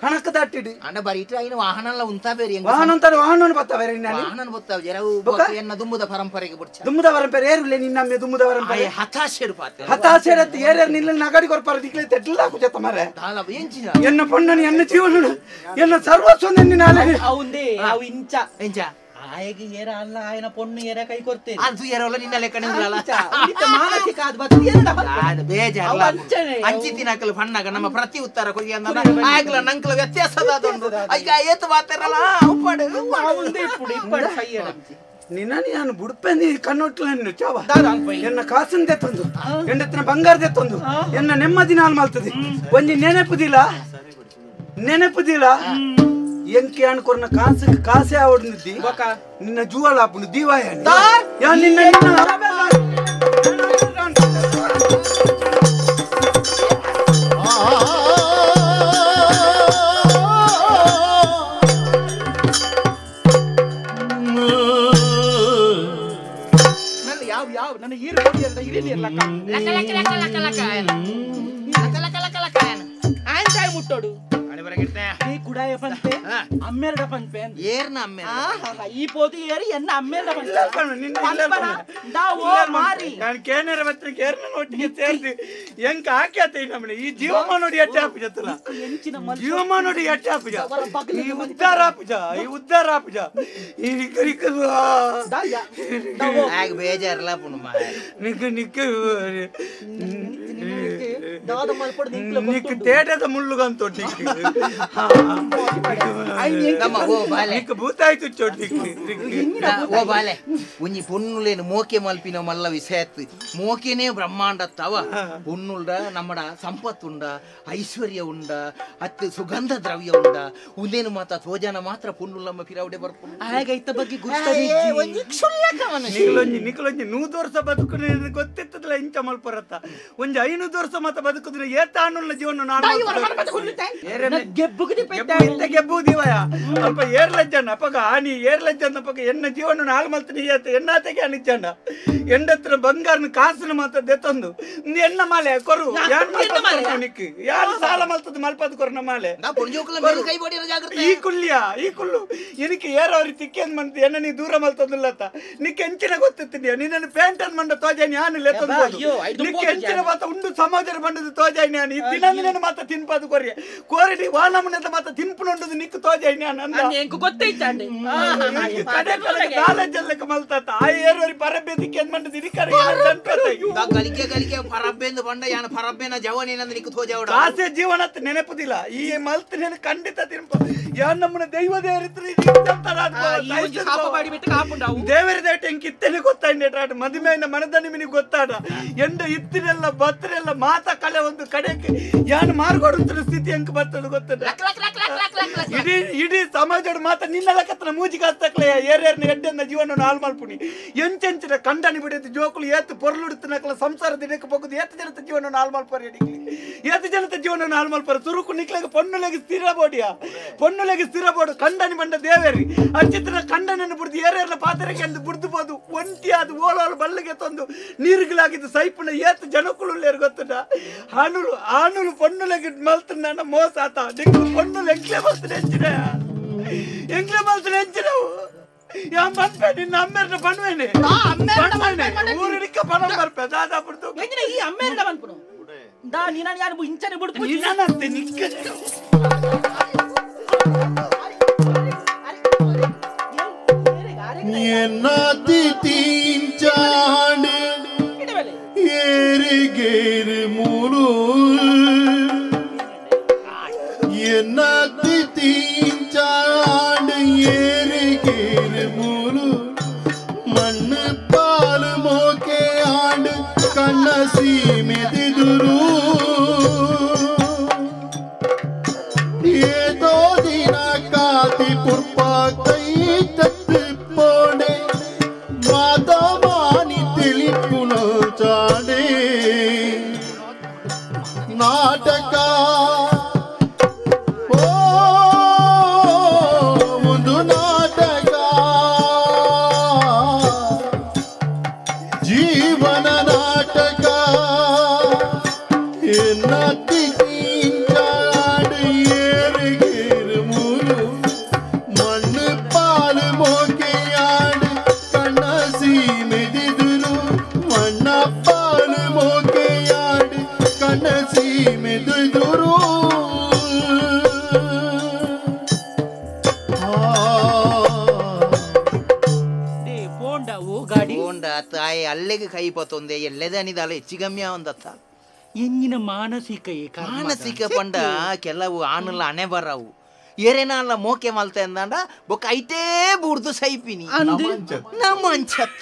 ಕಣಕ ದಾಟಿಡಿ ಅಂಡ ಬರಿ ಇಟ್ಟು ಐನ ವಾಹನ ಎಲ್ಲ ಉಂತಾ ಬೇರೆ ವಾಹನ ಅಂತಾರೆ ವಾಹನ ಬತ್ತಾವೆ ವಾಹನ ಬತ್ತಾವೆ ಜರವು ಎನ್ನ ದುಂಬುದ ಪರಂಪರೆಗೆ ಬುಡ್ಚ ದುಂಬುದ ಪರಂಪರೆ ಏರುಲೆ ನಿನ್ನಮ್ಮೆ ದುಂಬುದ ಪರಂಪರೆ ಹತಾಶೆಡು ಪಾತೆ ಹತಾಶೆಡತ್ತು ಏರ್ಯಾರು ನಿಲ್ಲ ನಗಡಿ ಕೊರ್ಪಾರ ದಿಕ್ಲೆ ತೆಟ್ಲ ಕುಜತ್ತ ಮಾರೆ ಎನ್ನ ಪೊಣ್ಣನು ಎನ್ನ ಜೀವನ ಎನ್ನ ಸರ್ವಸ್ವ ನಿನ್ನ ಅವುಂದೇ ಅವು ಇಂಚ ಇಂಚ ಆಯಗೆ ಏರ ಅಲ್ಲ ಆಯನ ಪೊಣ್ಣು ಏರ ಕೈ ಕೊಡ್ತೇನೆ ಅದು ಏರಲ್ಲ ನಿನ್ನ ಲೆಕ್ಕನೆ ಮಾನಸಿಕ ಅದು ಬತ್ತು ಏರ ಬೇಜಾರಲ್ಲ ಅಂಚಿತಿನಕಲು ಪಣ್ಣಾಗ ನಮ್ಮ ಪ್ರತಿ ಉತ್ತರ ಕೊಯ್ಯ ಆಗಲ ನಂಕಲ ವ್ಯತ್ಯಾಸದ ಅದೊಂದು ಈಗ ಏತು ಮಾತಾರಲ್ಲ ಉಪ್ಪಾಡು ಅವುಂದೇ ಇಪ್ಪುಡು ಇಪ್ಪಡು ಸೈಯಡ ನಿನ್ನ ನಾನು ಬುಡ್ಪೆಂದಿ ಕಣ್ಣೊಟ್ಲ ಚಾವ ಎನ್ನ ಕಾಸಂದೆ ತಂದು ಎಂಡತ್ತಿನ ಬಂಗಾರದೆ ತಂದು ಎನ್ನ ನೆಮ್ಮದಿ ನಾನು ಮಲ್ತದೆ ಒಂಜಿ ನೆನಪುದಿಲ್ಲ ನೆನಪುದಿಲ್ಲ ಎಂಕೆ ಅನ್ಕೊರ್ನ ಕಾಸು ಕಾಸೆ ಆವಡ್ನಿದ್ದಿ ನಿನ್ನ ಜೂವಲ ಆಪುಂಡು ದೀವಾಯ ನಿನ್ನ ಯಾವ ಯಾವ ನನ್ನ ಈರು ಇರಲಿ ಲಕ ಲಕ ಲಕ ಲಕ ಲಕ ಲಕ ಲಕ ಲಕ ಲಕ ಆಂಚಾಯ್ ಮುಟ್ಟೋಡು ಈ ಕುಡಾಯ ಪಂಪೆ ಅಮ್ಮೇರಡ ಪಂಪೆ ಏರ್ನ ಅಮ್ಮೇರ ಈ ಪೋದು ಏರಿ ಎನ್ನ ಅಮ್ಮೇರಡ ಪಂಪೆ ನಾನು ಕೇನರ ಮತ್ತೆ ಕೇರ್ನ ಒಟ್ಟಿಗೆ ಸೇರ್ದು ಹೆಂಗ್ ಹಾಕ್ಯಾತ ನಮ್ಮನೆ ಈ ಜೀವಮ್ಮ ನೋಡಿ ಎಟ್ಟೆ ಹಾಪುಜತ್ತಲ್ಲ ಜೀವಮ್ಮ ನೋಡಿ ಎಟ್ಟೆ ಹಾಪುಜ ಈ ಉದ್ದಾರ ಹಾಪುಜ ಈ ಉದ್ದಾರ ಹಾಪುಜ ಈ ಬೇಜಾರಲ್ಲ ಪುಣಮ ನಿಕ್ ನಿಕ್ ನಿಕ್ ತೇಟದ ಮುಳ್ಳುಗಂತ ಓ ಬಾಲೆ ಒಂಜಿ ಪೊನ್ನುಲೇನು ಮೋಕೆ ಮಲ್ಪಿನ ಮಲ್ಲ ವಿಷಯತ್ ಮೋಕೆನೇ ಬ್ರಹ್ಮಾಂಡ ತವ ಪೊನ್ನುಲ್ಡ ನಮ್ಮಡ ಸಂಪತ್ತುಂಡ ಐಶ್ವರ್ಯ ಉಂಡ ಅತ್ತು ಸುಗಂಧ ದ್ರವ್ಯ ಉಂಡ ಉಂದೇನು ಮಾತ ತೋಜನ ಮಾತ್ರ ಪೊನ್ನುಲ್ಲಮ್ಮ ಪಿರಾವಡೆ ಬರ್ಪುಂಡು ಹಾಗೈತ ಬಗ್ಗೆ ಒಂಜಿ ಕ್ಷುಲ್ಲಕ ಮನುಷ್ಯ ನಿಕಲೊಂಜಿ ನಿಕಲೊಂಜಿ 100 ವರ್ಷ ಬದುಕು ಗೊತ್ತಿತ್ತದಲ್ಲ ಇಂಚ ಮಲ್ಪರತ್ತ ಒಂಜಿ 500 ವರ್ಷ ಮಾತ ಬದುಕುದ್ರೆ ಏತಾನುಲ್ಲ ಜೀವನ ನಾನು ಗೆಬ್ಬುದಿವಯ ಅಲ್ಪ ಏರ್ಲಜ್ಜನ ಅಪಗ ಆನಿ ಏರ್ಲಜ್ಜನ ಅಪಗ ಎನ್ನ ಜೀವನ ನಾಲ್ ಮಲ್ತನಿ ಎನ್ನಾತೆಗೆ ಅನಿಚ್ಚಂಡ ಎಂಡತ್ರ ಬಂಗಾರನ ಕಾಸನ ಮಾತ್ರ ದೆತ್ತೊಂದು ಎನ್ನ ಮಾಲೆ ಕೊರು ನಿಕ್ ಯಾರು ಸಾಲ ಮಲ್ತದ ಮಲ್ಪದ ಕೊರನ ಮಾಲೆ ಈ ಕುಳ್ಳಿಯ ಈ ಕುಳ್ಳು ಎನಕ್ಕೆ ಏರವ್ರಿ ತಿಕ್ಕೇನ್ ಮಂತ ಎನ್ನ ನೀ ದೂರ ಮಲ್ತದಿಲ್ಲತ್ತ ನಿಕ್ ಎಂಚಿನ ಗೊತ್ತಿತ್ತೀನಿ ನಿನ್ನನ್ನು ಪ್ಯಾಂಟ್ ಅನ್ ಮಂಡ ತೋಜಾನಿ ಆನು ಲೆತ್ತೊಂದು ನಿಕ್ ಎಂಚಿನ ಮಾತ ಉಂಡು ಸಮಾಜದ ಬಂಡದ ತೋಜಾನಿ ಆನು ಈ ದಿನ ನಿನ್ನ ಮಾತ ತಿನ್ಪಾದು ಕೊರಿಯ ಕೋರಡಿ ವಾನಮನದ ಮಾತ ತಿನ್ಪುನುಂಡು ನಿಕ್ಕು ತೋಜಾನಿ ಆನು ಅಂದ ಗೊತ್ತೈತಾಂಡೆ ಕಡೆ ಕಡೆ ಕಾಲೇಜಲ್ಲಕ್ಕೆ ಮಲ್ತಾತ ಆ ಏರೋರಿ ಪರಬ್ಬೆ ತಿಕ್ಕೇನ್ ಮಂಡ ದಿನಿಕರೆ ಗಲಿಕೆ ಗಲಿಕೆ ಪರಬ್ಬೆಂದು ಬಂಡ ಯಾನ ಪರಬ್ಬೆನ ಜವನೇನಂದು ನಿಕ್ಕು ತೋಜಾವಡ ಆಸೆ ಜೀವನತ್ ನೆನಪುದಿಲ್ಲ ಈ ಮಲ್ತ ನೆನ ಖಂಡಿತ ತಿನ್ಪ ಯಾನ್ ನಮ್ಮನ ದೈವ ದೇವರಿತ್ರ ದೇವರ ದೇಟ ಎಂಕ್ ಇತ್ತನೆ ಗೊತ್ತಾಂಡೆ ಮದುಮೆಯ ಮನದನಿ ಮಿನಿ ಗೊತ್ತಾಡ ಎಂಡ ಇತ್ತಿನೆಲ್ಲ ಬತ್ತನೆಲ್ಲ ಮಾತ ಕಲೆ ಒಂದು ಕಡೆಗೆ ಯಾನ್ ಮಾರ್ಗೊಡುತ್ತಿನ ಸ್ಥಿತಿ ಎಂಕ್ ಬರ್ತದೆ ಗೊತ್ತದ ಇಡೀ ಇಡೀ ಸಮಾಜದ ಮಾತ ನಿನ್ನ ಲಕ್ಕತ್ರ ಮೂಜಿ ಕಾಸ್ತಕ್ಲೆ ಏರ್ಯಾರ್ನ ಎಡ್ಡೆನ್ನ ಜೀವನ ಹಾಳು ಮಲ್ಪುನಿ ಎಂಚೆಂಚಿನ ಕಂಡನಿ ಬಿಡಿದ್ದು ಜೋಕುಲು ಏತು ಪೊರ್ಲುಡುತ್ತಿನಕಲ ಸಂಸಾರ ದಿನಕ್ಕೆ ಪೊಕ್ಕುದು ಏತು ಜನತ ಜೀವನ ಹಾಳು ಮಲ್ಪರ ಎಡಿಕ್ಲಿ ಏತು ಜನತ ಜೀವನ ಹಾಳು ಮಲ್ಪರ ಸುರುಕು ನಿಕ್ಲೆಗೆ ಪೊನ್ನುಲೆಗೆ ಸ್ಥಿರ ಬೋಡಿಯ ಪೊನ್ನುಲೆಗೆ ಸ್ಥಿರ ಬೋಡು ಕಂಡನಿ ಬಂಡ ದೇವೇರಿ ಅಂಚಿತ್ರ ಕಂಡನನ್ನು ಬುಡ್ದು ಏರ್ಯಾರ್ನ ಪಾತ್ರೆಗೆ ಎಂದು ಬುಡ್ದು ಬೋದು ಒಂಟಿ ಅದು ಓಲೋಲು ಬಲ್ಲಿಗೆ ತಂದು ನೀರುಗಳಾಗಿದ್ದು ಸೈಪುನ ಏತು ಜನಕುಲು ಗೊತ್ತದ ಹಾನುಲು ಆನುಲು ಪೊನ್ನುಲೆಗೆ ಮಲ್ತನ ಮೋಸ ಆತ ನಿಕ್ಲು ಪೊನ್ನುಲು ಎಂಕ್ಲೆ ಮಲ್ತನ ಎಂಚಿನ ಎಂಕ್ಲೆ ಮಲ್ತನ ಎಂಚಿನವು ಯಾ ಮನ್ಪೆ ನಿನ್ನ ಅಮ್ಮೇರ್ನ ಬನ್ವೇನೆ ಊರಿಡಿಕ್ಕ ಪಣ ಬರ್ಪೆ ದಾದಾ ಬಿಡ್ತು ಈ ಅಮ್ಮೇರ್ನ ಬನ್ಪುನು ದಾ ನೀನ ಯಾರು ಇಂಚನೆ ಬಿಡ್ಪು ನಿನ್ನಂತೆ ನಿಕ್ಕ ಎನ್ನತಿತೀಂಚಾಂಡೆ ಏರಿಗೇರಿ ಮೂಲು ಎನ್ನತಿತೀಂಚಾಂಡೆ ಏರಿಗೇರಿ ಮೂಲು ಮಣ್ಣು ಪಾಲು ಮೋಕೆ ಆಂಡು ಕಣ್ಣ ಸೀಮೆದಿದುರು ಏತೋ ದಿನ ಕಾತಿ ಪುರ್ಪ ಕೈ ತಪ್ಪಿ ಪೋಡೆ ಮಾತಮಾನಿ ತಿಳಿಪುನ ಚಾಡೆ ನಾಟಕ ಓ ಒಂದು ನಾಟಕ ಅಲ್ಲೆಗೆ ಕೈ ಪತ್ತೊಂದೆ ಎಲ್ಲೆದನಿದಾಲ ಹೆಚ್ಚು ಗಮ್ಯ ಒಂದತ್ತ ಎಂಜಿನ ಮಾನಸಿಕ ಮಾನಸಿಕ ಪಂಡ ಕೆಲವು ಆನಲ್ಲ ಅಣೆ ಬರವು ಏರೇನಾಲ ಮೋಕೆ ಮಲ್ತೆ ಅಂದಾಂಡ ಬೊಕ್ಕ ಐತೇ ಬೂರ್ದು ಸೈಪಿನಿ ನಮ್ಮ ಅಂಚತ್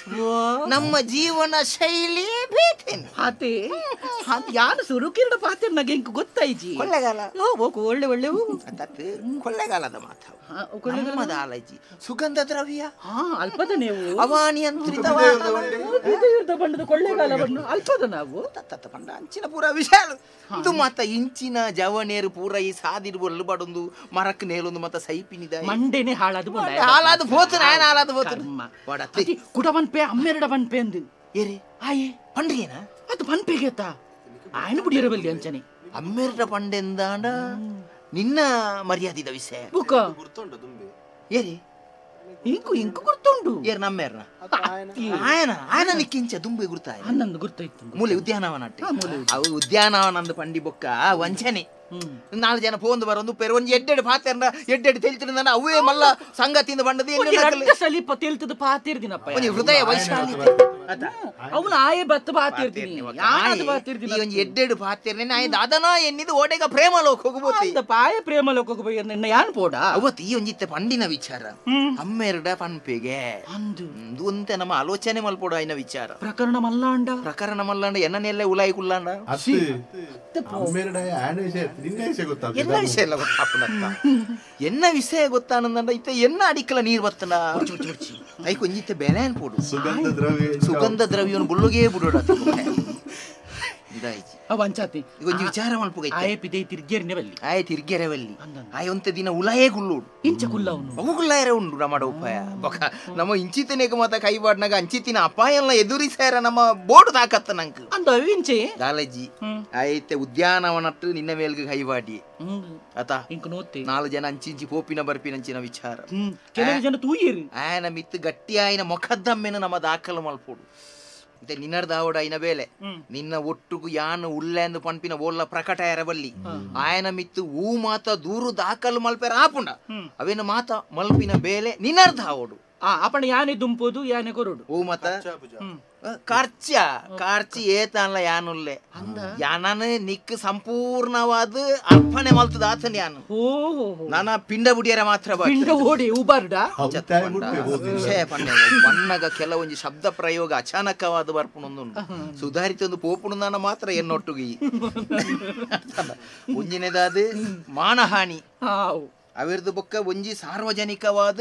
ನಮ್ಮ ಜೀವನ ಶೈಲಿ ಬೇತೇನೆ ಆತೆ ಯಾರು ಸುರುಕಿರಡ ಪಾತೆ ನಗೆ ಇಂಕ ಗೊತ್ತಾಯ್ಜಿ ಕೊಳ್ಳೆಗಾಲ ಒಳ್ಳೆ ಒಳ್ಳೆ ತತ್ ಕೊಳ್ಳೆಗಾಲದ ಮಾತಾವು ನಮ್ಮದ ಆಲಜಿ ಸುಗಂಧ ದ್ರವ್ಯ ಹಾ ಅಲ್ಪದ ನೀವು ಅವಾನಿಯಂತ್ರಿತ ಬಣ್ಣದ ಕೊಳ್ಳೆಗಾಲ ಬಣ್ಣ ಅಲ್ಪದ ನಾವು ತತ್ತ ಪಂಡ ಅಂಚಿನ ಪೂರ ವಿಶಾಲ ಇದು ಮಾತ ಇಂಚಿನ ಜವನೇರು ಪೂರ ಈ ಸಾದಿರು ಬಡೊಂದು ಮರಕ್ ನೇಲೊಂದು ಮತ್ತ ಸೈಪಿನಿದ ಮಂಡೆನೆ ಹಾಳಾದ ಹಾಳಾದ ಪೋತು ನಾಯನ ಹಾಳಾದ ಪೋತು ಕುಡ ಪನ್ಪೆ ಅಮ್ಮೆರಡ ಪನ್ಪೆ ಅಂದು ಏರಿ ಆಯೆ ಪಂಡ್ರಿಯೇನ ಅದು ಪನ್ಪೆಗೆ ಅತ್ತ ಆಯನ ಬುಡಿಯರಬಲ್ಲಿ ಅಂಚನೆ ಅಮ್ಮೆರಡ ಪಂಡೆಂದಾಂಡ ನಿನ್ನ ಮರ್ಯಾದಿದ ವಿಷಯ ಬುಕ್ಕ ಏರಿ ಇಂಕು ಇಂಕು ಗುರ್ತುಂಡು ಏರ್ ನಮ್ಮೇರ್ನ ಆಯನ ಆಯನ ನಿಕ್ಕಿಂಚ ದುಂಬೆ ಗುರ್ತಾಯ ಅನ್ನಂದು ಗುರ್ತಾಯ್ತು ಮೂಲೆ ಉದ್ಯಾನವನ ಅವು ಉದ್ಯಾನವನಂದು ಪಂಡಿ ಬೊಕ್ಕ ವಂಚನೆ ನಾಲ್ಕು ಜನ ಪೋಂದು ಬರೋದು ಪೇರು ಒಂಜಿ ಎಡ್ಡೆಡ್ ಪಾತೆರ್ನ ಎಡ್ಡೆಡ್ ತೆಲ್ತಿನ ಅವೇ ಮಲ್ಲ ಸಂಗತಿಯಿಂದ ಬಂಡದ ಸಲಿಪ ತೆಲ್ತದ ಪಾತಿರ್ದಿನಪ್ಪ ಒಂಜಿ ಹೃದಯ ವೈಶಾಲ್ಯ ಅವನು ಆಯೆ ಬತ್ತ ಪಾತಿರ್ದಿನಿ ಯಾನದು ಪಾತಿರ್ದಿನಿ ಈ ಒಂಜಿ ಎಡ್ಡೆಡ್ ಪಾತಿರ್ನೆ ಆಯೆ ದಾದನ ಎನ್ನಿದು ಓಡೆಗ ಪ್ರೇಮ ಲೋಕ ಹೋಗಬೋತಿ ಪಾಯ ಪ್ರೇಮ ಲೋಕ ಹೋಗಬೋಯ ನಿನ್ನ ಯಾನ್ ಪೋಡ ಅವತ್ತು ಈ ಒಂಜಿತ್ತೆ ಪಂಡಿನ ವಿಚಾರ ಅಮ್ಮೆರಡ ಪನ್ಪೆಗೆ ಅಂದು ಒಂತೆ ನಮ್ಮ ಆಲೋಚನೆ ಮಲ್ಪೋಡ ಆಯ್ನ ವಿಚಾರ ಪ್ರಕರಣ ಮಲ್ಲಾಂಡ ಪ್ರಕರಣ ಮಲ್ಲಾಂಡ ಎನ್ನನೆಲ್ಲ ಉಲಾಯಿ ಕುಲ್ಲಾಂಡ ಅಮ್ಮೆರಡ ಆನೆ ವಿಷಯ ಎನ್ನ ವಿಷಯ ಎಲ್ಲ ಗೊತ್ತಾಪುನತ್ತ ಎನ್ನ ವಿಷಯ ಗೊತ್ತಾನಂದ ಇತ್ತ ಎನ್ನ ಅಡಿಕಲ ನೀರ್ ಬತ್ತನ ಐಕ್ ಒಂಜಿತ್ತೆ ಬೆಲೆ ಪೋಡು ಸುಗಂಧ ದ್ರವ್ಯ ಸುಗಂಧ ದ್ರವ್ಯವನ್ನು ಬುಳ್ಳುಗೇ ಬಿಡೋಡ ಇದಾಯ್ತು ವಂಚಾತಿ ಒಂಜಿ ವಿಚಾರ ಮಲ್ಪುಗ ಆಯೆ ಪಿದೆ ತಿರ್ಗೇರ್ನೆ ಬಲ್ಲಿ ಆಯೆ ತಿರ್ಗೇರೆ ಬಲ್ಲಿ ಆಯೆ ಒಂತೆ ದಿನ ಉಲಾಯೇ ಗುಲ್ಲೋಡು ಇಂಚ ಕುಲ್ಲವನು ಅವು ಕುಲ್ಲಾಯರೆ ಉಂಡು ನಮ್ಮ ಉಪಾಯ ಬೊಕ ನಮ್ಮ ಇಂಚಿತನೇಗ ಮಾತ ಕೈ ಬಾಡ್ನಾಗ ಅಂಚಿತಿನ ಅಪಾಯ ಎಲ್ಲ ಎದುರಿಸಾರ ನಮ್ಮ ಬೋರ್ಡ್ ತಾಕತ್ತ ನಂಕ್ ಅಂದ ಇಂಚೆ ದಾಲಜ್ಜಿ ಆಯ್ತೆ ಉದ್ಯಾನವನಟ್ಟು ನಿನ್ನ ಮೇಲ್ಗೆ ಕೈವಾಡಿ ಅತ ಇಂಕ ನೋತೆ ನಾಲ್ಕು ಜನ ಅಂಚಿಂಚಿ ಪೋಪಿನ ಬರ್ಪಿನ ಅಂಚಿನ ವಿಚಾರ ಕೆಲವು ಜನ ತೂಯಿರಿ ಆಯನ ಮಿತ್ತು ಗಟ್ಟಿ ಆಯ್ನ ಮೊಖದ್ದಮ್ಮೆನ ನಮ್ಮ ದಾಖಲು ಮಲ್ಪೋಡು ನಿನ್ನರ್ದಾವಡ ಐನ ಬೇಲೆ ನಿನ್ನ ಒಟ್ಟುಗು ಯಾನು ಉಲ್ಲೆಂದು ಪಂಪಿನ ಓಲ್ಲ ಪ್ರಕಟ ಎರಬಲ್ಲಿ ಆಯನ ಮಿತ್ತು ಊ ಮಾತ ದೂರು ದಾಖಲು ಮಲ್ಪೆರ ಆಪುಂಡ ಅವೇನು ಮಾತ ಮಲ್ಪಿನ ಬೇಲೆ ನಿನ್ನರ್ಧಾವಡು ಅಪಣ ಯಾನೆ ದುಂಪೋದು ಯಾನೆ ಕೊರಡು ಓ ಮಾತ ಖರ್ಚ ಖರ್ಚು ಏತಲ್ಲ ಯಾನುಲ್ಲೆ ಯಾನನ ನಿಕ್ ಸಂಪೂರ್ಣವಾದ ಅರ್ಪಣೆ ಮಲ್ತದ ಆತನ ಯಾನು ನಾನ ಪಿಂಡ ಬುಡಿಯರ ಮಾತ್ರ ಪಿಂಡ ಓಡಿ ಉಬಾರ್ಡ ಬಣ್ಣಗ ಕೆಲವೊಂಜಿ ಶಬ್ದ ಪ್ರಯೋಗ ಅಚಾನಕವಾದ ಬರ್ಪುಣೊಂದುಂಡು ಸುಧಾರಿತ ಒಂದು ಪೋಪುಣು ನಾನ ಮಾತ್ರ ಎನ್ನೊಟ್ಟುಗಿ ಒಂಜಿನೇದಾದ ಮಾನಹಾನಿ ಅವಿರ್ದು ಬೊಕ್ಕ ಒಂಜಿ ಸಾರ್ವಜನಿಕವಾದ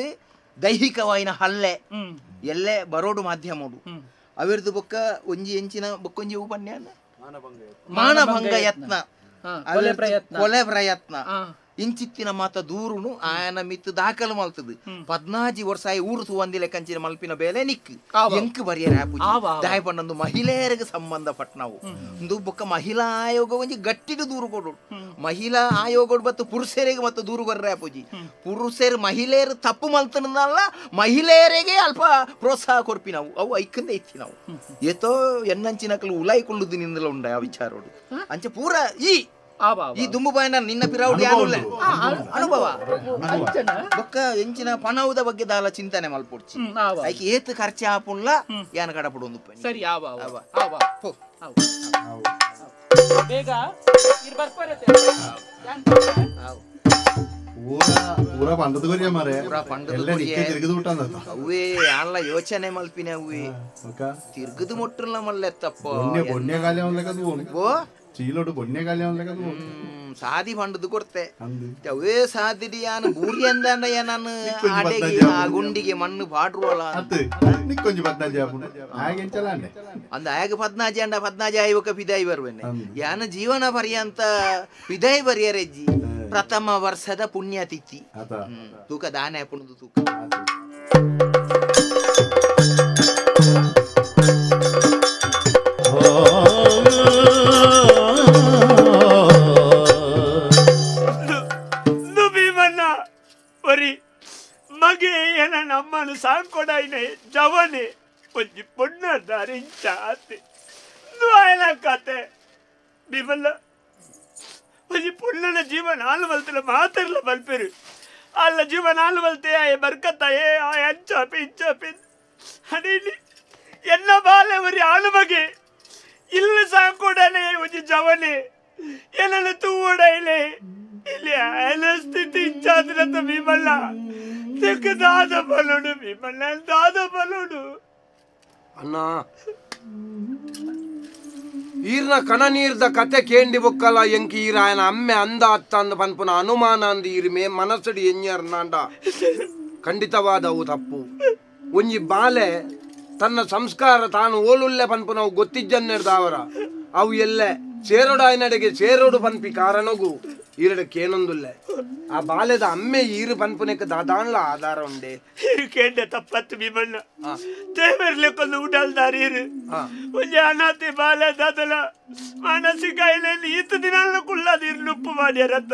ದೈಹಿಕವಾಯಿನ ಹಲ್ಲೆ ಎಲ್ಲೆ ಬರೋಡು ಮಾಧ್ಯಮೋಡು ಅವಿರ್ದು ಬೊಕ್ಕ ಒಂಜಿ ಎಂಚಿನ ಬೊಕ್ಕೊಂಜಿ ಉಪನ್ಯಾನ ಮಾನಭಂಗ ಯತ್ನ ಕೊಲೆ ಪ್ರಯತ್ನ ಇಂಚಿತ್ತಿನ ಮಾತ ದೂರುನು ಆಯನ ಮಿತ್ತು ದಾಖಲು ಮಲ್ತದು 14 ವರ್ಷ ಆಯಿ ಊರು ತೂವಂದಿಲೆ ಕಂಚಿನ ಮಲ್ಪಿನ ಬೇಲೆ ನಿಕ್ ಎಂಕ್ ಬರಿಯರ ದಾಯ ಪಣ್ಣೊಂದು ಮಹಿಳೆಯರಿಗೆ ಸಂಬಂಧಪಟ್ಟವು ಒಂದು ಬೊಕ್ಕ ಮಹಿಳಾ ಆಯೋಗ ಒಂಜಿ ಗಟ್ಟಿಡು ದೂರು ಕೊಡು ಮಹಿಳಾ ಆಯೋಗ ಮತ್ತು ಪುರುಷರಿಗೆ ಮತ್ತು ದೂರು ಕೊರ್ರೆ ಆಪುಜಿ ಪುರುಷರು ಮಹಿಳೆಯರು ತಪ್ಪು ಮಲ್ತನಲ್ಲ ಮಹಿಳೆಯರಿಗೆ ಅಲ್ಪ ಪ್ರೋತ್ಸಾಹ ಕೊರ್ಪಿ ನಾವು ಅವು ಐಕಂದೆ ಇತ್ತಿ ನಾವು ಏತೋ ಎನ್ನಂಚಿನಕಲು ಉಲಾಯಿ ಕೊಳ್ಳುದು ನಿಂದಲ ಉಂಡ ಆ ವಿಚಾರೋಡು ಅಂಚೆ ಪೂರ ಈ ಈ ದುಂಬು ಬಾಯನ ನಿನ್ನ ಪಿರೌಡು ಯಾರು ಅನುಭವ ಬೊಕ್ಕ ಎಂಚಿನ ಪಣವುದ ಬಗ್ಗೆ ದಾಲ ಚಿಂತನೆ ಮಲ್ಪೊಡ್ಚಿ ಐಕೆ ಏತ್ ಖರ್ಚು ಆಪುಲ್ಲ ಯಾನ ಕಡಪಡು ಒಂದು ಸರಿ ಬೇಗ ಅವೇ ಅಲ್ಲ ಯೋಚನೆ ಮಲ್ಪಿನ ಅವೇ ತಿರ್ಗದು ಮೊಟ್ಟಲ್ಲ ಮಲ್ಲೆತ್ತಪ್ಪ ಚೀಲೋಡು ಬೊನ್ನೆ ಕಾಲಿ ಸಾದಿ ಪಂಡದು ಕೊಡ್ತೆ ಅವೇ ಸಾದಿಡಿ ಯಾನು ಬೂರಿ ಅಂದಾಂಡ ನಾನು ಆ ಗುಂಡಿಗೆ ಮಣ್ಣು ಪಾಡ್ರುವಲ್ಲ ಅಂದ ಆಗ ಪದ್ನಾಜಿ ಅಂಡ ಪದ್ನಾಜಿ ಆಯ್ವಕ ಪಿದಾಯಿ ಬರುವೆನೆ ಯಾನ ಜೀವನ ಪರ್ಯಂತ ಪಿದಾಯಿ ಬರಿಯರೆಜ್ಜಿ ಪ್ರಥಮ ವರ್ಷದ ಪುಣ್ಯತಿಥಿ ತೂಕ ದಾನ ಪುಣದು ತೂಕ ನಮ್ಮನ್ನು ಸಾಂಕೊಡಾಯಿನ ಜವನೆ ಒಂಜಿ ಪೊಣ್ಣದಾರೆ ಇಂಚ ಆತೆ ಆಯನ ಕತೆ ಬಿಮಲ್ಲ ಒಂಜಿ ಪೊಣ್ಣನ ಜೀವನ ಹಾಲು ಬಲ್ತಿಲ್ಲ ಮಾತಿರ್ಲ ಬಲ್ಪೇರು ಅಲ್ಲ ಜೀವನ ಹಾಲು ಬಲ್ತೆ ಆಯೆ ಬರ್ಕತ್ತಾಯೇ ಆಯ್ ಅಂಚಾಪಿ ಇಂಚಾಪಿ ಅದೇಲಿ ಎನ್ನ ಬಾಲೆ ಒರಿ ಆಳು ಮಗೆ ಇಲ್ಲ ಸಾಕೊಡಲೆ ಒಂಜಿ ಜವನೆ ಏನನ್ನ ತೂವೊಡೈಲೆ ಇಲ್ಲಿ ಆಯನ ಸ್ಥಿತಿ ಇಚ್ಛಾದ್ರತ ಭೀಮಣ್ಣ ತೆಕ್ಕ ದಾದ ಬಲೋಡು ಭೀಮಣ್ಣ ದಾದ ಬಲೋಡು ಅಣ್ಣ ಈರ್ನ ಕಣ ನೀರ್ದ ಕತೆ ಕೇಂಡಿ ಬೊಕ್ಕಲ ಎಂಕಿ ಈರಾಯನ ಅಮ್ಮೆ ಅಂದ ಅತ್ತ ಅಂದ ಪನ್ಪುನ ಅನುಮಾನ ಅಂದ ಈರ್ ಮೇ ಮನಸ್ಸುಡು ಎಂಜರ್ನಾಂಡ ಖಂಡಿತವಾದವು ತಪ್ಪು. ಒಂಜಿ ಬಾಲೆ ತನ್ನ ಸಂಸ್ಕಾರ ತಾನು ಓಲುಲ್ಲೆ ಪನ್ಪುನವು ಗೊತ್ತಿಜ್ಜನ್ನೆಡ್ದಾವರ ಅವು ಎಲ್ಲೆ ಸೇರೋಡಾಯನಡೆಗೆ ಸೇರೋಡು ಪನ್ಪಿ ಕಾರಣಗೂ ಈರಡ ಕೇನೊಂದುಲ್ಲೆ ಆ ಬಾಲೆದ ಅಮ್ಮೆ ಈರು ಪನ್ಪುನೆಕ್ ದಾದಾನ್ಲ ಆಧಾರ ಉಂಡೆ ಕೇಂಡೆ ತಪ್ಪತ್ತು ಭೀಮಣ್ಣ ದೇವರ್ಲೆಕ್ಕೊಂದು ಉಡಲ್ದಾರ ಈರು ಒಂಜಿ ಅನಾಥೆ ಬಾಲೆ ದಾದಲ ಮಾನಸಿಕ ಇಲ್ಲ ಈತ ದಿನ ಕುಳ್ಳಾದ ಇರು ನುಪ್ಪು ಮಾಡ್ಯಾರತ್ತ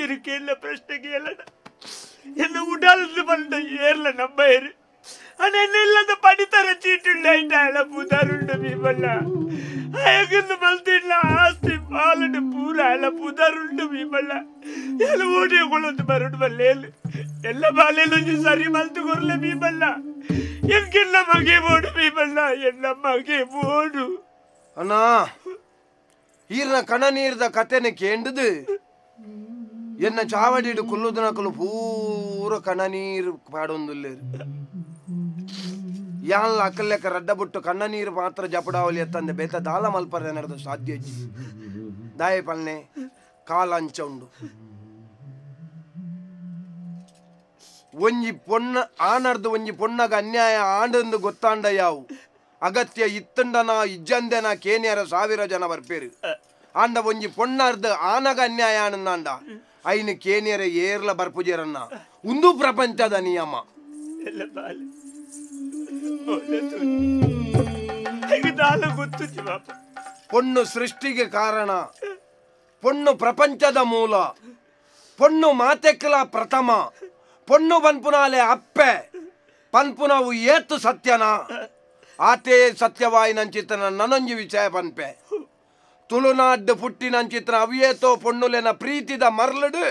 ಇರು ಕೇಳ ಪ್ರಶ್ನೆಗೆ ಎಲ್ಲ ಎನ್ನ ಉಡಲ್ದು ಬಂದ ಏರ್ಲ ನಂಬ ಏರು ಅನೆಲ್ಲದ ಪಡಿತರ ಚೀಟುಂಡು ಐಟಾಳ ಪುದಾರುಂಡು ಭೀಮಣ್ಣ ಅಯಗಂದು ಮಲ್ತಿಲ್ಲ ಆಸ್ತಿ ಪಾಲುಂಡು ಪೂರ ಅಲ್ಲ ಪುದಾರುಂಡು ಭೀಮಣ್ಣ ಎಲ್ಲ ಓಡಿ ಕೊಳೊಂದು ಬರುಡು ಬಲ್ಲೇಲು ಎಲ್ಲ ಬಾಲೆಲೊಂಜಿ ಸರಿ ಮಲ್ತು ಕೊರ್ಲೆ ಭೀಮಣ್ಣ ಎಂಕೆಲ್ಲ ಮಗೆ ಬೋಡು ಭೀಮಣ್ಣ ಎಲ್ಲ ಮಗೆ ಬೋಡು. ಅಣ್ಣ ಈರ್ನ ಕಣ ನೀರ್ದ ಕತೆನೆ ಕೇಂಡುದು ಎನ್ನ ಚಾವಡಿಡು ಕುಲ್ಲುದನಕಲು ಪೂರ ಕಣ ನೀರು ಪಾಡೊಂದುಲ್ಲೇರು ಯಾನ್ಲ ಅಕ್ಕಲೆಕ್ಕ ರಡ್ಡ ಬುಟ್ಟು ಕಣ್ಣ ನೀರು ಮಾತ್ರ ಜಪಡಾವಲಿ ಎತ್ತಂದೆ ಬೇತ ದಾಲ ಮಲ್ಪರೆ ನಡೆದು ಸಾಧ್ಯ ದಾಯ ಪಲ್ನೆ ಕಾಲಂಚ ಉಂಡು ಒಂಜಿ ಪೊಣ್ಣ ಆನರ್ದು ಒಂಜಿ ಪೊಣ್ಣಗ ಅನ್ಯಾಯ ಆಂಡಂದು ಗೊತ್ತಾಂಡ ಯಾವು ಅಗತ್ಯ ಇತ್ತಂಡನ ಇಜ್ಜಂದೆನ ಕೇನ್ಯರ ಸಾವಿರ ಜನ ಬರ್ಪೇರು ಆಂಡ ಒಂಜಿ ಪೊಣ್ಣರ್ದು ಆನಗ ಅನ್ಯಾಯ ಆನಂದಾಂಡ ಐನು ಕೇನ್ಯರ ಏರ್ಲ ಬರ್ಪುಜೇರನ್ನ ಉಂದು ಪ್ರಪಂಚದ ನಿಯಮ. ಪೊಣ್ಣು ಸೃಷ್ಟಿಗೆ ಕಾರಣ, ಪೊಣ್ಣು ಪ್ರಪಂಚದ ಮೂಲ, ಪೊಣ್ಣು ಮಾತೆಕ್ಕಲ ಪ್ರಥಮ, ಪೊಣ್ಣು ಪನ್ಪುನಾಲೆ ಅಪ್ಪೆ ಪನ್ಪುನವು ಏತು ಸತ್ಯನ ಆತೇ ಸತ್ಯವಾಯಿನಂಚಿತನ ನನೊಂಜಿ ವಿಷಯ ಪನ್ಪೆ ತುಳುನಾಡ್ಡು ಪುಟ್ಟಿನಂಚಿತನ ಅವಿಯೇತೋ ಪೊಣ್ಣುಲೆನ ಪ್ರೀತಿದ ಮರ್ಲಡು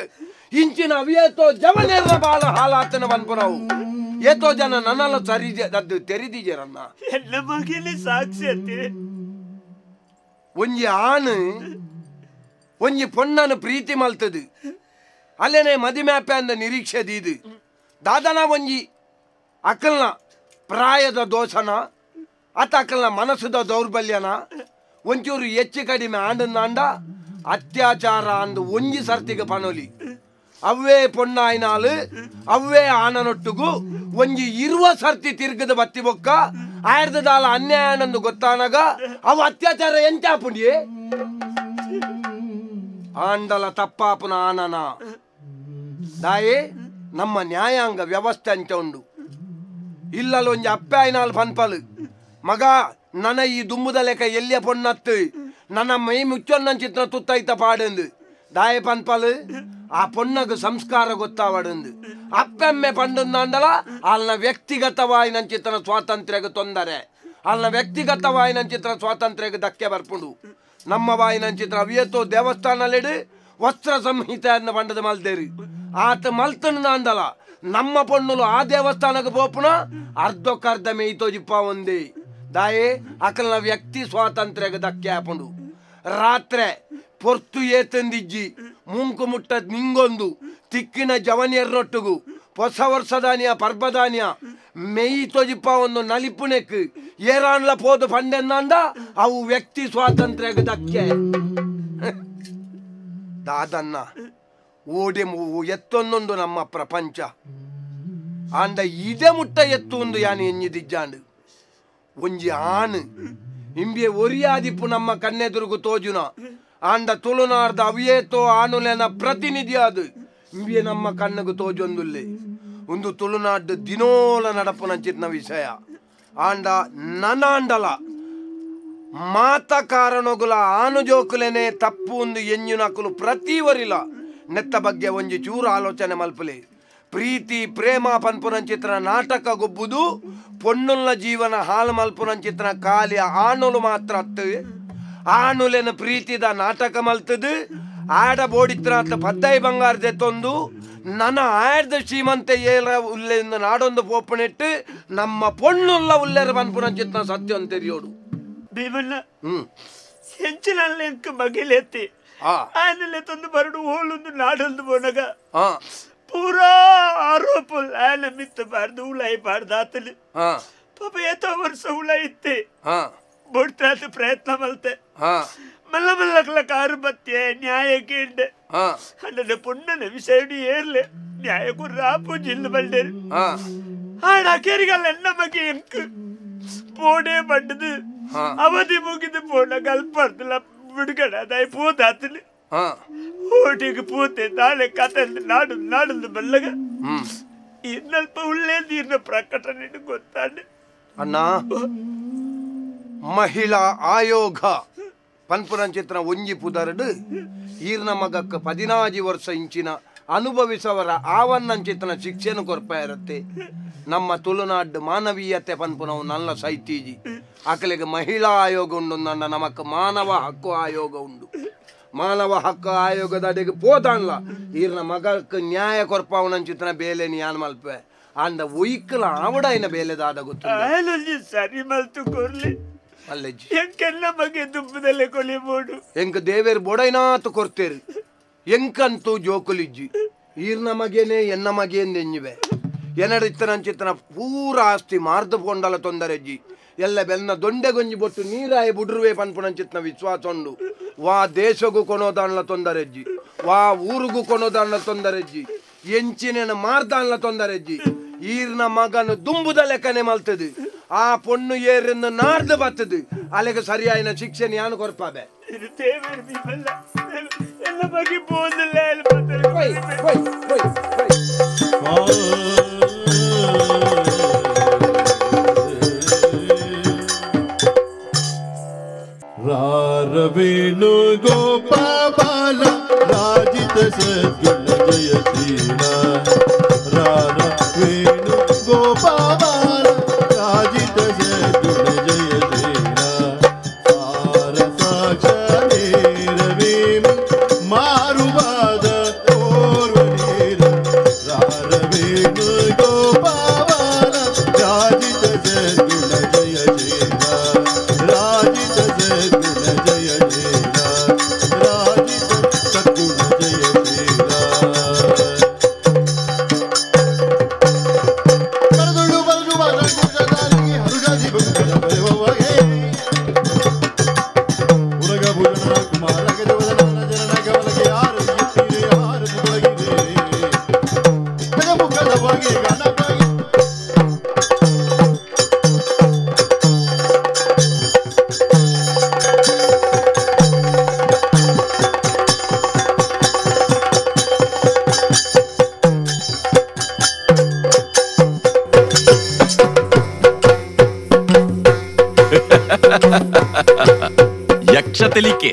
ಇಂಚಿನ ಅವಿಯೇತೋ ಜವನೆರ್ರ ಬಾಳ ಹಾಲಾತನ ಪನ್ಪುನವು ಏತೋ ಜನ ನನ್ನಲ್ಲ ಸರಿ ಅದು ತೆರಿದಿಜರನ್ನ ಎಲ್ಲ ಮಗಿಲಿ ಸಾಕ್ಷಿ ಅಂತೆ. ಒಂಜಿ ಆಣು ಒಂಜಿ ಪೊಣ್ಣನು ಪ್ರೀತಿ ಮಲ್ತದು ಅಲ್ಲೇನೆ ಮದಿಮ್ಯಾಪೆ ಅಂದ ನಿರೀಕ್ಷೆ ದೀದು ದಾದನ ಒಂಜಿ ಅಕಲ್ನ ಪ್ರಾಯದ ದೋಷನ ಅತ ಅಕಲ್ನ ಮನಸ್ಸುದ ದೌರ್ಬಲ್ಯನ ಒಂಚೂರು ಹೆಚ್ಚು ಕಡಿಮೆ ಆಂಡನ್ನಾಂಡ ಅತ್ಯಾಚಾರ ಅಂದು ಒಂಜಿ ಸರ್ತಿಗೆ ಪನೊಲಿ ಅವೇ ಪೊಣ್ಣಾಯ್ನಾಲು ಅವೇ ಆನನೊಟ್ಟುಗು ಒಂಜಿ ಇರುವ ಸರ್ತಿ ತಿರ್ಗದ ಬತ್ತಿ ಬೊಕ್ಕ ಆಯ್ದದಾಲ ಅನ್ಯಾಯನಂದು ಗೊತ್ತಾನಾಗ ಅವು ಅತ್ಯಾಚಾರ ಎಂಚಾಪುಂಡಿಯೇ ಆಂಡಲ ತಪ್ಪಾಪುನ ಆನನ ದಾಯೇ ನಮ್ಮ ನ್ಯಾಯಾಂಗ ವ್ಯವಸ್ಥೆ ಅಂಚ ಉಂಡು ಇಲ್ಲಲ್ಲ ಒಂಜಿ ಅಪ್ಪೆ ಆಯ್ನಾಲ್ ಪನ್ಪಲು ಮಗ ನನ ಈ ದುಂಬುದ ಲೆಕ್ಕ ಎಲ್ಲಿಯ ಪೊಣ್ಣತ್ತು ನನ್ನ ಮೈ ಮುಚ್ಚೊನ್ನಂಚಿತ್ರ ತುತ್ತೈತ ಪಾಡಂದು ದಾಯ ಪನ್ಪಲು ಆ ಪೊಣ್ಣಗ ಸಂಸ್ಕಾರ ಗೊತ್ತಾವಡಂದು ಅಪ್ಪೆಮ್ಮೆ ಪಂಡಂದಾಂಡಲ ಅಲ್ನ ವ್ಯಕ್ತಿಗತವಾಯಿನಂಚಿತನ ಸ್ವಾತಂತ್ರ್ಯಕ್ಕೆ ತೊಂದರೆ ಅಲ್ನ ವ್ಯಕ್ತಿಗತವಾಯಿನಂಚಿತನ ಸ್ವಾತಂತ್ರ್ಯಕ್ಕೆ ಧಕ್ಕೆ ಬರ್ಪುಂಡು. ನಮ್ಮ ವಾಯಿನಂಚಿತ್ರ ಅವಿಯತೋ ದೇವಸ್ಥಾನಲಿಡು ವಸ್ತ್ರ ಸಂಹಿತೆಯನ್ನು ಪಂಡದ ಮಲ್ದೇರಿ ಆತ ಮಲ್ತಂದಾಂಡಲ ನಮ್ಮ ಪೊಣ್ಣುಲು ಆ ದೇವಸ್ಥಾನಕ್ಕೆ ಪೋಪುನ ಅರ್ಧಕ್ಕರ್ಧ ಮೇಯ್ತೋಜಿಪ್ಪ ಒಂದೇ ದಾಯೇ ಅಕಲ್ನ ವ್ಯಕ್ತಿ ಸ್ವಾತಂತ್ರ್ಯಕ್ಕೆ ಧಕ್ಕೆ ಆಪುಂಡು. ರಾತ್ರೆ ಪೊರ್ತು ಏತಂದಿಜ್ಜಿ ಮುಂಕು ಮುಟ್ಟದ್ ನಿಂಗೊಂದು ತಿಕ್ಕಿನ ಜವನಿಯರ್ನೊಟ್ಟುಗು ಹೊಸ ವರ್ಷದಾನಿಯ ಪರ್ಬದಾನಿಯ ಮೆಯಿ ತೊಜಿಪ್ಪ ಒಂದು ನಲಿಪುನೆಕ್ ಏರಾನ್ಲ ಪೋದು ಪಂಡೆಂದ ಅವು ವ್ಯಕ್ತಿ ಸ್ವಾತಂತ್ರ್ಯಕ್ಕೆ ಧಕ್ಕೆ. ದಾದನ್ನ ಓಡೆ ಎತ್ತೊಂದೊಂದು ನಮ್ಮ ಪ್ರಪಂಚ ಆಂಡ ಇದೇ ಮುಟ್ಟ ಎತ್ತು ಒಂದು ಯಾನು ಎನ್ನಿದಿಜ್ಜಾಂಡು ಒಂಜಿ ಆನು ಇಂಬಿಯ ಒರಿಯಾದಿಪ್ಪು ನಮ್ಮ ಕಣ್ಣೆದುರುಗು ತೋಜುನ ಆಂಡ ತುಳುನಾರ್ದ ಅವಿಯೇತೋ ಆನುಲೆನ ಪ್ರತಿನಿಧಿ ಅದು ಇಂಬಿಯ ನಮ್ಮ ಕಣ್ಣಗು ತೋಜೊಂದುಲ್ಲೆ ಒಂದು ತುಳುನಾಡು ದಿನೋಲ ನಡಪುನಂಚಿತ್ನ ವಿಷಯ ಆಂಡ ನನಾಂಡಲ ಮಾತ ಕಾರಣಗುಲ ಆನು ಜೋಕುಲೆನೆ ತಪ್ಪು ಒಂದು ಎಂಜುನಕುಲು ಪ್ರತಿ ವರಿಲ ನೆತ್ತ ಬಗ್ಗೆ ಒಂಜಿ ಚೂರು ಆಲೋಚನೆ ಮಲ್ಪಲೆ. ಪ್ರೀತಿ ಪ್ರೇಮ ಪನ್ಪುನಂಚಿತ್ರ ನಾಟಕ ಗೊಬ್ಬುದು ಪೊಣ್ಣುಲ್ಲ ಜೀವನ ಹಾಲು ಮಲ್ಪುನಂಚಿತ್ರ ಖಾಲಿ ಆನುಲು ಮಾತ್ರ ಅತ್ತು ಆನುಲೆನ ಪ್ರೀತಿದ ನಾಟಕ ಮಲ್ತದು ಆಡ ಬೋಡಿತ್ರ ಅತ್ತ ಪದ್ದೈ ಬಂಗಾರದೆ ತೊಂದು ನನ್ನ ಆಯ್ದ ಶ್ರೀಮಂತ ಏರ ಉಲ್ಲೆಯಿಂದ ನಾಡೊಂದು ಪೋಪಣಿಟ್ಟು ನಮ್ಮ ಪೊಣ್ಣುಲ್ಲ ಉಲ್ಲೇರ ಪನ್ಪುನ ಚಿತ್ನ ಸತ್ಯ ಅಂತ ತೆರಿಯೋಡು ಭೀಮಣ್ಣ ಹೆಂಚಿನಲ್ಲಿ ಎಂಕ್ ಮಗಿಲೆತ್ತಿ ಆಯನಲ್ಲೇ ತಂದು ಬರಡು ಹೋಲೊಂದು ನಾಡೊಂದು ಪೋನಗ ಪೂರಾ ಆರೋಪ ಆಯನ ಮಿತ್ತ ಬಾರ್ದು ಉಲಾಯಿ ಬಾರ್ದು ಆತಲಿ ಪಾಪ ಏತೋ ವರ್ಷ ಉಲಾಯಿತ್ತೆ ಬೊಡ್ತಾದ ಪ್ರಯತ್ನ ಮಲ್ತೆ ಮಲ್ಲ ಮಲ್ಲಕಲ ಕಾರು ಬತ್ತೆ ನ್ಯಾಯ ಕೇಂಡೆ ಅಣ್ಣನ ಪೊಣ್ಣನ ವಿಷಯ ಏರ್ಲೆ ನ್ಯಾಯಕ್ಕೂ ರಾಪು ಜಿಲ್ಲು ಬಂಡೇರು ಆಡ ಕೇರಿಗಲ್ಲ ಎನ್ನ ಬಗ್ಗೆ ಎಂಕ್ ಪೋಡೆ ಬಂಡದು ಅವಧಿ ಮುಗಿದು ಪೋಣ ಗಲ್ಪರ್ದಲ್ಲ ಬಿಡುಗಡೆ ಅದಾಯಿ ಪೋದಾತಲಿ ಓಟಿಗೆ ಪೂತೆ ನಾಳೆ ಕತೆ ನಾಡು ನಾಡೊಂದು ಬಲ್ಲಗ ಇನ್ನಲ್ಪ ಉಳ್ಳೇ ನೀರಿನ ಪ್ರಕಟಣೆ ಗೊತ್ತಾನೆ ಅಣ್ಣ ಮಹಿಳಾ ಆಯೋಗ ಪನ್ಪುರಂಚಿತ್ರ ಒಂಜಿ ಪುದರಡು ಈರ್ನ ಮಗಕ್ಕ 14 ವರ್ಷ ಇಂಚಿನ ಅನುಭವಿಸವರ ಆವನ್ನಂಚಿತನ ಶಿಕ್ಷೆನು ಕೊರ್ಪ ಇರುತ್ತೆ ನಮ್ಮ ತುಳುನಾಡು ಮಾನವೀಯತೆ ಪನ್ಪುನವು ನಲ್ಲ ಸೈತೀಜಿ ಆಕಲಿಗೆ ಮಹಿಳಾ ಆಯೋಗ ಉಂಡು ನನ್ನ ನಮಕ್ ಮಾನವ ಹಕ್ಕು ಆಯೋಗ ಉಂಡು ಮಾನವ ಹಕ್ಕು ಆಯೋಗದ ಅಡಿಗೆ ಪೋದಾನ್ಲ ಈರ್ನ ಮಗಕ್ಕೆ ನ್ಯಾಯ ಕೊರ್ಪಾವನಂಚಿತನ ಬೇಲೆ ಯಾನ್ ಮಲ್ಪೆ ಅಂದ ಒಯ್ಕಲ ಆವಡಾಯಿನ ಬೇಲೆದಾದ ಗೊತ್ತು ಸರಿ ಮಲ್ತು ಕೊರ್ಲಿ ಅಲ್ಲೆಜ್ಜಿ ಎಂಕೆಲ್ಲ ಬಗ್ಗೆ ದುಬ್ಬದಲ್ಲೇ ಕೊಲಿಬೋಡು ಎಂಕ ದೇವೇರು ಬೊಡೈನಾತು ಕೊರ್ತೇರು ಎಂಕಂತೂ ಜೋಕುಲಿಜ್ಜಿ ಈರ್ನ ಮಗೇನೆ ಎನ್ನ ಮಗೇಂದೆಂಜಿವೆ ಎನ್ನಡಿತ್ತನಂಚಿತ್ತನ ಪೂರ ಆಸ್ತಿ ಮಾರ್ದು ಪೊಂಡಲ ತೊಂದರೆಜ್ಜಿ ಎಲ್ಲ ಬೆನ್ನ ದೊಂಡೆ ಗೊಂಜಿ ಬೊಟ್ಟು ನೀರಾಯಿ ಬುಡ್ರುವೆ ಪನ್ಪುನಂಚಿತ್ನ ವಿಶ್ವಾಸ ಉಂಡು ವಾ ದೇಶಗೂ ಕೊನೋದಾನ್ಲ ತೊಂದರೆಜ್ಜಿ ವಾ ಊರಿಗೂ ಕೊನೋದಾನ್ಲ ತೊಂದರೆಜ್ಜಿ ಎಂಚಿನ ಮಾರ್ದಾನ್ಲ ತೊಂದರೆಜ್ಜಿ ಈರ್ನ ಮಗನು ದುಂಬುದ ಲೆಕ್ಕನೆ ಮಲ್ತದು ಆ ಪೊಣ್ಣು ಏರನ್ನು ನಾರ್ದು ಬತ್ತದು ಅಲೆಗೆ ಸರಿಯಾಯಿನ ಶಿಕ್ಷೆ ಯಾನು ಕೊರ್ಪಾಬೆ ರಾರವೇಣು ಗೋಪಾಲ ರಾಜಿತ ಸದ್ಗುಣ ಜಯಶೀಲ ರಾರವೇಣು ಗೋಪಾಲ ರಾಜಿತ ಸದ್ಗುಣ ಜಯಶೀಲ ಸಾರ ಸಾಕ್ಷರೇರವೇಮ ಮಾರುವಾದ ಓರ್ವನೀರ ರಾರವೇಣು ಗೋಪಾಲ ರಾಜಿತ ಸದ್ಗುಣ ಜಯಶೀಲ ರಾಜಿತ ಸದ್ಗುಣ ಜಯಶೀಲ ರಾಜಿತ ಸದ್ಗುಣ ಜಯಶೀಲ ಕರದೊಳ್ಳು ಬರಲು ಬರಲು ಹರುಷಾದಿ ಬರುವಗೆ ಉರಗ ಭೂಷಣ ಕುಮಾರ ಗಜವದನ ಜನನ ಕವಲಗೆ ಆರತಿ ಎತ್ತಿರೆ ಆರತಿ ತೊಳಗಿದೆ ಗಜಮುಖದ ಬಗೆ ಗಣಪಗೆ ಯಕ್ಷ ತೆಲಿಕೆ.